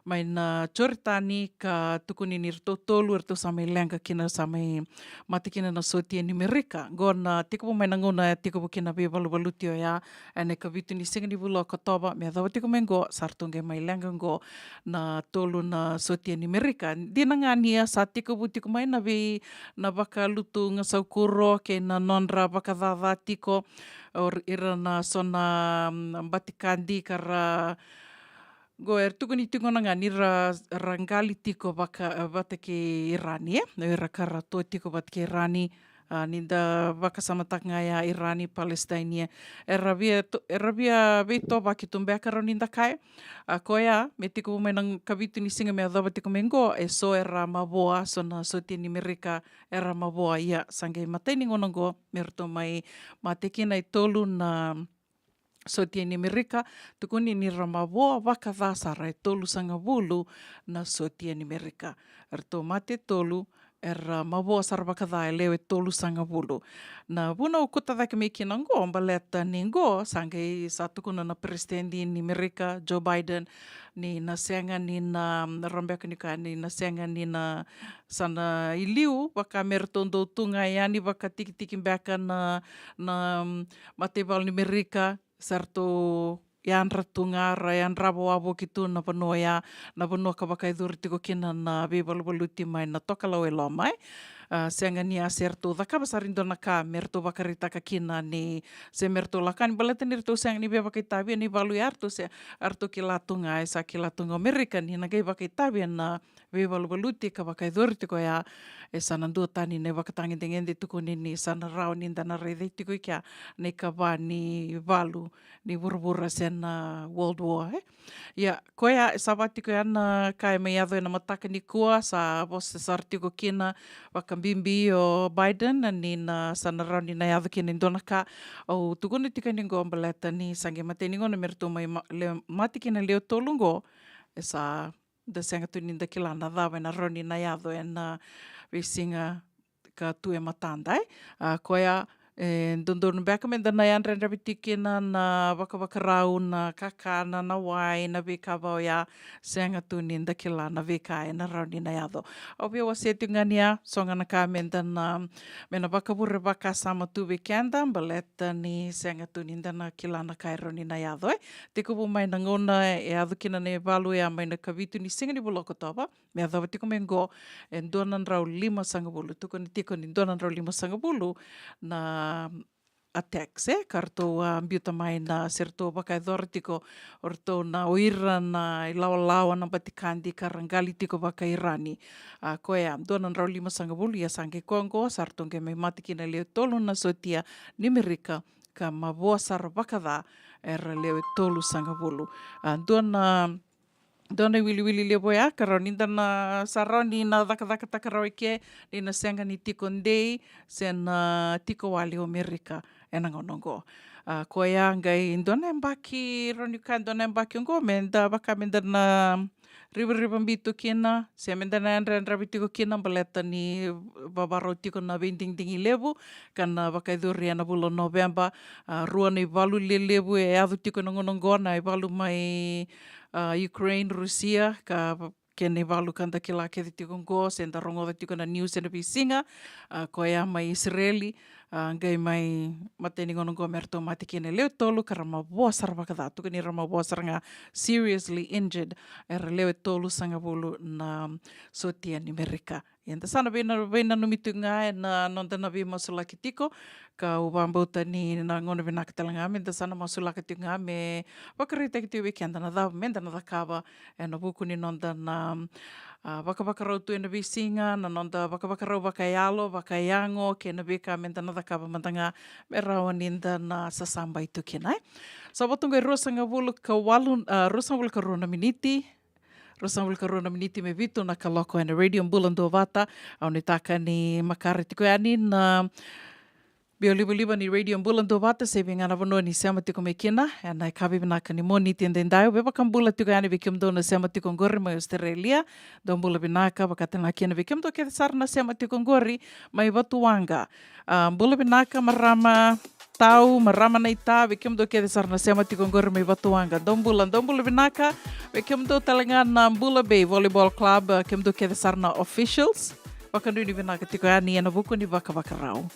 mai na Joritani, ka tukuni ni ratou tolu eratou sa mai leqa kina, sa mai mate kina na sotia ni Merika. Qo na tekivu mai na gauna e tekivu kina veivaluvaluti oya, ena ikavitu ni siga ni vula o Okotova, me yacova tiko mai qo, sa ratou qai mai leqa qo na tolu na sotia ni Merika. Dina ga ni a sa tekivu tiko mai na vei, na vakalutu gasaukuro kei na nodra vakacaca tiko, o ira na so na, mm, batikadi ka ra, qo era tukuni tiko na ga ni ra, ra qali tiko vaka, vata kei Irani, e. Era ka ra to tiko vata kei Irani, a, ni da vakasamataka ga ya Irani, Palestine, e. Era via to-, era via veitovaki tu beka, rawa ni da kaya. A, koya, me tekivu mai na ikavitu ni siga me yacova tiko mai qo, e so era mavoa, so na sotia ni Merika, era mavoa, ia, sa qai matai ni gauna qo, me ratou mai mate kina e tolu na sotia ni Merika, tukuni ni ra mavoa vakaca sara, e tolusagavulu na sotia ni Merika. Eratou mate e tolu, era mavoa sara vakaca e lewe tolusagavulu. Na vuna au kauta cake mai kina qo, baleta ni qo, sa qai sa tukuna na peresitedi ni Merika, Joe Biden, ni na sega ni na, mm, rawa beka ni kaya ni na sega ni na, sa na iliu, vaka me ratou dau tu ga yani vakatikitiki beka na, na, mm, mataivalu ni Merika, sa ratou yadra tu ga, ra yadrava wavoki tu na vanua oya, na vanua ka vakayacori tiko kina na veivaluvaluti mai na tokalau e loma, e. A, sega ni a se ratou cakava sara e dua na ka me ratou vakaraitaka kina ni, se me ratou lako yani, baleta ni ratou sega ni via vakaitavia na ivalu ya, ratou se, a ratou kila tu ga, e sa kila tu ga o Merika ni na qai vakaitavia na veivaluvaluti ka vakayacori tiko ya, e sa na duatani na ivakatagedegede tukuni ni sa na rawa ni da na raica tiko i kea na ikava ni valu ni vuravura se na World War, e. Ia, koya e sa va tiko ya na ka e mai yaco ena mataka nikua, sa vosa sara tiko kina vakabibi o Biden ni na sa na rawa ni na yaco kina e dua na ka. Au tukuna tiko yani qo baleta ni sa qai matai ni gauna me ratou mai ma-, le-, mate kina lewe tolu qo, e sa da sega tu ni da kila na cava ena rawa ni na yaco ena veisiga ka tu e matada, e. A, koya, e dodonu beka me da na yadrayadravi tiko kina na vakavakarau, na kakana, na wai, na veika va oya, sega tu ni da kila na veika ena rawa ni na yaco. Au via wasea tiko ga ni a so ga na ka me da na, me na vakavure vakasama tu vei keda, baleta ni sega tu ni da na kila na ka e rawa ni na yaco, e. Tekivu mai na gauna e yaco kina na ivalu ya mai na ikavitu ni siga ni vula o Okotova, me yacova tiko mai qo, e dua na drau limasagavulu, tukuni tiko ni dua na drau limasagavulu na attacks, e, ka ratou a biuta mai na, se ratou vakayacora tiko o ratou na, o ira na ilawalawa na batikadi ka ra qali tiko vakairani. A, koya dua na drau limasagavulu, ia sa qai koya qo sa ratou qai mai mate kina lewe tolu na sotia ni Merika, ka mavoa sara vakaca era lewe tolusagavulu. A, dua na dua na iwiliwili levu oya ka rawa ni da na sa rawa ni na cakacakataka rawa i ke, ni na sega ni tiko dei se na tiko wale o Merika ena gauna oqo. A, koya qai dua na yabaki, rawa ni kaya dua na yabaki oqo me da vaka me da na rivarivabi tu kina se me da na yadrayadravi tiko kina, baleta ni vavarau tiko na veidigidigi levu ka na vakayacori ena vula o Noveba. A, rua na ivalu lelevu e yaco tiko ena gauna oqo, na ivalu mai a, Ukraine, Rusia, ka va-, kena ivalu ka da kila kece tiko qo se da rogoca tiko na news ena veisiga, a, koya mai Isireli, a, qai mai matai ni gauna qo me ratou mate kina e lewe tolu ka ra mavoa sara vakaca, tukuni ra mavoa sara ga, seriously injured, era lewe tolusagavulu na sotia ni Merika. Ia da sa na veina-, veinanumi tiko ga ena noda na veimasulaki tiko, ka au vakabauta ni na gauna vinaka tale ga me da sa na masulaka tiko ga me vakaraitaki tiko vei keda na cava me da na cakava ena vuku ni noda na, a, vakavakarau tu ena veisiga, na noda vakavakarau vakayalo, vakayago, kei na veika me da na cakava mada ga me rawa ni da na sasabai tu kina, e. Sa vo tu qo e ruasagavulu ka walu, a, ruasagavulu ka rua na miniti, ruasagavulu ka rua na miniti me vitu na kaloko ena Radio Bula Duavata. Au nuitaka ni makare tiko yani na biau livaliva ni Radio Bula Duavata, se vei ga na vanua ni sema tiko mai kina ena yakavi vinaka ni Moniti edaidai. Au via vakabula tiko yani vei kemudou na sema tiko qori mai Australia. Dou bula vinaka, vaka tale ga kina vei kemudou kece sara na sema tiko qori mai Vatuwaqa. A, bula vinaka marama Tau, marama Naita, vei kemudou kece sara na sema tiko qori mai Vatuwaqa. Dou bula, dou bula vinaka. Vei kemudou tale ga na Bula Bay Volleyball Club, a, kemudou kece sara na officials. Vakanuinui vinaka tiko yani ena vuku ni vakavakarau.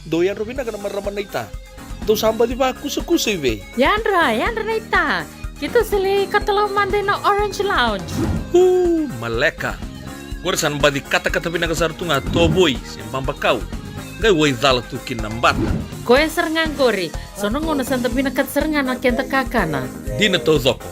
Dou yadra vinaka na marama naita. Dou sa baci vakusakusa i vei? Yadra, yadra naita. Keitou sa lai katalau mada ina Orange Lounge. Uu, maleka. Qori sa na baci katakata vinaka sara tu ga tovoi se babakau. Qai waicala tu kina na bata. Koya sara ga qori. So na gauna sa da vinakata sara ga na keda kakana. Dina taucoko.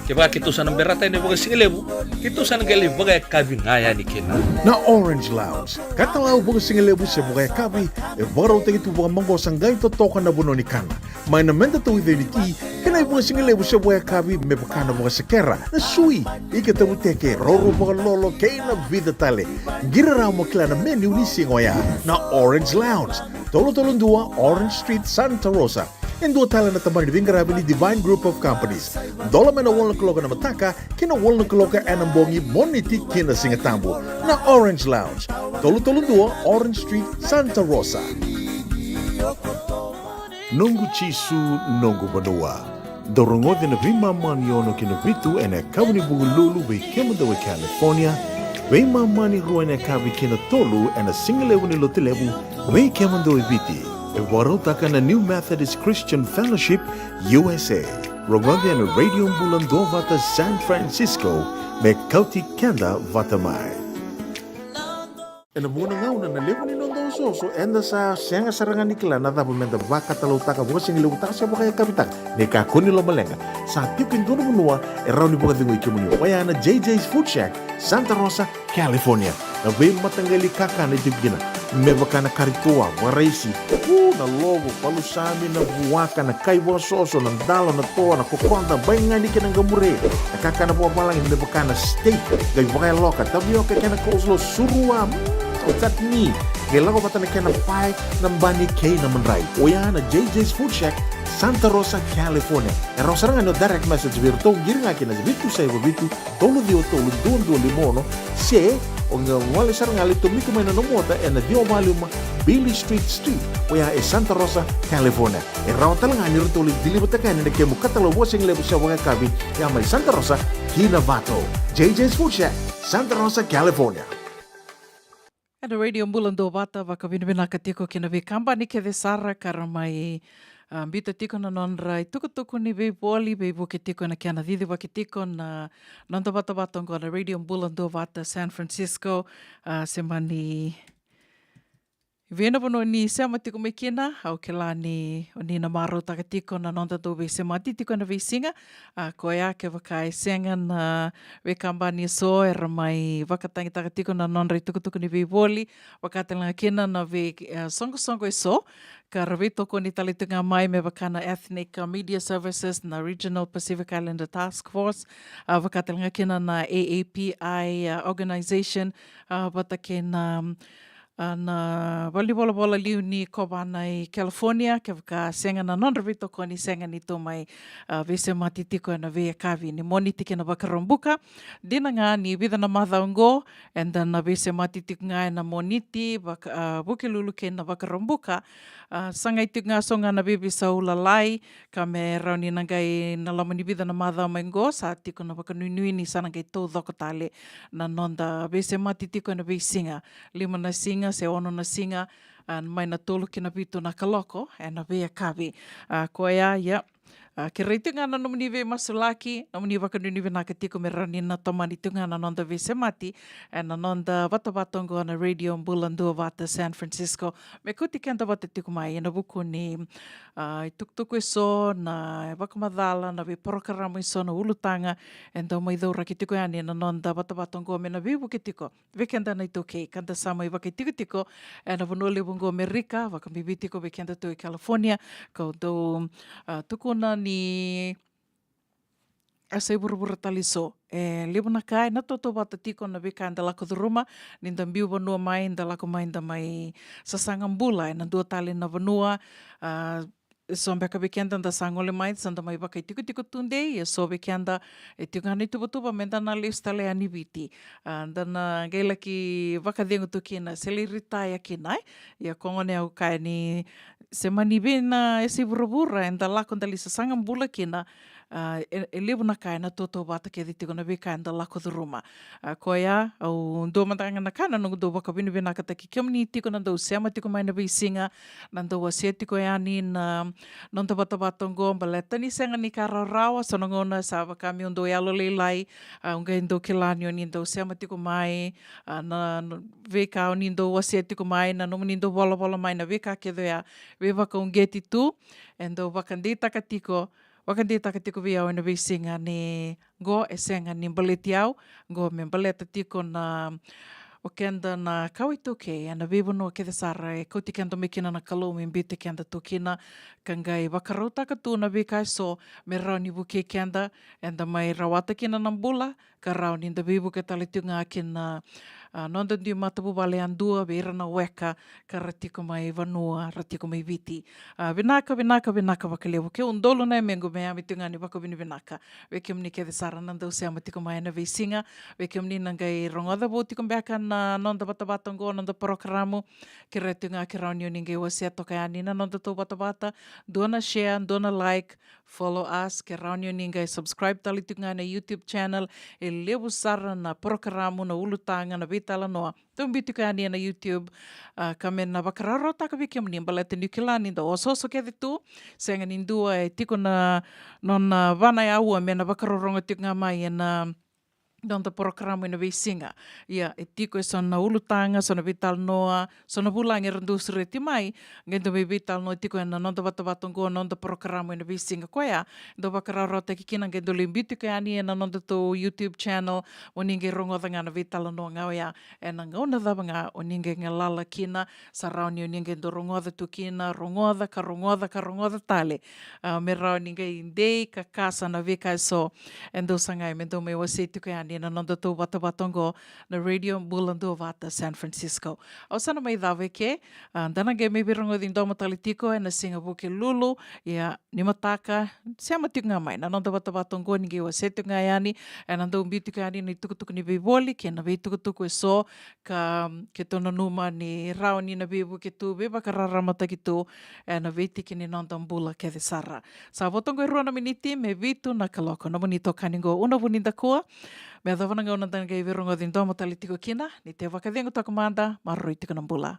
Kevaka keitou sa na berata yani vakasigalevu, keitou sa na qai lai vakayakavi ga yani kina. Na Orange Lounge, katalau vakasigalevu se vakayakavi, e vakarautaki tu vakamaqosa qai totoka na vanua ni kana. Mai na meda tauica ni ti, kei na ivakasigalevu se vakayakavi me vaka na vakasekera, na sui, ika tavuteke, roro vakalolo, kei na vica tale. Qiri rawa mo kila na menu ni siga oya. Na Orange Lounge, tolu tolu dua Orange Street, Santa Rosa. E dua tale na tabana ni veiqaravi ni Divine Group of Companies. Dola mai na walu na kaloko ena mataka ki na walu na kaloko ena bogi, Moniti ki na Sigatabu. Na Orange Lounge, tolu tolu dua Orange Street, Santa Rosa. Noqu Jisu, noqu vanua. Dau rogoci na veimama ni ono ki na vitu ena yakavi ni Vukelulu vei kemudou e California. Veimama ni rua ena yakavi ki na tolu ena sigalevu ni Lotulevu vei kemudou e Viti. E vakarautaka na New Methodist Christian Fellowship U S A. Rogoci ena Radio Bula Duavata San Francisco me kauti keda vata mai. Ena vuna gauna na levu ni noda osooso, eda sa sega sara ga ni kila na cava meda vakatalautaka, vakasigalevu taka se vakayakavi taka. Ni kakua ni lomaleqa, sa tiko e dua na vanua e rawa ni vakacegui kemuni. Oya na J J's Food Shack, Santa Rosa, California. Na veimataqali kakana e tiko kina, me vaka na kari toa, vakaraisi, u, na lovo, palusami, na vuaka, na kai vakasoso, na dalo, na toa, na kokoda, baigani kei na qamure. Na kakana vakavalagi me vaka na steak, qai vakayaloka, tavioka kei na coleslaw, surua, mm, o chutney. Qai lako vata na kena pae, na bani kei na madrai. Oya na J J's Food Shack, Santa Rosa, California. E rawa sara ga ni o direct message vei iratou, qiri ga kina vitu saiva vitu, tolu ciwa tolu dua dua lima ono, se o qai gole sara ga lai tomika mai na nomu ota ena ciwa walu lima Beale Street Suite, oya e Santa Rosa, California. E rawa tale ga ni ratou lai deliver-taka yani na kemu katalau vakasigalevu se vakayakavi, ya mai Santa Rosa ki Novato. J J's Food Shack, Santa Rosa, California. Ena Radio Bula Duavata, vakavinavinaka tiko ki na veikabani kece sara ka ra mai, a, biuta tiko na nodra itukutuku ni veivoli, veivuke tiko ena kena cicivaki tiko na noda vatavata oqo na Radio Bula Duavata San Francisco, a, se mani vei na vanua ni sema tiko mai kina, au kila ni o ni na marautaka tiko na noda dau veisemati tiko ena veisiga, a, koya kevaka e sega na veikabani eso era mai vakatagitaka tiko na nodra itukutuku ni veivoli, vaka tale ga kina na vei, e, soqosoqo eso, ka ra veitokoni tale tiko ga mai me vaka na Ethnic, a, Media Services, na Regional Pacific Islander Task Force, a, vaka tale ga kina na A A P I, a, organization, a, vata kei na, a, na valenivolavola liu ni kovana i California, kevaka sega na nodra veitokoni, sega ni tou mai, a, veisemati tiko ena veiyakavi ni Moniti kei na Vakaraubuka. Dina ga ni vica na macawa oqo, eda na veisemati tiko ga ena Moniti, vaka, a, Vukelulu kei na Vakaraubuka. A, sa qai tiko ga so ga na veiveisau lalai, ka me rawa ni na qai na loma ni vica na macawa mai qo, sa tiko na vakanuinui ni sa na qai taucoko tale na noda veisemati tiko ena veisiga. Lima na siga se ono na siga, a, mai na tolu ki na vitu na kaloko ena veiyakavi. A, koya, ia, a, kerei tiko ga na nomuni veimasulaki, nomuni vakanuinui vinaka tiko me rawa ni na tomani tiko ga na noda veisemati ena noda vatavata oqo na Radio Bula Duavata San Francisco. Me kauti keda vata tiko mai ena vuku ni, a, itukutuku eso, na vakamacala, na veiporokaramu eso, na ulutaga e dau mai cauraki tiko yani ena noda vatavata oqo me na veivuke tiko vei keda na iTaukei, ka da sa mai vakaitikotiko ena vanua levu oqo Amerika, vakabibi tiko vei kedatou e California, kau dau, a, tukuna ni e sa i vuravura tale eso. E levu na ka e na tautauvata tiko na veika eda lako curuma, ni da biu vanua mai, da lako mai, da mai sasaga bula ena dua tale na vanua. A, so beka vei keda da sa gole mai, sa da mai vakaitikotiko tudei, e so vei keda e tiko ga na ituvatuva me da na lesu tale yani Viti. A, da na qai laki vakacegu tu kina, se lai retire kina, e? Ia ko gone au kaya ni se mani vei na yasa i vuravura eda lako da lai sasaga bula kina, A, e, e levu na ka ena tautauvata kece tiko na veika eda lako curuma. A, koya, au dua mada ga na ka na noqu dau vakavinavinakataki kemuni tiko na dau sema tiko mai na veisiga, na dau wasea tiko yani na noda vatavata oqo, baleta ni sega ni ka rawarawa, so na gauna sa vaka meu dau yalolailai, a, au qai dau kila ni oni dau sema tiko mai, a, na, na veika oni dau wasea tiko mai, na nomuni dau volavola mai, na veika kece oya, veivakauqeti tu, e dau vakadeitaka tiko, vakadeitaka tiko vei au ena veisiga ni qo e sega ni baleti au, qo me baleta tiko na, o keda na kawa iTaukei ena veivanua kece sara e kauti keda mai kina na Kalou me biuti keda tu kina, ka qai vakarautaka tu na veika eso me rawa ni vukei keda, eda mai rawata kina na bula, ka rawa ni da veivuke tale tiko ga kina, a, noda dui matavuvale yadua vei ira na weka ka ra tiko mai vanua, ra tiko mai Viti. A, vinaka, vinaka, vinaka vakalevu. Ke udolu na yamequ me yame tiko ga ni vakavinavinaka vei kemuni kece sara na dau sema tiko mai ena veisiga, vei kemuni na qai rogoca vou tiko beka na noda vatavata oqo, noda porokaramu. Kerea tiko ga ke rawa ni oni qai wasea toka yani na noda tou vatavata, dua na share, dua na like, follow us, ke rawa ni oni qai subscribe tale tiko ga na YouTube channel. E levu sara na porokaramu, na ulutaga, na veitalanoa tou biu tiko yani ena YouTube, a, ka me na vakarautaka vei kemuni, baleta niu kila ni da osooso kece tu, sega ni dua e tiko na nona vana yaua me na vakarorogo tiko ga mai ena noda porokaramu ena veisiga. Ia, e tiko eso na ulutaga, so na veitalanoa, so na vulagi era dau sureti mai, qai dau mai veitalanoa tiko ena noda vatavata oqo, noda porokaramu ena veisiga. Koya dau vakarautaki kina, qai dau lai biu tiko yani ena noda tou YouTube channel, mo ni qai rogoca ga na veitalanoa ga oya ena gauna cava ga oni qai galala kina, sa rawa ni oni qai dau rogoca tu kina, rogoca ka rogoca ka rogoca tale. A, me rawa ni qai dei ka kasa na veika eso e dau sagai me dau mai wasei tiko yani ena noda tou vatavata oqo na Radio Bula Duavata San Francisco. Au sa na mai cava eke, a, da na qai mai veirogoci domo tale tiko ena siga Vukelulu, ia ni mataka, sema tiko ga mai na noda vatavata oqo ni qai wasea tiko ga yani, ena dau biu tiko yani na itukutuku ni veivoli kei na veitukutuku eso, ka keitou nanuma ni rawa ni na veivuke tu, veivakararamataki tu ena veitiki ni noda bula kece sara. Sa vo toka e rua na miniti me vitu na kaloko. Nomuni itokani qo Una Vunidakua. Me yacova na gauna da na qai veirogoci domo tale tiko kina, ni te vakacegu toka mada, maroroi tiko na bula.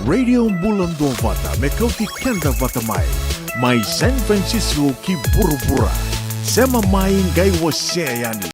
Radio Bula Duavata, me kauti keda vata mai. Mai San Francisco ki vuravura. Sema mai qai wasea yani.